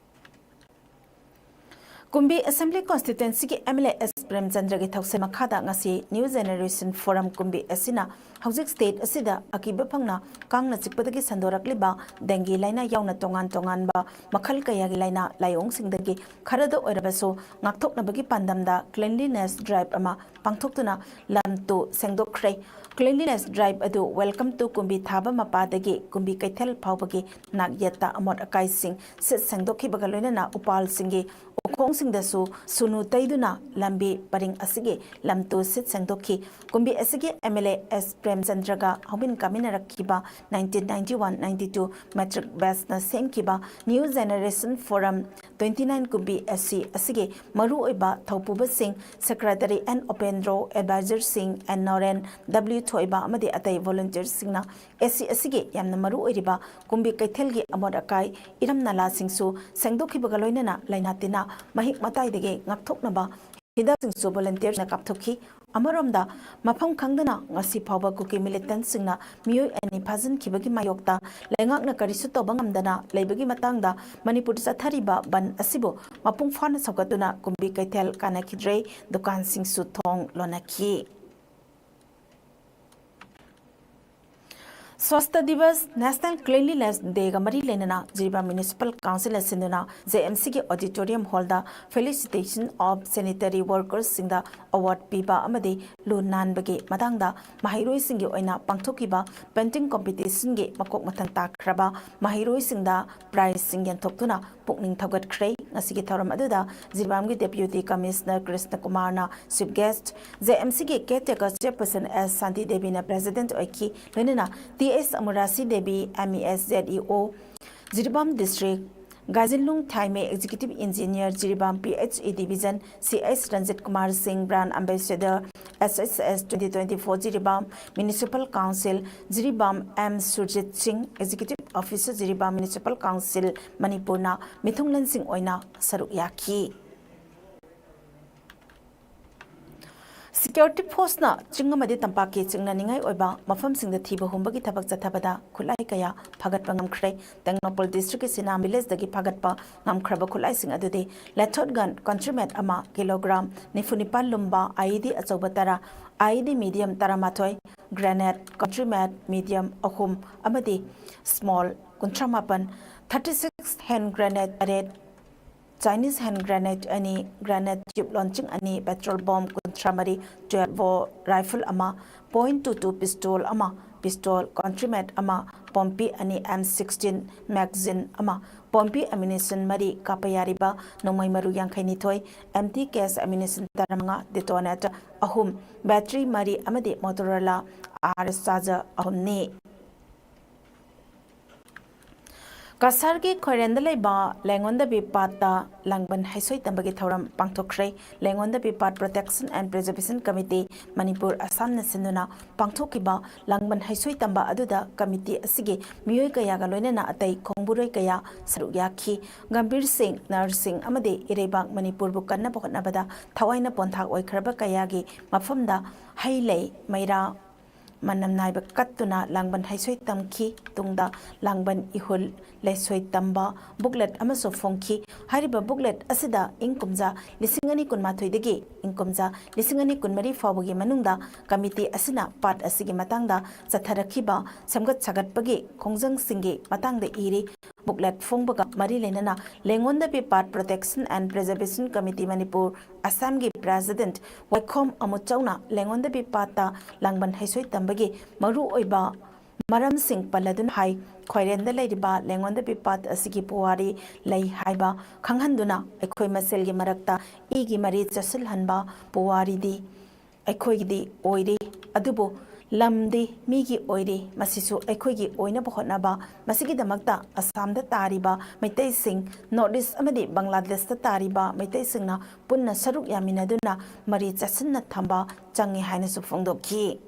ꯀꯨꯝꯕꯤ Assembly Constituencyꯒꯤ M L A S ꯄ꯭ꯔꯦꯝꯆꯟꯗ꯭ꯔꯒꯤ ꯊꯧꯁꯤꯜ ꯃꯈꯥꯗ ꯉꯁꯤ New Generation Forum ꯀꯨꯝꯕꯤ ꯑꯁꯤꯅ ꯍꯧꯖꯤꯛ state ꯑꯁꯤꯗ ꯑꯀꯤꯕ ꯐꯪꯅ ꯀꯥꯡꯅ ꯆꯤꯛꯄꯗꯒꯤ ꯁꯟꯗꯣꯔꯛꯂꯤꯕ dengue ꯂꯥꯏꯅꯥ ꯌꯥꯎꯅ ꯇꯣꯉꯥꯟ ꯇꯣꯉꯥꯟꯕ ꯃꯈꯜ ꯀꯌꯥꯒꯤ ꯂꯥꯏꯅꯥ ꯂꯥꯏꯑꯣꯡꯁꯤꯡꯗꯒꯤ ꯈꯔꯗ ꯑꯣꯏꯔꯕꯁꯨ ꯉꯥꯛꯊꯣꯛꯅꯕꯒꯤ ꯄꯥꯟꯗꯝꯗ cleanliness drive ꯑꯃ ꯄꯥꯡꯊꯣꯛꯇꯨꯅ ꯂꯝ ꯇꯨ ꯁꯦꯡꯗꯣꯛꯈ꯭ꯔꯦ꯫ Cleanliness drive ꯑꯗꯨ Welcome to ꯀꯨꯝꯕꯤ ꯊꯥꯕ ꯃꯄꯥꯗꯒꯤ ꯀꯨꯝꯕꯤ ꯀꯩꯊꯦꯜ ꯐꯥꯎꯕꯒꯤ ꯅꯥꯛꯌꯦꯠꯇ ꯑꯃꯣꯠ ꯑꯀꯥꯏꯁꯤꯡ ꯁꯤꯠ ꯁꯦꯡꯗꯣꯛꯈꯤꯕꯒ ꯂꯣꯏꯅꯅ ꯎꯄꯥꯜꯁꯤꯡꯒꯤ ꯎꯈꯣꯡꯁꯤꯡꯗꯁꯨ ꯁꯨꯅꯨ ꯇꯩꯗꯨꯅ ꯂꯝꯕꯤ ꯄꯔꯤꯡ ꯑꯁꯤꯒꯤ ꯂꯝ ꯇꯨ ꯁꯤꯠ ꯁꯦꯡꯗꯣꯛꯈꯤ꯫ ꯀꯨꯝꯕꯤ ꯑꯁꯤꯒꯤ MLA S ꯄ꯭ꯔꯦꯝꯆꯟꯗ꯭ꯔꯒ ꯍꯧꯃꯤꯟ ꯀꯥꯃꯤꯟꯅꯔꯛꯈꯤꯕ nineteen ninety one ninety two matric batchꯅ ꯁꯦꯝꯈꯤꯕ New Generation Forum twenty nine ꯀꯨꯝꯕꯤ ꯑꯁꯤ ꯑꯁꯤꯒꯤ ꯃꯔꯨꯑꯣꯏꯕ ꯊꯧꯄꯨꯕꯁꯤꯡ, Secretary N ꯎꯄꯦꯟꯗ꯭ꯔꯣ, Advisorꯁꯤꯡ N Noren, W ꯊꯣꯏꯕ ꯑꯃꯗꯤ ꯑꯇꯩ volunteerꯁꯤꯡꯅ ꯑꯦꯁꯤ ꯑꯁꯤꯒꯤ ꯌꯥꯝꯅ ꯃꯔꯨ ꯑꯣꯏꯔꯤꯕ ꯀꯨꯝꯕꯤ ꯀꯩꯊꯦꯜꯒꯤ ꯑꯃꯣꯠ ꯑꯀꯥꯏ, ꯏꯔꯝ ꯅꯂꯥꯁꯤꯡꯁꯨ ꯁꯦꯡꯗꯣꯛꯈꯤꯕꯒ ꯂꯣꯏꯅꯅ ꯂꯥꯏꯅꯥ ꯇꯤꯟꯅꯥ ꯃꯍꯤꯛ ꯃꯇꯥꯏꯗꯒꯤ ꯉꯥꯛꯊꯣꯛꯅꯕ ꯍꯤꯗꯥꯛꯁꯤꯡꯁꯨ volunteerꯅ ꯀꯥꯞꯊꯣꯛꯈꯤ꯫ ꯑꯃꯔꯣꯝꯗ, ꯃꯐꯝ ꯈꯪꯗꯅ ꯉꯁꯤ ꯐꯥꯎꯕ ꯀꯨꯀꯤ militantꯁꯤꯡꯅ ꯃꯤꯑꯣꯏ ꯑꯅꯤ ꯐꯥꯖꯤꯟꯈꯤꯕꯒꯤ ꯃꯥꯌꯣꯛꯇ ꯂꯩꯉꯥꯛꯅ ꯀꯔꯤꯁꯨ ꯇꯧꯕ ꯉꯝꯗꯅ ꯂꯩꯕꯒꯤ ꯃꯇꯥꯡꯗ ꯃꯅꯤꯄꯨꯔꯗ ꯆꯠꯊꯔꯤꯕ ꯕꯟ ꯑꯁꯤꯕꯨ ꯃꯄꯨꯡ ꯐꯥꯅ ꯁꯧꯒꯠꯇꯨꯅ ꯀꯨꯝꯕꯤ ꯀꯩꯊꯦꯜ ꯀꯥꯟꯅꯈꯤꯗ꯭ꯔꯦ, ꯗꯨꯀꯥꯟꯁꯤꯡꯁꯨ ꯊꯣꯡ ꯂꯣꯟꯅꯈꯤ꯫ Swasthya Divas, National Cleanliness Dayꯒ ꯃꯔꯤ ꯂꯩꯅꯅ ꯖꯤꯔꯤꯕꯥꯝ Municipal Councilꯅ ꯁꯤꯟꯗꯨꯅ JMCꯒꯤ auditorium hallꯗ Felicitation of Sanitary Workersꯁꯤꯡꯗ award ꯄꯤꯕ ꯑꯃꯗꯤ ꯂꯨ ꯅꯥꯟꯕꯒꯤ ꯃꯇꯥꯡꯗ ꯃꯍꯩꯔꯣꯏꯁꯤꯡꯒꯤ ꯑꯣꯏꯅ ꯄꯥꯡꯊꯣꯛꯈꯤꯕ painting competitionꯒꯤ ꯃꯀꯣꯛ ꯃꯊꯪ ꯇꯥꯈ꯭ꯔꯕ ꯃꯍꯩꯔꯣꯏꯁꯤꯡꯗ prizeꯁꯤꯡ ꯌꯦꯟꯊꯣꯛꯇꯨꯅ ꯄꯨꯛꯅꯤꯡ ꯊꯧꯒꯠꯈ꯭ꯔꯦ꯫ ꯉꯁꯤꯒꯤ ꯊꯧꯔꯝ ꯑꯗꯨꯗ ꯖꯤꯔꯤꯕꯥꯝꯒꯤ Deputy Commissioner ꯀ꯭ꯔꯤꯁꯅ ꯀꯨꯃꯥꯔꯅ chief guest, JMCꯒꯤ caretaker chairperson S ꯁꯥꯟꯇꯤ ꯗꯦꯕꯤꯅ president ꯑꯣꯏꯈꯤ꯫ ꯂꯣꯏꯅꯅ T S Amurasi Devi, MES, ZEO, Jiribam District, Gazinlung Thaime, Executive Engineer, Jiribam PHE Division, C S Ranjit Kumar ꯁꯤꯡ, Brand Ambassador, SHS twenty twenty four Jiribam Municipal Council, Jiribam M Surjit ꯁꯤꯡ, Executive Officer, Jiribam Municipal Council, ꯃꯅꯤꯄꯨꯔꯅ ꯃꯤꯊꯨꯡꯂꯦꯟꯁꯤꯡ ꯑꯣꯏꯅ ꯁꯔꯨꯛ ꯌꯥꯈꯤ꯫ Security forceꯅ ꯆꯤꯡ ꯑꯃꯗꯤ ꯇꯝꯄꯥꯛꯀꯤ ꯆꯤꯡꯅꯅꯤꯡꯉꯥꯏ ꯑꯣꯏꯕ ꯃꯐꯝꯁꯤꯡꯗ ꯊꯤꯕ ꯍꯨꯝꯕꯒꯤ ꯊꯕꯛ ꯆꯠꯊꯕꯗ ꯈꯨꯠꯂꯥꯏ ꯀꯌꯥ ꯐꯥꯒꯠꯄ ꯉꯝꯈ꯭ꯔꯦ꯫ ꯇꯦꯡꯅꯧꯄꯜ Districtꯀꯤ ꯁꯤꯅꯥꯝ Villageꯗꯒꯤ ꯐꯥꯒꯠꯄ ꯉꯝꯈ꯭ꯔꯕ ꯈꯨꯠꯂꯥꯏꯁꯤꯡ ꯑꯗꯨꯗꯤ Lethot gun consignment ꯑꯃ, kilogram ꯅꯤꯐꯨ ꯅꯤꯄꯥꯜ ꯂꯨꯝꯕ IED ꯑꯆꯧꯕ ꯇꯔꯥ, IED medium ꯇꯔꯥꯃꯥꯊꯣꯏ, grenade, country made medium ꯑꯍꯨꯝ ꯑꯃꯗꯤ small ꯀꯨꯟꯊ꯭ꯔꯥ ꯃꯥꯄꯟ, thirty six hand grenade ꯇꯔꯦꯠ, Chinese hand grenade ꯑꯅꯤ, grenade tube launching ꯑꯅꯤ, petrol bomb ꯀꯨꯟꯊ꯭ꯔꯥ ꯃꯔꯤ, twelve bore rifle ꯑꯃ, point two two pistol ꯑꯃ, pistol country made ꯑꯃ, ꯄꯣꯝꯄꯤ ꯑꯅꯤ, M sixteen magazine ꯑꯃ, ꯄꯣꯝꯄꯤ ammunition ꯃꯔꯤ ꯀꯥꯞꯄ ꯌꯥꯔꯤꯕ ꯅꯣꯡꯃꯩ ꯃꯔꯨ ꯌꯥꯡꯈꯩ ꯅꯤꯊꯣꯏ, empty case ammunition ꯇꯔꯥꯃꯉꯥ, detonator ꯑꯍꯨꯝ, battery ꯃꯔꯤ ꯑꯃꯗꯤ Motorola R S charger ꯑꯍꯨꯝꯅꯤ꯫ ꯀꯁꯥꯔꯒꯤ ꯈꯣꯏꯔꯦꯟꯗ ꯂꯩꯕ ꯂꯦꯡꯉꯣꯟꯗꯕꯤ ꯄꯥꯠꯇ ꯂꯥꯡꯕꯟ ꯍꯩꯁꯣꯏ ꯇꯝꯕꯒꯤ ꯊꯧꯔꯝ ꯄꯥꯡꯊꯣꯛꯈ꯭ꯔꯦ꯫ ꯂꯦꯡꯉꯣꯟꯗꯕꯤ ꯄꯥꯠ Protection and Preservation Committee, Manipur, ꯑꯁꯥꯝꯅ ꯁꯤꯟꯗꯨꯅ ꯄꯥꯡꯊꯣꯛꯈꯤꯕ ꯂꯥꯡꯕꯟ ꯍꯩꯁꯣꯏ ꯇꯝꯕ ꯑꯗꯨꯗ committee ꯑꯁꯤꯒꯤ ꯃꯤꯑꯣꯏ ꯀꯌꯥꯒ ꯂꯣꯏꯅꯅ ꯑꯇꯩ ꯈꯣꯡꯕꯨꯔꯣꯏ ꯀꯌꯥ ꯁꯔꯨꯛ ꯌꯥꯈꯤ꯫ ꯒꯝꯚꯤꯔ ꯁꯤꯡ, ꯅꯔꯁꯤꯡ ꯑꯃꯗꯤ ꯏꯔꯩꯕꯥꯛ ꯃꯅꯤꯄꯨꯔꯕꯨ ꯀꯟꯅꯕ ꯍꯣꯠꯅꯕꯗ ꯊꯋꯥꯏꯅ ꯄꯣꯟꯊꯥꯛ ꯑꯣꯏꯈ꯭ꯔꯕ ꯀꯌꯥꯒꯤ ꯃꯐꯝꯗ ꯍꯩ ꯂꯩ, ꯃꯩꯔꯥ, ꯃꯅꯝ ꯅꯥꯏꯕ ꯀꯠꯇꯨꯅ ꯂꯥꯡꯕꯟ ꯍꯩꯁꯣꯏ ꯇꯝꯈꯤ꯫ ꯇꯨꯡꯗ ꯂꯥꯡꯕꯟ ꯏꯍꯨꯜ ꯂꯩꯁꯣꯏ ꯇꯝꯕ booklet ꯑꯃꯁꯨ ꯐꯣꯡꯈꯤ꯫ ꯍꯥꯏꯔꯤꯕ booklet ꯑꯁꯤꯗ ꯏꯪ ꯀꯨꯝꯖꯥ ꯂꯤꯁꯤꯡ ꯑꯅꯤ ꯀꯨꯟꯃꯥꯊꯣꯏꯗꯒꯤ ꯏꯪ ꯀꯨꯝꯖꯥ ꯂꯤꯁꯤꯡ ꯑꯅꯤ ꯀꯨꯟꯃꯔꯤ ꯐꯥꯎꯕꯒꯤ ꯃꯅꯨꯡꯗ committee ꯑꯁꯤꯅ ꯄꯥꯠ ꯑꯁꯤꯒꯤ ꯃꯇꯥꯡꯗ ꯆꯠꯊꯔꯛꯈꯤꯕ ꯁꯦꯝꯒꯠ ꯁꯥꯒꯠꯄꯒꯤ ꯈꯣꯡꯖꯪꯁꯤꯡꯒꯤ ꯃꯇꯥꯡꯗ ꯏꯔꯤ꯫ Booklet ꯐꯣꯡꯕꯒ ꯃꯔꯤ ꯂꯩꯅꯅ ꯂꯦꯡꯉꯣꯟꯗꯕꯤ ꯄꯥꯠ Protection and Preservation Committee Manipur, ꯑꯁꯥꯝꯒꯤ president ꯋꯥꯏꯈꯣꯝ ꯑꯃꯨꯆꯧꯅ ꯂꯦꯡꯉꯣꯟꯗꯕꯤ ꯄꯥꯠꯇ ꯂꯥꯡꯕꯟ ꯍꯩꯁꯣꯏ ꯇꯝꯕꯒꯤ ꯃꯔꯨꯑꯣꯏꯕ ꯃꯔꯝꯁꯤꯡ ꯄꯜꯂꯗꯨꯅ ꯍꯥꯏ, ꯈꯣꯏꯔꯦꯟꯗ ꯂꯩꯔꯤꯕ ꯂꯦꯡꯉꯣꯟꯗꯕꯤ ꯄꯥꯠ ꯑꯁꯤꯒꯤ ꯄꯨꯋꯥꯔꯤ ꯂꯩ ꯍꯥꯏꯕ ꯈꯪꯍꯟꯗꯨꯅ ꯑꯩꯈꯣꯏ ꯃꯁꯦꯜꯒꯤ ꯃꯔꯛꯇ ꯏꯒꯤ ꯃꯔꯤ ꯆꯦꯠꯁꯤꯜꯍꯟꯕ ꯄꯨꯋꯥꯔꯤꯗꯤ ꯑꯩꯈꯣꯏꯒꯤꯗꯤ ꯑꯣꯏꯔꯤ, ꯑꯗꯨꯕꯨ ꯂꯝꯗꯤ ꯃꯤꯒꯤ ꯑꯣꯏꯔꯤ꯫ ꯃꯁꯤꯁꯨ ꯑꯩꯈꯣꯏꯒꯤ ꯑꯣꯏꯅꯕ ꯍꯣꯠꯅꯕ꯫ ꯃꯁꯤꯒꯤꯗꯃꯛꯇ ꯑꯁꯥꯝꯗ ꯇꯥꯔꯤꯕ ꯃꯩꯇꯩꯁꯤꯡ, North East ꯑꯃꯗꯤ ꯕꯪꯒ꯭ꯂꯥꯗꯦꯁꯇ ꯇꯥꯔꯤꯕ ꯃꯩꯇꯩꯁꯤꯡꯅ ꯄꯨꯟꯅ ꯁꯔꯨꯛ ꯌꯥꯃꯤꯟꯅꯗꯨꯅ ꯃꯔꯤ ꯆꯦꯠꯁꯤꯟꯅ ꯊꯝꯕ ꯆꯪꯉꯤ ꯍꯥꯏꯅꯁꯨ ꯐꯣꯡꯗꯣꯛꯈꯤ꯫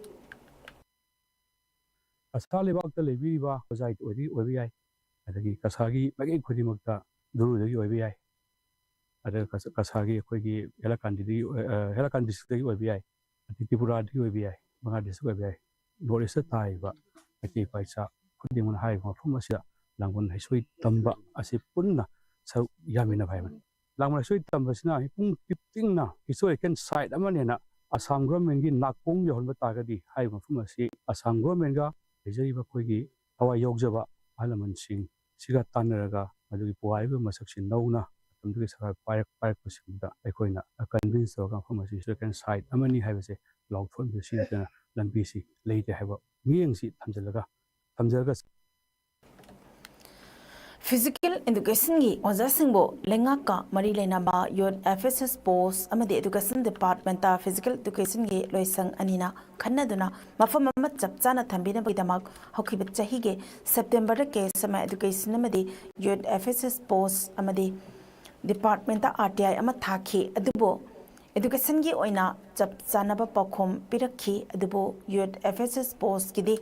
ꯀꯁꯥꯔ ꯂꯩꯕꯥꯛꯇ ꯂꯩꯕꯤꯔꯤꯕ ꯍꯣꯖꯥꯏ ꯑꯣꯏꯕꯤ-, ꯑꯣꯏꯕ ꯌꯥꯏ, ꯑꯗꯒꯤ ꯀꯁꯥꯔꯒꯤ ꯃꯥꯏꯀꯩ ꯈꯨꯗꯤꯡꯃꯛꯇ ꯗꯨꯔꯨꯗꯒꯤ ꯑꯣꯏꯕ ꯌꯥꯏ, ꯑꯗ ꯀꯁ-, ꯀꯁꯥꯔꯒꯤ ꯑꯩꯈꯣꯏꯒꯤ ꯍꯦꯂꯥꯀꯥꯟꯗꯤꯗꯒꯤ ꯑꯣꯏ-, ꯑ, ꯍꯦꯂꯥꯀꯥꯟꯗꯤ districtꯗꯒꯤ ꯑꯣꯏꯕ ꯌꯥꯏ, ꯑꯗꯩ ꯇ꯭ꯔꯤꯄꯨꯔꯥꯗꯒꯤ ꯑꯣꯏꯕ ꯌꯥꯏ, ꯕꯪꯒ꯭ꯂꯥꯗꯦꯁꯇꯒꯤ ꯑꯣꯏꯕ ꯌꯥꯏ, North Eastꯇ ꯇꯥꯔꯤꯕ ꯃꯩꯇꯩ ꯏꯄꯥ ꯏꯆꯥ ꯈꯨꯗꯤꯡꯃꯛꯅ ꯍꯥꯏꯔꯤꯕ ꯃꯐꯝ ꯑꯁꯤꯗ ꯂꯥꯡꯕꯟ ꯍꯩꯁꯣꯏ ꯇꯝꯕ ꯑꯁꯤ ꯄꯨꯟꯅ ꯁꯔꯨꯛ ꯌꯥꯃꯤꯟꯅꯕ ꯍꯥꯏꯕꯅꯤ꯫ ꯂꯥꯡꯕꯟ ꯍꯩꯁꯣꯏ ꯇꯝꯕꯁꯤꯅ ꯃꯤꯄꯨꯝ ꯈꯨꯗꯤꯡꯅ historical site ꯑꯃꯅꯦꯅ ꯑꯁꯥꯝ ꯒꯣꯔꯃꯦꯟꯒꯤ ꯅꯥꯀꯣꯡ ꯌꯧꯍꯟꯕ ꯇꯥꯔꯒꯗꯤ ꯍꯥꯏꯔꯤꯕ ꯃꯐꯝ ꯑꯁꯤ ꯑꯁꯥꯝ ꯒꯣꯔꯃꯦꯟꯒ ꯂꯩꯖꯔꯤꯕ ꯑꯩꯈꯣꯏꯒꯤ ꯊꯋꯥꯏ ꯌꯥꯎꯖꯕ ꯑꯍꯜ ꯂꯃꯟꯁꯤꯡ ꯁꯤꯒ ꯇꯥꯟꯅꯔꯒ ꯃꯗꯨꯒꯤ ꯄꯨꯋꯥꯔꯤꯒꯤ ꯑꯣꯏꯕ ꯃꯁꯛꯁꯤ ꯅꯧꯅ ꯃꯇꯝꯗꯨꯒꯤ ꯁꯔꯀꯥꯔ ꯄꯥꯏꯔꯛ ꯄꯥꯏꯔꯛꯄꯁꯤꯡꯗ ꯑꯩꯈꯣꯏꯅ ꯀꯟꯚꯤꯟꯁ ꯇꯧꯔꯒ ꯃꯐꯝ ꯑꯁꯤ ꯍꯤꯁꯇꯣꯔꯤꯀꯦꯜ ꯁꯥꯏꯠ ꯑꯃꯅꯤ ꯍꯥꯏꯕꯁꯦ ꯂꯥꯎꯊꯣꯛꯍꯟꯕ ꯁꯤ ꯅꯠꯇꯅ ꯂꯝꯕꯤꯁꯤ ꯂꯩꯇꯦ ꯍꯥꯏꯕ ꯃꯤꯠꯌꯦꯡꯁꯤ ꯊꯝꯖꯤꯜꯂꯒ ꯊꯝꯖꯔꯒ ꯐꯤꯖꯤꯀꯦꯜ ꯏꯗꯨꯀꯦꯁꯟꯒꯤ ꯑꯣꯖꯥꯁꯤꯡꯕꯨ ꯂꯩꯉꯥꯛꯀ ꯃꯔꯤ ꯂꯩꯅꯕ ꯌꯨꯠ ꯑꯦꯐ ꯑꯦꯁ ꯑꯦꯁ ꯄꯣꯁ ꯑꯃꯗꯤ ꯏꯗꯨꯀꯦꯁꯟ ꯗꯤꯄꯥꯔꯠꯃꯦꯟꯇ ꯐꯤꯖꯤꯀꯦꯜ ꯏꯗꯨꯀꯦꯁꯟꯒꯤ ꯂꯣꯏꯁꯪ ꯑꯅꯤꯅ ꯈꯟꯅꯗꯨꯅ ꯃꯐꯝ ꯑꯃ ꯆꯞ ꯆꯥꯅ ꯊꯝꯕꯤꯅꯕꯒꯤꯗꯃꯛ ꯍꯧꯈꯤꯕ ꯆꯍꯤꯒꯤ ꯁꯦꯞꯇꯦꯝꯕꯔꯗ ꯀꯦ ꯑꯦꯁ ꯑꯦꯝ ꯑꯥꯏ ꯏꯗꯨꯀꯦꯁꯟ ꯑꯃꯗꯤ ꯌꯨꯠ ꯑꯦꯐ ꯑꯦꯁ ꯑꯦꯁ ꯄꯣꯁ ꯑꯃꯗꯤ ꯗꯤꯄꯥꯔꯠꯃꯦꯟꯇ ꯑꯥꯔ ꯇꯤ ꯑꯥꯏ ꯑꯃ ꯊꯥꯈꯤ꯫ ꯑꯗꯨꯕꯨ ꯏꯗꯨꯀꯦꯁꯟꯒꯤ ꯑꯣꯏꯅ ꯆꯞ ꯆꯥꯅꯕ ꯄꯥꯎꯈꯨꯝ ꯄꯤꯔꯛꯈꯤ꯫ ꯑꯗꯨꯕꯨ ꯌꯨꯠ ꯑꯦꯐ ꯑꯦꯁ ꯑꯦꯁ ꯄꯣꯁꯀꯤꯗꯤ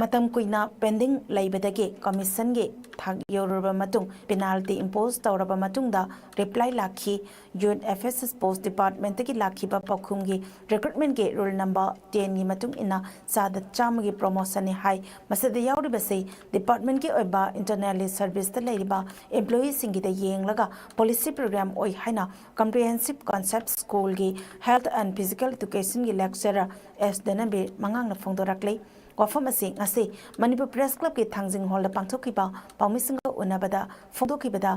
ꯃꯇꯝ ꯀꯨꯏꯅ ꯄꯦꯟꯗꯤꯡ ꯂꯩꯕꯗꯒꯤ ꯀꯃꯤꯁꯟꯒꯤ ꯊꯥꯛ ꯌꯧꯔꯨꯔꯕ ꯃꯇꯨꯡ ꯄꯦꯅꯥꯜꯇꯤ ꯏꯝꯄꯣꯁ ꯇꯧꯔꯕ ꯃꯇꯨꯡꯗ ꯔꯤꯄ꯭ꯂꯥꯏ ꯂꯥꯛꯈꯤ꯫ ꯌꯨꯠ ꯑꯦꯐ ꯑꯦꯁ ꯑꯦꯁ ꯄꯣꯁ ꯗꯤꯄꯥꯔꯠꯃꯦꯟꯇꯒꯤ ꯂꯥꯛꯈꯤꯕ ꯄꯥꯎꯈꯨꯝꯒꯤ ꯔꯤꯀ꯭ꯔꯨꯠꯃꯦꯟꯒꯤ ꯔꯨꯜ ꯅꯝꯕꯔ ꯇꯦꯟꯒꯤ ꯃꯇꯨꯡ ꯏꯟꯅ ꯆꯥꯗ ꯆꯥꯝꯃꯒꯤ ꯄ꯭ꯔꯣꯃꯣꯁꯟꯅꯤ ꯍꯥꯏ꯫ ꯃꯁꯤꯗ ꯌꯥꯎꯔꯤꯕꯁꯤ ꯗꯤꯄꯥꯔꯠꯃꯦꯟꯒꯤ ꯑꯣꯏꯕ ꯏꯟꯇꯔꯅꯦꯜꯂꯤ ꯁꯔꯚꯤꯁꯇ ꯂꯩꯔꯤꯕ ꯏꯝꯄ꯭ꯂꯣꯌꯤꯁꯤꯡꯒꯤꯗ ꯌꯦꯡꯂꯒ ꯄꯣꯂꯤꯁꯤ ꯄ꯭ꯔꯣꯒ꯭ꯔꯥꯝ ꯑꯣꯏ ꯍꯥꯏꯅ ꯀꯝꯄ꯭ꯔꯤꯍꯦꯟꯁꯤꯞ ꯀꯟꯁꯦꯞ ꯁ꯭ꯀꯨꯜꯒꯤ ꯍꯦꯜꯊ ꯑꯦꯟ ꯐꯤꯖꯤꯀꯦꯜ ꯏꯗꯨꯀꯦꯁꯟꯒꯤ ꯂꯦꯛꯆꯔꯔ ꯑꯦꯁ ꯙꯅꯕꯤꯔ ꯃꯉꯥꯡꯅ ꯐꯣꯡꯗꯣꯔꯛꯂꯤ꯫ ꯋꯥꯐꯝ ꯑꯁꯤ ꯉꯁꯤ ꯃꯅꯤꯄꯨꯔ ꯄ꯭ꯔꯦꯁ ꯀ꯭ꯂꯕꯀꯤ ꯊꯥꯡꯖꯤꯡ ꯍꯣꯜꯗ ꯄꯥꯡꯊꯣꯛꯈꯤꯕ ꯄꯥꯎꯃꯤꯁꯤꯡꯒ ꯎꯅꯕꯗ ꯐꯣꯡꯗꯣꯛꯈꯤꯕꯗ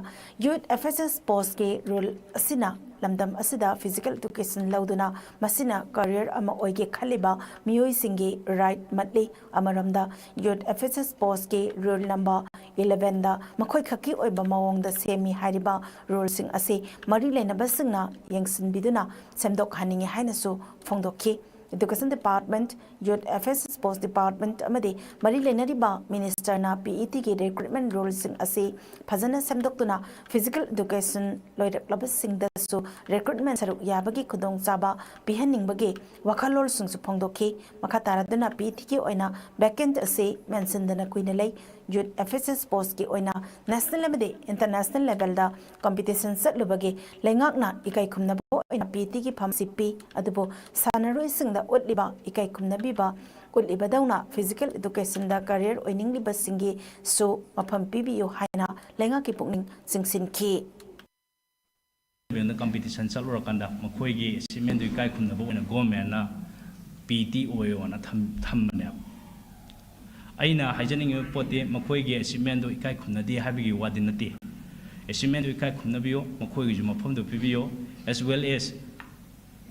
ꯌꯨꯠ ꯑꯦꯐ ꯑꯦꯁ ꯑꯦꯁ ꯄꯣꯁꯀꯤ ꯔꯨꯜ ꯑꯁꯤꯅ ꯂꯝꯗꯝ ꯑꯁꯤꯗ ꯐꯤꯖꯤꯀꯦꯜ ꯏꯗꯨꯀꯦꯁꯟ ꯂꯧꯗꯨꯅ ꯃꯁꯤꯅ ꯀꯔꯤꯌꯔ ꯑꯃ ꯑꯣꯏꯒꯦ ꯈꯜꯂꯤꯕ ꯃꯤꯑꯣꯏꯁꯤꯡꯒꯤ ꯔꯥꯏꯠ ꯃꯠꯂꯤ꯫ ꯑꯃꯔꯣꯝꯗ ꯌꯨꯠ ꯑꯦꯐ ꯑꯦꯁ ꯑꯦꯁ ꯄꯣꯁꯀꯤ ꯔꯨꯜ ꯅꯝꯕꯔ ꯏꯂꯦꯚꯦꯟꯗ ꯃꯈꯣꯏ ꯈꯛꯀꯤ ꯑꯣꯏꯕ ꯃꯑꯣꯡꯗ ꯁꯦꯝꯃꯤ ꯍꯥꯏꯔꯤꯕ ꯔꯨꯜꯁꯤꯡ ꯑꯁꯤ ꯃꯔꯤ ꯂꯩꯅꯕꯁꯤꯡꯅ ꯌꯦꯡꯁꯤꯟꯕꯤꯗꯨꯅ ꯁꯦꯝꯗꯣꯛꯍꯟꯅꯤꯡꯏ ꯍꯥꯏꯅꯁꯨ ꯐꯣꯡꯗꯣꯛꯈꯤ꯫ ꯏꯗꯨꯀꯦꯁꯟ ꯗꯤꯄꯥꯔꯠꯃꯦꯟꯠ, ꯌꯨꯠ ꯑꯦꯐꯤꯌꯔꯁ, ꯁ꯭ꯄꯣꯔꯠꯁ ꯗꯤꯄꯥꯔꯠꯃꯦꯟꯠ ꯑꯃꯗꯤ ꯃꯔꯤ ꯂꯩꯅꯔꯤꯕ ꯃꯤꯅꯤꯁꯇꯔꯅ ꯄꯤ ꯏ ꯇꯤꯒꯤ ꯔꯤꯀ꯭ꯔꯨꯠꯃꯦꯟꯠ ꯔꯨꯜꯁꯤꯡ ꯑꯁꯤ ꯐꯖꯅ ꯁꯦꯝꯗꯣꯛꯇꯨꯅ ꯐꯤꯖꯤꯀꯦꯜ ꯏꯗꯨꯀꯦꯁꯟ ꯂꯣꯏꯔꯛꯂꯕꯁꯤꯡꯗꯁꯨ ꯔꯤꯀ꯭ꯔꯨꯠꯃꯦꯟꯠ ꯁꯔꯨꯛ ꯌꯥꯕꯒꯤ ꯈꯨꯗꯣꯡꯆꯥꯕ ꯄꯤꯍꯟꯅꯤꯡꯕꯒꯤ ꯋꯥꯈꯜꯂꯣꯟꯁꯤꯡꯁꯨ ꯐꯣꯡꯗꯣꯛꯈꯤ꯫ ꯃꯈꯥ ꯇꯥꯔꯗꯨꯅ ꯄꯤ ꯏ ꯇꯤꯒꯤ ꯑꯣꯏꯅ ꯚꯦꯀꯦꯟꯠ ꯑꯁꯤ ꯃꯦꯟꯁꯤꯟꯗꯅ ꯀꯨꯏꯅ ꯂꯩ꯫ ꯌꯨꯠ ꯑꯦꯐꯤꯌꯔꯁ ꯁ꯭ꯄꯣꯔꯠꯁꯀꯤ ꯑꯣꯏꯅ ꯅꯦꯁꯅꯦꯜ ꯑꯃꯗꯤ ꯏꯟꯇꯔꯅꯦꯁꯅꯦꯜ ꯂꯦꯚꯦꯜꯗ ꯀꯝꯄꯤꯇꯤꯁꯟ ꯆꯠꯂꯨꯕꯒꯤ ꯂꯩꯉꯥꯛꯅ ꯏꯀꯥꯏ ꯈꯨꯝꯅꯕ ꯑꯣꯏꯅ ꯄꯤ ꯏ ꯇꯤꯒꯤ ꯐꯝꯁꯤ ꯄꯤ꯫ ꯑꯗꯨꯕꯨ ꯁꯥꯟꯅꯔꯣꯏꯁꯤꯡꯗ ꯎꯠꯂꯤꯕ ꯏꯀꯥꯏ ꯈꯨꯝꯅꯕꯤꯕ ꯎꯠꯂꯤꯕꯗꯧꯅ ꯐꯤꯖꯤꯀꯦꯜ ꯏꯗꯨꯀꯦꯁꯟꯗ ꯀꯔꯤꯌꯔ ꯑꯣꯏꯅꯤꯡꯂꯤꯕꯁꯤꯡꯒꯤꯁꯨ ꯃꯐꯝ ꯄꯤꯕꯤꯌꯨ ꯍꯥꯏꯅ ꯂꯩꯉꯥꯛꯀꯤ ꯄꯨꯛꯅꯤꯡ ꯆꯤꯡꯁꯤꯟꯈꯤ꯫ ꯂꯦꯚꯦꯜꯗ ꯀꯝꯄꯤꯇꯤꯁꯟ ꯆꯠꯂꯨꯔꯀꯥꯟꯗ ꯃꯈꯣꯏꯒꯤ ꯑꯦꯆꯤꯞꯃꯦꯟꯗꯨ ꯏꯀꯥꯏ ꯈꯨꯝꯅꯕ ꯑꯣꯏꯅ ꯒꯣꯔꯃꯦꯟꯅ ꯄꯤ ꯇꯤ ꯑꯣꯏꯌꯣꯅ ꯊꯝ- ꯊꯝꯕꯅꯦꯕ꯫ ꯑꯩꯅ ꯍꯥꯏꯖꯅꯤꯡꯉꯤꯕ ꯄꯣꯠꯇꯤ ꯃꯈꯣꯏꯒꯤ ꯑꯦꯆꯤꯞꯃꯦꯟꯗꯨ ꯏꯀꯥꯏ ꯈꯨꯝꯅꯗꯦ ꯍꯥꯏꯕꯒꯤ ꯋꯥꯗꯤ ꯅꯠꯇꯦ꯫ ꯑꯦꯆꯤꯞꯃꯦꯟꯗꯨ ꯏꯀꯥꯏ ꯈꯨꯝꯅꯕꯤꯌꯨ, ꯃꯈꯣꯏꯒꯤꯁꯨ ꯃꯐꯝꯗꯨ ꯄꯤꯕꯤꯌꯨ, as well as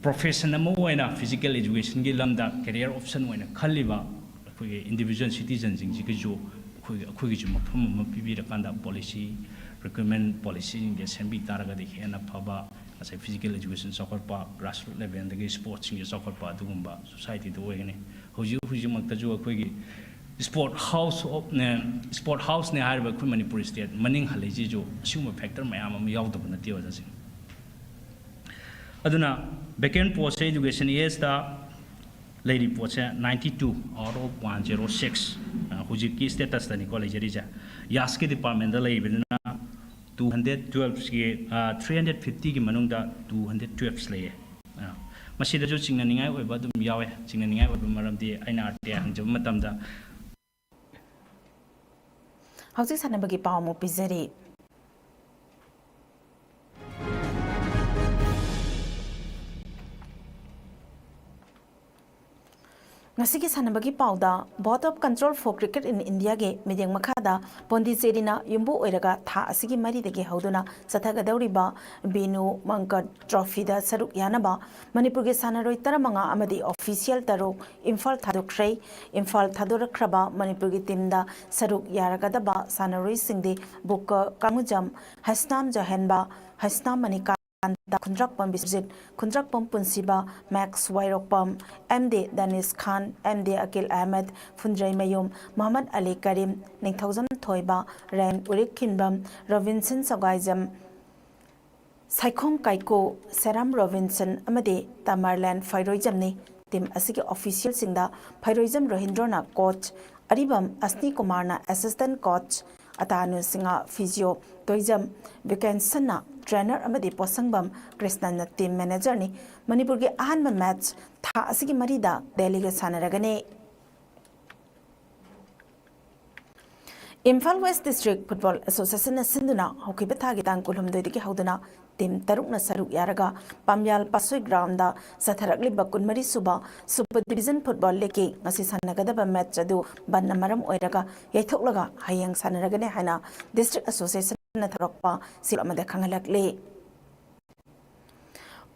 profession ꯑꯃ ꯑꯣꯏꯅ physical educationꯒꯤ ꯂꯝꯗ career option ꯑꯣꯏꯅ ꯈꯜꯂꯤꯕ ꯑꯩꯈꯣꯏꯒꯤ individual citizenꯁꯤꯡꯁꯤꯒꯤꯁꯨ ꯑꯩꯈꯣꯏꯒꯤ, ꯑꯩꯈꯣꯏꯒꯤꯁꯨ ꯃꯐꯝ ꯑꯃ ꯄꯤꯕꯤꯔꯀꯥꯟꯗ policy, recruitment policyꯁꯤꯡꯁꯦ ꯁꯦꯝꯕꯤ ꯇꯥꯔꯒꯗꯤ ꯍꯦꯟꯅ ꯐꯕ, ꯉꯁꯥꯏ physical education ꯆꯥꯎꯈꯠꯄ, grassroot levelꯗꯒꯤ sportsꯁꯤꯡꯁꯦ ꯆꯥꯎꯈꯠꯄ, ꯑꯗꯨꯒꯨꯝꯕ societyꯗ ꯑꯣꯏꯒꯅꯤ꯫ ꯍꯧꯖꯤꯛ ꯍꯧꯖꯤꯛꯃꯛꯇꯁꯨ ꯑꯩꯈꯣꯏꯒꯤ sport house of, sport houseꯅꯦ ꯍꯥꯏꯔꯤꯕ ꯑꯩꯈꯣꯏ ꯃꯅꯤꯄꯨꯔ state ꯃꯅꯤꯡ ꯍꯜꯂꯛꯏꯁꯤꯁꯨ ꯑꯁꯤꯒꯨꯝꯕ factor ꯃꯌꯥꯝ ꯑꯃ ꯌꯥꯎꯗꯕ ꯅꯠꯇꯦ, ꯑꯣꯖꯥꯁꯤꯡ꯫ ꯑꯗꯨꯅ vacant postꯁꯦ education ageꯗ ꯂꯩꯔꯤꯕ ꯄꯣꯠꯁꯦ ninety two out of one zero six, ꯑ, ꯍꯧꯖꯤꯛꯀꯤ statusꯇꯅꯤꯀꯣ ꯂꯩꯖꯔꯤꯁꯦ꯫ ꯌꯥꯁꯀꯤ departmentꯇ ꯂꯩꯔꯤꯕꯗꯨꯅ two hundred twelveꯒꯤ, ꯑ, three hundred fiftyꯒꯤ ꯃꯅꯨꯡꯗ two hundred twelve ꯂꯩꯌꯦ꯫ ꯑ, ꯃꯁꯤꯗꯁꯨ ꯆꯤꯡꯅꯅꯤꯡꯉꯥꯏ ꯑꯣꯏꯕ ꯑꯗꯨꯝ ꯌꯥꯎꯋꯦ꯫ ꯆꯤꯡꯅꯅꯤꯡꯉꯥꯏ ꯑꯣꯏꯕ ꯃꯔꯝꯗꯤ ꯑꯩꯅ ꯑꯥꯔ ꯇꯤ ꯑꯥꯏ ꯍꯪꯖꯕ ꯃꯇꯝꯗ ꯍꯧꯖꯤꯛ ꯁꯥꯟꯅꯕꯒꯤ ꯄꯥꯎ ꯑꯃꯨꯛ ꯄꯤꯖꯔꯤ꯫ ꯉꯁꯤꯒꯤ ꯁꯥꯟꯅꯕꯒꯤ ꯄꯥꯎꯗ, Board of Control for Cricket in Indiaꯒꯤ ꯃꯤꯠꯌꯦꯡ ꯃꯈꯥꯗ ꯄꯣꯟꯗꯤꯆꯦꯔꯤꯅ ꯌꯨꯝꯕꯨ ꯑꯣꯏꯔꯒ ꯊꯥ ꯑꯁꯤꯒꯤ ꯃꯔꯤꯗꯒꯤ ꯍꯧꯗꯨꯅ ꯆꯠꯊꯒꯗꯧꯔꯤꯕ ꯕꯤꯅꯨ ꯃꯪꯀꯠ trophyꯗ ꯁꯔꯨꯛ ꯌꯥꯅꯕ ꯃꯅꯤꯄꯨꯔꯒꯤ ꯁꯥꯟꯅꯔꯣꯏ ꯇꯔꯥꯃꯉꯥ ꯑꯃꯗꯤ official ꯇꯔꯨꯛ ꯏꯝꯐꯥꯜ ꯊꯥꯗꯣꯛꯈ꯭ꯔꯦ꯫ ꯏꯝꯐꯥꯜ ꯊꯥꯗꯣꯔꯛꯈ꯭ꯔꯕ ꯃꯅꯤꯄꯨꯔꯒꯤ teamꯗ ꯁꯔꯨꯛ ꯌꯥꯔꯒꯗꯕ ꯁꯥꯟꯅꯔꯣꯏꯁꯤꯡꯗꯤ ꯕꯨꯀ ꯀꯥꯡꯃꯨꯖꯝ, ꯍꯩꯁꯅꯥꯝ ꯖꯣꯍꯦꯟꯕ, ꯍꯩꯁꯅꯥꯝ ꯃꯅꯤꯀꯥꯟꯇ, ꯈꯨꯟꯗ꯭ꯔꯥꯛꯄꯝ ꯕꯤꯁ꯭ꯋꯖꯤꯠ, ꯈꯨꯟꯗ꯭ꯔꯥꯛꯄꯝ ꯄꯨꯟꯁꯤꯕ, ꯃꯦꯛꯁ ꯋꯥꯏꯔꯣꯛꯄꯝ, ꯑꯦꯝ ꯗꯦ ꯗꯥꯅꯤꯁ ꯈꯥꯟ, ꯑꯦꯝ ꯗꯦ ꯑꯀꯤꯜ ꯑꯍꯃꯗ, ꯐꯨꯟꯗ꯭ꯔꯩꯃꯌꯨꯝ ꯃꯨꯍꯝꯃꯗ ꯑꯂꯤ ꯀꯔꯤꯝ, ꯅꯤꯡꯊꯧꯖꯝ ꯊꯣꯏꯕ, ꯔꯦꯟ ꯎꯔꯤꯛꯈꯤꯟꯕꯝ, ꯔꯣꯕꯤꯟꯁꯟ ꯁꯒꯥꯏꯖꯝ, ꯁꯥꯏꯈꯣꯝ ꯀꯥꯏꯀꯨ, ꯁꯦꯔꯥꯝ ꯔꯣꯕꯤꯟꯁꯟ ꯑꯃꯗꯤ ꯇꯃꯔꯂꯦꯟ ꯐꯩꯔꯣꯏꯖꯝꯅꯤ꯫ Team ꯑꯁꯤꯒꯤ officialꯁꯤꯡꯗ ꯐꯩꯔꯣꯏꯖꯝ ꯔꯣꯍꯤꯟꯗ꯭ꯔꯣꯅ coach, ꯑꯔꯤꯕꯝ ꯑꯁꯅꯤ ꯀꯨꯃꯥꯔꯅ assistant coach, ꯑꯇꯥꯅꯨ Singh physio, Toijam ꯚꯤꯀꯦꯟꯁꯟꯅ trainer ꯑꯃꯗꯤ ꯄꯣꯠꯁꯪꯕꯝ ꯀ꯭ꯔꯤꯁꯅꯟꯅ team managerꯅꯤ꯫ ꯃꯅꯤꯄꯨꯔꯒꯤ ꯑꯍꯥꯟꯕ match ꯊꯥ ꯑꯁꯤꯒꯤ ꯃꯔꯤꯗ ꯗꯦꯜꯂꯤꯒ ꯁꯥꯟꯅꯔꯒꯅꯤ꯫ ꯏꯝꯐꯥꯜ ꯋꯦꯁ ꯗꯤꯁꯇ꯭ꯔꯤꯛ ꯐꯨꯠꯕꯣꯜ ꯑꯦꯁꯣꯁꯤꯌꯦꯁꯟꯅ ꯁꯤꯟꯗꯨꯅ ꯍꯧꯈꯤꯕ ꯊꯥꯒꯤ ꯇꯥꯡ ꯀꯨꯟꯍꯨꯝꯗꯣꯏꯗꯒꯤ ꯍꯧꯗꯨꯅ ꯇꯤꯝ ꯇꯔꯨꯛꯅ ꯁꯔꯨꯛ ꯌꯥꯔꯒ ꯄꯥꯝꯌꯥꯜ ꯄꯥꯁꯣꯏ ꯒ꯭ꯔꯥꯎꯟꯗ ꯆꯠꯊꯔꯛꯂꯤꯕ ꯀꯨꯟꯃꯔꯤ ꯁꯨꯕ ꯁꯨꯄꯔ ꯗꯤꯕꯤꯖꯟ ꯐꯨꯠꯕꯣꯜ ꯂꯤꯒꯀꯤ ꯉꯁꯤ ꯁꯥꯟꯅꯒꯗꯕ ꯃꯦꯠꯆ ꯑꯗꯨ ꯕꯟꯅ ꯃꯔꯝ ꯑꯣꯏꯔꯒ ꯌꯩꯊꯣꯛꯂꯒ ꯍꯌꯦꯡ ꯁꯥꯟꯅꯔꯒꯅꯤ ꯍꯥꯏꯅ ꯗꯤꯁꯇ꯭ꯔꯤꯛ ꯑꯦꯁꯣꯁꯤꯌꯦꯁꯟꯅ ꯊꯧꯔꯛꯄ ꯁꯤꯜ ꯑꯃꯗ ꯈꯪꯍꯜꯂꯛꯂꯤ꯫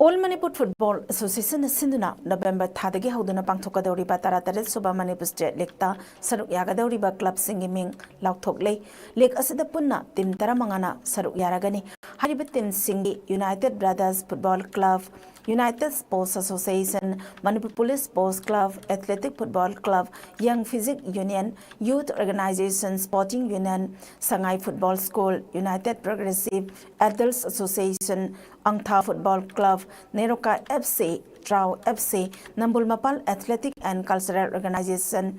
ꯑꯣꯜ ꯃꯅꯤꯄꯨꯔ ꯐꯨꯠꯕꯣꯜ ꯑꯦꯁꯣꯁꯤꯌꯦꯁꯟꯅ ꯁꯤꯟꯗꯨꯅ ꯅꯕꯦꯝꯕꯔ ꯊꯥꯗꯒꯤ ꯍꯧꯗꯨꯅ ꯄꯥꯡꯊꯣꯛꯀꯗꯧꯔꯤꯕ ꯇꯔꯥꯇꯔꯦꯠ ꯁꯨꯕ ꯃꯅꯤꯄꯨꯔ ꯁ꯭ꯇꯦꯠ ꯂꯤꯒꯇ ꯁꯔꯨꯛ ꯌꯥꯒꯗꯧꯔꯤꯕ ꯀ꯭ꯂꯕꯁꯤꯡꯒꯤ ꯃꯤꯡ ꯂꯥꯎꯊꯣꯛꯂꯦ꯫ ꯂꯤꯒ ꯑꯁꯤꯗ ꯄꯨꯟꯅ ꯇꯤꯝ ꯇꯔꯥꯃꯉꯥꯅ ꯁꯔꯨꯛ ꯌꯥꯔꯒꯅꯤ꯫ ꯍꯥꯏꯔꯤꯕ ꯇꯤꯝꯁꯤꯡꯗꯤ united brothers football club, united sports association, Manipur police sports club, athletic football club, ꯌꯪ physique union, youth organisation, sporting union, Sangai football school, united progressive adults association, ꯑꯪꯊꯥ football club, Neroka F C, Trau F C, Nambul Mapal athletic and cultural organisation,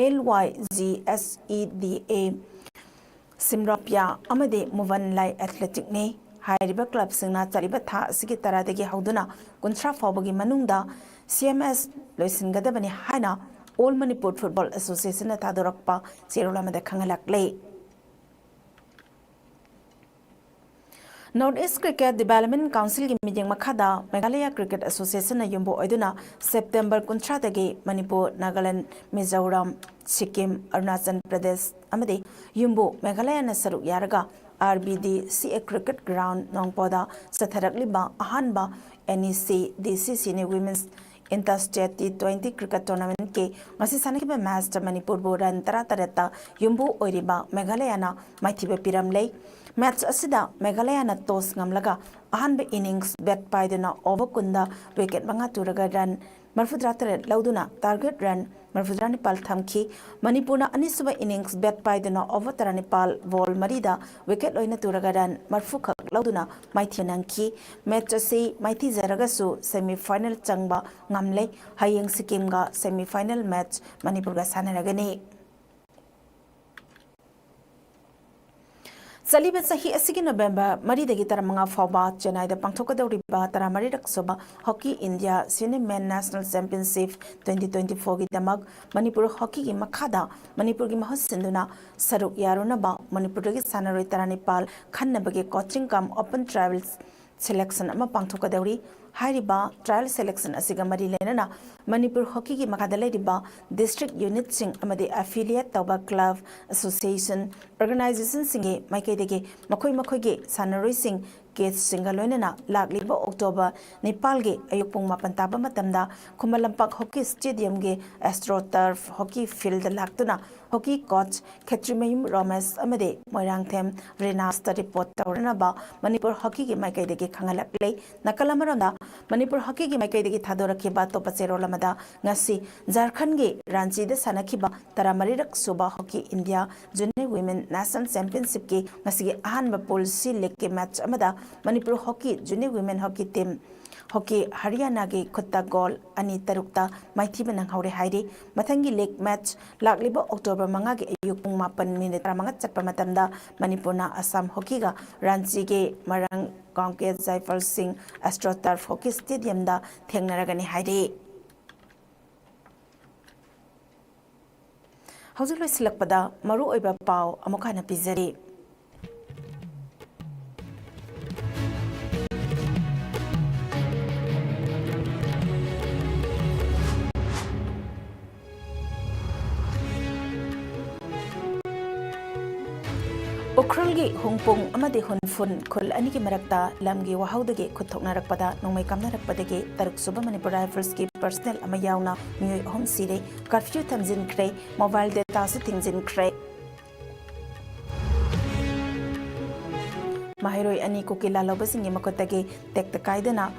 L Y G S E D A, ꯁꯤꯝꯔꯥꯄ꯭ꯌꯥ ꯑꯃꯗꯤ ꯃꯨꯕꯟ ꯂꯥꯏ ꯑꯦꯊꯂꯦꯇꯤꯛꯅꯤ꯫ ꯍꯥꯏꯔꯤꯕ ꯀ꯭ꯂꯕꯁꯤꯡꯅ ꯆꯠꯂꯤꯕ ꯊꯥ ꯑꯁꯤꯒꯤ ꯇꯔꯥꯗꯒꯤ ꯍꯧꯗꯨꯅ ꯀꯨꯟꯊ꯭ꯔꯥ ꯐꯥꯎꯕꯒꯤ ꯃꯅꯨꯡꯗ ꯁꯤ ꯑꯦꯝ ꯑꯦꯁ ꯂꯣꯏꯁꯤꯟꯒꯗꯕꯅꯤ ꯍꯥꯏꯅ ꯑꯣꯜ ꯃꯅꯤꯄꯨꯔ ꯐꯨꯠꯕꯣꯜ ꯑꯦꯁꯣꯁꯤꯌꯦꯁꯟꯅ ꯊꯥꯗꯣꯔꯛꯄ ꯆꯦꯔꯣꯜ ꯑꯃꯗ ꯈꯪꯍꯜꯂꯛꯂꯤ꯫ ꯅꯣꯔꯠ ꯏꯁ ꯀ꯭ꯔꯤꯀꯦꯠ ꯗꯤꯕꯦꯂꯞꯃꯦꯟ ꯀꯥꯎꯟꯁꯤꯜꯒꯤ ꯃꯤꯠꯌꯦꯡ ꯃꯈꯥꯗ ꯃꯦꯘꯥꯂꯌꯥ ꯀ꯭ꯔꯤꯀꯦꯠ ꯑꯦꯁꯣꯁꯤꯌꯦꯁꯟꯅ ꯌꯨꯝꯕꯨ ꯑꯣꯏꯗꯨꯅ ꯁꯦꯞꯇꯦꯝꯕꯔ ꯀꯨꯟꯊ꯭ꯔꯥꯗꯒꯤ ꯃꯅꯤꯄꯨꯔ, ꯅꯥꯒꯥꯂꯦꯟ, ꯃꯤꯖꯣꯔꯥꯝ, ꯁꯤꯛꯀꯤꯝ, ꯑꯔꯨꯅꯥꯆꯜ ꯄ꯭ꯔꯗꯦꯁ ꯑꯃꯗꯤ ꯌꯨꯝꯕꯨ ꯃꯦꯘꯥꯂꯌꯥꯅ ꯁꯔꯨꯛ ꯌꯥꯔꯒ ꯑꯥꯔ ꯕꯤ ꯗꯤ ꯁꯤ ꯑꯦ ꯀ꯭ꯔꯤꯀꯦꯠ ꯒ꯭ꯔꯥꯎꯟ ꯅꯣꯡꯄꯣꯗ ꯆꯠꯊꯔꯛꯂꯤꯕ ꯑꯍꯥꯟꯕ ꯑꯦꯟ ꯏ ꯁꯤ ꯗꯤ ꯁꯤ ꯁꯤꯅꯤ women's inter state T twenty cricket ꯇꯣꯔꯅꯥꯃꯦꯟꯠꯀꯤ ꯉꯁꯤ ꯁꯥꯟꯅꯈꯤꯕ ꯃꯦꯆꯇ ꯃꯅꯤꯄꯨꯔꯕꯨ ꯔꯟ ꯇꯔꯥꯇꯔꯦꯠꯇ ꯌꯨꯝꯕꯨ ꯑꯣꯏꯔꯤꯕ ꯃꯦꯘꯥꯂꯌꯥꯅ ꯃꯥꯏꯊꯤꯕ ꯄꯤꯔꯝꯂꯦ꯫ ꯃꯦꯆ ꯑꯁꯤꯗ ꯃꯦꯘꯥꯂꯌꯥꯅ ꯇꯣꯁ ꯉꯝꯂꯒ ꯑꯍꯥꯟꯕ ꯏꯅꯤꯡꯁ ꯕꯦꯠ ꯄꯥꯏꯗꯨꯅ ꯑꯣꯚꯔ ꯀꯨꯟꯗ ꯋꯤꯀꯦꯠ ꯃꯉꯥ ꯇꯨꯔꯒ ꯔꯟ ꯃꯔꯤꯐꯨꯇꯔꯥ ꯇꯔꯦꯠ ꯂꯧꯗꯨꯅ ꯇꯥꯔꯒꯦꯠ ꯔꯟ ꯃꯔꯤꯐꯨꯇꯔꯥ ꯅꯤꯄꯥꯜ ꯊꯝꯈꯤ꯫ ꯃꯅꯤꯄꯨꯔꯅ ꯑꯅꯤꯁꯨꯕ ꯏꯅꯤꯡꯁ ꯕꯦꯠ ꯄꯥꯏꯗꯨꯅ ꯑꯣꯚꯔ ꯇꯔꯥꯅꯤꯄꯥꯜ ꯕꯣꯜ ꯃꯔꯤꯗ ꯋꯤꯀꯦꯠ ꯂꯣꯏꯅ ꯇꯨꯔꯒ ꯔꯟ ꯃꯔꯤꯐꯨ ꯈꯛ ꯂꯧꯗꯨꯅ ꯃꯥꯏꯊꯤꯕ ꯅꯪꯈꯤ꯫ ꯃꯦꯆ ꯑꯁꯤ ꯃꯥꯏꯊꯤꯖꯔꯒꯁꯨ ꯁꯦꯃꯤ ꯐꯥꯏꯅꯦꯜ ꯆꯪꯕ ꯉꯝꯂꯦ꯫ ꯍꯌꯦꯡ ꯁꯤꯛꯀꯤꯝꯒ ꯁꯦꯃꯤ ꯐꯥꯏꯅꯦꯜ ꯃꯦꯆ ꯃꯅꯤꯄꯨꯔꯒ ꯁꯥꯟꯅꯔꯒꯅꯤ꯫ ꯆꯠꯂꯤꯕ ꯆꯍꯤ ꯑꯁꯤꯒꯤ ꯅꯕꯦꯝꯕꯔ ꯃꯔꯤꯗꯒꯤ ꯇꯔꯥꯃꯉꯥ ꯐꯥꯎꯕ ꯆꯦꯟꯅꯥꯏꯗ ꯄꯥꯡꯊꯣꯛꯀꯗꯧꯔꯤꯕ ꯇꯔꯥꯃꯔꯤꯔꯛ ꯁꯨꯕ hockey India senior men national championship twenty twenty ꯐꯣꯔꯒꯤꯗꯃꯛ ꯃꯅꯤꯄꯨꯔ ꯍꯣꯀꯤꯒꯤ ꯃꯈꯥꯗ ꯃꯅꯤꯄꯨꯔꯒꯤ ꯃꯍꯨꯠ ꯁꯤꯟꯗꯨꯅ ꯁꯔꯨꯛ ꯌꯥꯔꯨꯅꯕ ꯃꯅꯤꯄꯨꯔꯗꯒꯤ ꯁꯥꯟꯅꯔꯣꯏ ꯇꯔꯥꯅꯤꯄꯥꯜ ꯈꯟꯅꯕꯒꯤ coaching cum open trial selection ꯑꯃ ꯄꯥꯡꯊꯣꯛꯀꯗꯧꯔꯤ꯫ ꯍꯥꯏꯔꯤꯕ ꯇ꯭ꯔꯥꯏꯌꯦꯜ ꯁꯦꯂꯦꯛꯁꯟ ꯑꯁꯤꯒ ꯃꯔꯤ ꯂꯩꯅꯅ ꯃꯅꯤꯄꯨꯔ ꯍꯣꯀꯤꯒꯤ ꯃꯈꯥꯗ ꯂꯩꯔꯤꯕ ꯗꯤꯁꯇ꯭ꯔꯤꯛ ꯌꯨꯅꯤꯠꯁꯤꯡ ꯑꯃꯗꯤ ꯑꯦꯐꯤꯂꯤꯌꯦꯠ ꯇꯧꯕ ꯀ꯭ꯂꯕ, ꯑꯦꯁꯣꯁꯤꯌꯦꯁꯟ, ꯑꯣꯔꯒꯅꯥꯏꯖꯦꯁꯟꯁꯤꯡꯒꯤ ꯃꯥꯏꯀꯩꯗꯒꯤ ꯃꯈꯣꯏ ꯃꯈꯣꯏꯒꯤ ꯁꯥꯟꯅꯔꯣꯏꯁꯤꯡ, ꯀꯦꯆꯁꯤꯡꯒ ꯂꯣꯏꯅꯅ ꯂꯥꯛꯂꯤꯕ ꯑꯣꯛꯇꯣꯕꯔ ꯅꯤꯄꯥꯜꯒꯤ ꯑꯌꯨꯛ ꯄꯨꯡ ꯃꯥꯄꯟ ꯇꯥꯕ ꯃꯇꯝꯗ ꯈꯨꯃꯟ ꯂꯝꯄꯥꯛ ꯍꯣꯀꯤ ꯁ꯭ꯇꯦꯗꯤꯌꯝꯒꯤ ꯑꯦꯁꯇ꯭ꯔꯣ ꯇꯔꯐ ꯍꯣꯀꯤ ꯐꯤꯜꯗ ꯂꯥꯛꯇꯨꯅ ꯍꯣꯀꯤ ꯀꯣꯆ ꯈꯦꯇ꯭ꯔꯤꯃꯌꯨꯝ ꯔꯣꯃꯦꯁ ꯑꯃꯗꯤ ꯃꯣꯏꯔꯥꯡꯊꯦꯝ ꯔꯤꯅꯥꯁꯇ ꯔꯤꯄꯣꯔꯠ ꯇꯧꯔꯅꯕ ꯃꯅꯤꯄꯨꯔ ꯍꯣꯀꯤꯒꯤ ꯃꯥꯏꯀꯩꯗꯒꯤ ꯈꯪꯍꯜꯂꯛꯂꯤ꯫ ꯅꯥꯀꯜ ꯑꯃꯔꯣꯝꯗ, ꯃꯅꯤꯄꯨꯔ ꯍꯣꯀꯤꯒꯤ ꯃꯥꯏꯀꯩꯗꯒꯤ ꯊꯥꯗꯣꯔꯛꯈꯤꯕ ꯑꯇꯣꯞꯄ ꯆꯦꯔꯣꯜ ꯑꯃꯗ, ꯉꯁꯤ ꯖꯥꯔꯈꯟꯒꯤ ꯔꯥꯟꯆꯤꯗ ꯁꯥꯟꯅꯈꯤꯕ ꯇꯔꯥꯃꯔꯤꯔꯛ ꯁꯨꯕ hockey India junior women national ꯆꯦꯝꯄꯤꯌꯟꯁꯤꯞꯀꯤ ꯉꯁꯤꯒꯤ ꯑꯍꯥꯟꯕ ꯄꯨꯜ ꯁꯤ ꯂꯤꯒꯀꯤ ꯃꯦꯆ ꯑꯃꯗ Manipur hockey junior women hockey team hockey ꯍꯔꯤꯌꯥꯅꯥꯒꯤ ꯈꯨꯠꯇ ꯒꯣꯜ ꯑꯅꯤ ꯇꯔꯨꯛꯇ ꯃꯥꯏꯊꯤꯕ ꯅꯪꯍꯧꯔꯦ ꯍꯥꯏꯔꯤ꯫ ꯃꯊꯪꯒꯤ ꯂꯤꯒ ꯃꯦꯆ ꯂꯥꯛꯂꯤꯕ ꯑꯣꯛꯇꯣꯕꯔ ꯃꯉꯥꯒꯤ ꯑꯌꯨꯛ ꯄꯨꯡ ꯃꯥꯄꯟ ꯃꯤꯅꯤꯠ ꯇꯔꯥꯃꯉꯥ ꯆꯠꯄ ꯃꯇꯝꯗ ꯃꯅꯤꯄꯨꯔꯅ ꯑꯁꯥꯝ ꯍꯣꯀꯤꯒ ꯔꯥꯟꯆꯤꯒꯤ ꯃꯔꯥꯡ ꯀꯥꯎꯀꯦ ꯖꯥꯏꯐꯜ ꯁꯤꯡ ꯑꯦꯁꯇ꯭ꯔꯣ ꯇꯔꯐ ꯍꯣꯀꯤ ꯁ꯭ꯇꯦꯗꯤꯌꯝꯗ ꯊꯦꯡꯅꯔꯒꯅꯤ ꯍꯥꯏꯔꯤ꯫ ꯍꯧꯖꯤꯛ ꯂꯣꯏꯁꯤꯜꯂꯛꯄꯗ ꯃꯔꯨꯑꯣꯏꯕ ꯄꯥꯎ ꯑꯃꯨꯛ ꯍꯟꯅ ꯄꯤꯖꯔꯤ꯫ ꯎꯈ꯭ꯔꯨꯜꯒꯤ ꯍꯨꯡꯄꯨꯡ ꯑꯃꯗꯤ ꯍꯨꯟꯐꯨꯟ ꯈꯨꯜ ꯑꯅꯤꯒꯤ ꯃꯔꯛꯇ ꯂꯝꯒꯤ ꯋꯥꯍꯧꯗꯒꯤ ꯈꯨꯠ ꯊꯣꯛꯅꯔꯛꯄꯗ ꯅꯣꯡꯃꯩ ꯀꯥꯞꯅꯔꯛꯄꯗꯒꯤ ꯇꯔꯨꯛ ꯁꯨꯕ ꯃꯅꯤꯄꯨꯔ ꯔꯥꯏꯐꯜꯁꯀꯤ ꯄꯔꯁꯅꯦꯜ ꯑꯃ ꯌꯥꯎꯅ ꯃꯤꯑꯣꯏ ꯑꯍꯨꯝ ꯁꯤꯔꯦ꯫ ꯀꯔꯐ꯭ꯌꯨ ꯊꯝꯖꯤꯟꯈ꯭ꯔꯦ꯫ ꯃꯣꯕꯥꯏꯜ ꯗꯦꯇꯥꯁꯨ ꯊꯤꯡꯖꯤꯟꯈ꯭ꯔꯦ꯫ ꯃꯍꯩꯔꯣꯏ ꯑꯅꯤ ꯀꯨꯀꯤ ꯂꯥꯜꯍꯧꯕꯁꯤꯡꯒꯤ ꯃꯈꯨꯠꯇꯒꯤ ꯇꯦꯛꯇ ꯀꯥꯏꯗꯅ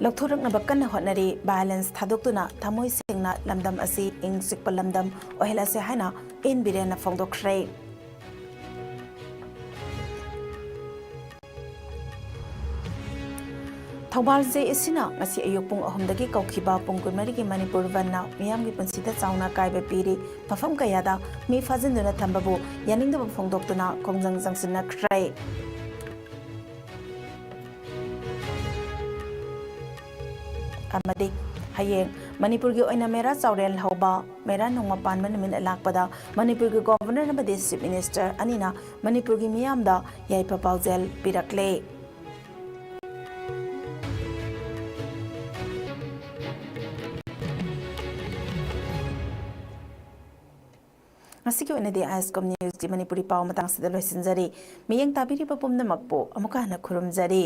ꯂꯧꯊꯣꯔꯛꯅꯕ ꯀꯟꯅ ꯍꯣꯠꯅꯔꯤ꯫ ꯚꯥꯏꯑꯣꯂꯦꯟꯁ ꯊꯥꯗꯣꯛꯇꯨꯅ ꯊꯃꯣꯏ ꯁꯦꯡꯅ ꯂꯝꯗꯝ ꯑꯁꯤ ꯏꯪ ꯆꯤꯛꯄ ꯂꯝꯗꯝ ꯑꯣꯏꯍꯜꯂꯁꯦ ꯍꯥꯏꯅ ꯑꯦꯟ ꯕꯤꯔꯦꯟꯅ ꯐꯣꯡꯗꯣꯛꯈ꯭ꯔꯦ꯫ ꯊꯧꯕꯥꯜ ꯖꯦ ꯑꯦ ꯁꯤꯅ ꯉꯁꯤ ꯑꯌꯨꯛ ꯄꯨꯡ ꯑꯍꯨꯝꯗꯒꯤ ꯀꯧꯈꯤꯕ ꯄꯨꯡ ꯀꯨꯟꯃꯔꯤꯒꯤ ꯃꯅꯤꯄꯨꯔ ꯕꯟꯅ ꯃꯤꯌꯥꯝꯒꯤ ꯄꯨꯟꯁꯤꯗ ꯆꯥꯎꯅ ꯑꯀꯥꯏꯕ ꯄꯤꯔꯤ꯫ ꯃꯐꯝ ꯀꯌꯥꯗ ꯃꯤ ꯐꯥꯖꯤꯟꯗꯨꯅ ꯊꯝꯕꯕꯨ ꯌꯥꯅꯤꯡꯗꯕ ꯐꯣꯡꯗꯣꯛꯇꯨꯅ ꯈꯣꯡꯖꯪ ꯆꯪꯁꯤꯟꯅꯈ꯭ꯔꯦ꯫ ꯑꯃꯗꯤ ꯍꯌꯦꯡ ꯃꯅꯤꯄꯨꯔꯒꯤ ꯑꯣꯏꯅ ꯃꯦꯔꯥ ꯆꯥꯎꯔꯦꯜ ꯍꯧꯕ, ꯃꯦꯔꯥ ꯅꯣꯡꯃ ꯄꯥꯟꯕ ꯅꯨꯃꯤꯠ ꯂꯥꯛꯄꯗ ꯃꯅꯤꯄꯨꯔꯒꯤ ꯒꯣꯚꯔꯅꯔ ꯑꯃꯗꯤ ꯆꯤꯐ ꯃꯤꯅꯤꯁꯇꯔ ꯑꯅꯤꯅ ꯃꯅꯤꯄꯨꯔꯒꯤ ꯃꯤꯌꯥꯝꯗ ꯌꯥꯏꯐ ꯄꯥꯎꯖꯦꯜ ꯄꯤꯔꯛꯂꯦ꯫ ꯉꯁꯤꯒꯤ ꯑꯣꯏꯅꯗꯤ ꯑꯥꯏ ꯑꯦꯁ ꯀꯣꯝ ꯅ꯭ꯌꯨꯁꯀꯤ ꯃꯅꯤꯄꯨꯔꯤ ꯄꯥꯎ ꯃꯇꯥꯡꯁꯤꯗ ꯂꯣꯏꯁꯤꯟꯖꯔꯤ꯫ ꯃꯤꯠꯌꯦꯡ ꯇꯥꯕꯤꯔꯤꯕ ꯄꯨꯝꯅꯃꯛꯄꯨ ꯑꯃꯨꯛꯀ ꯍꯟꯅ ꯈꯨꯔꯨꯝꯖꯔꯤ꯫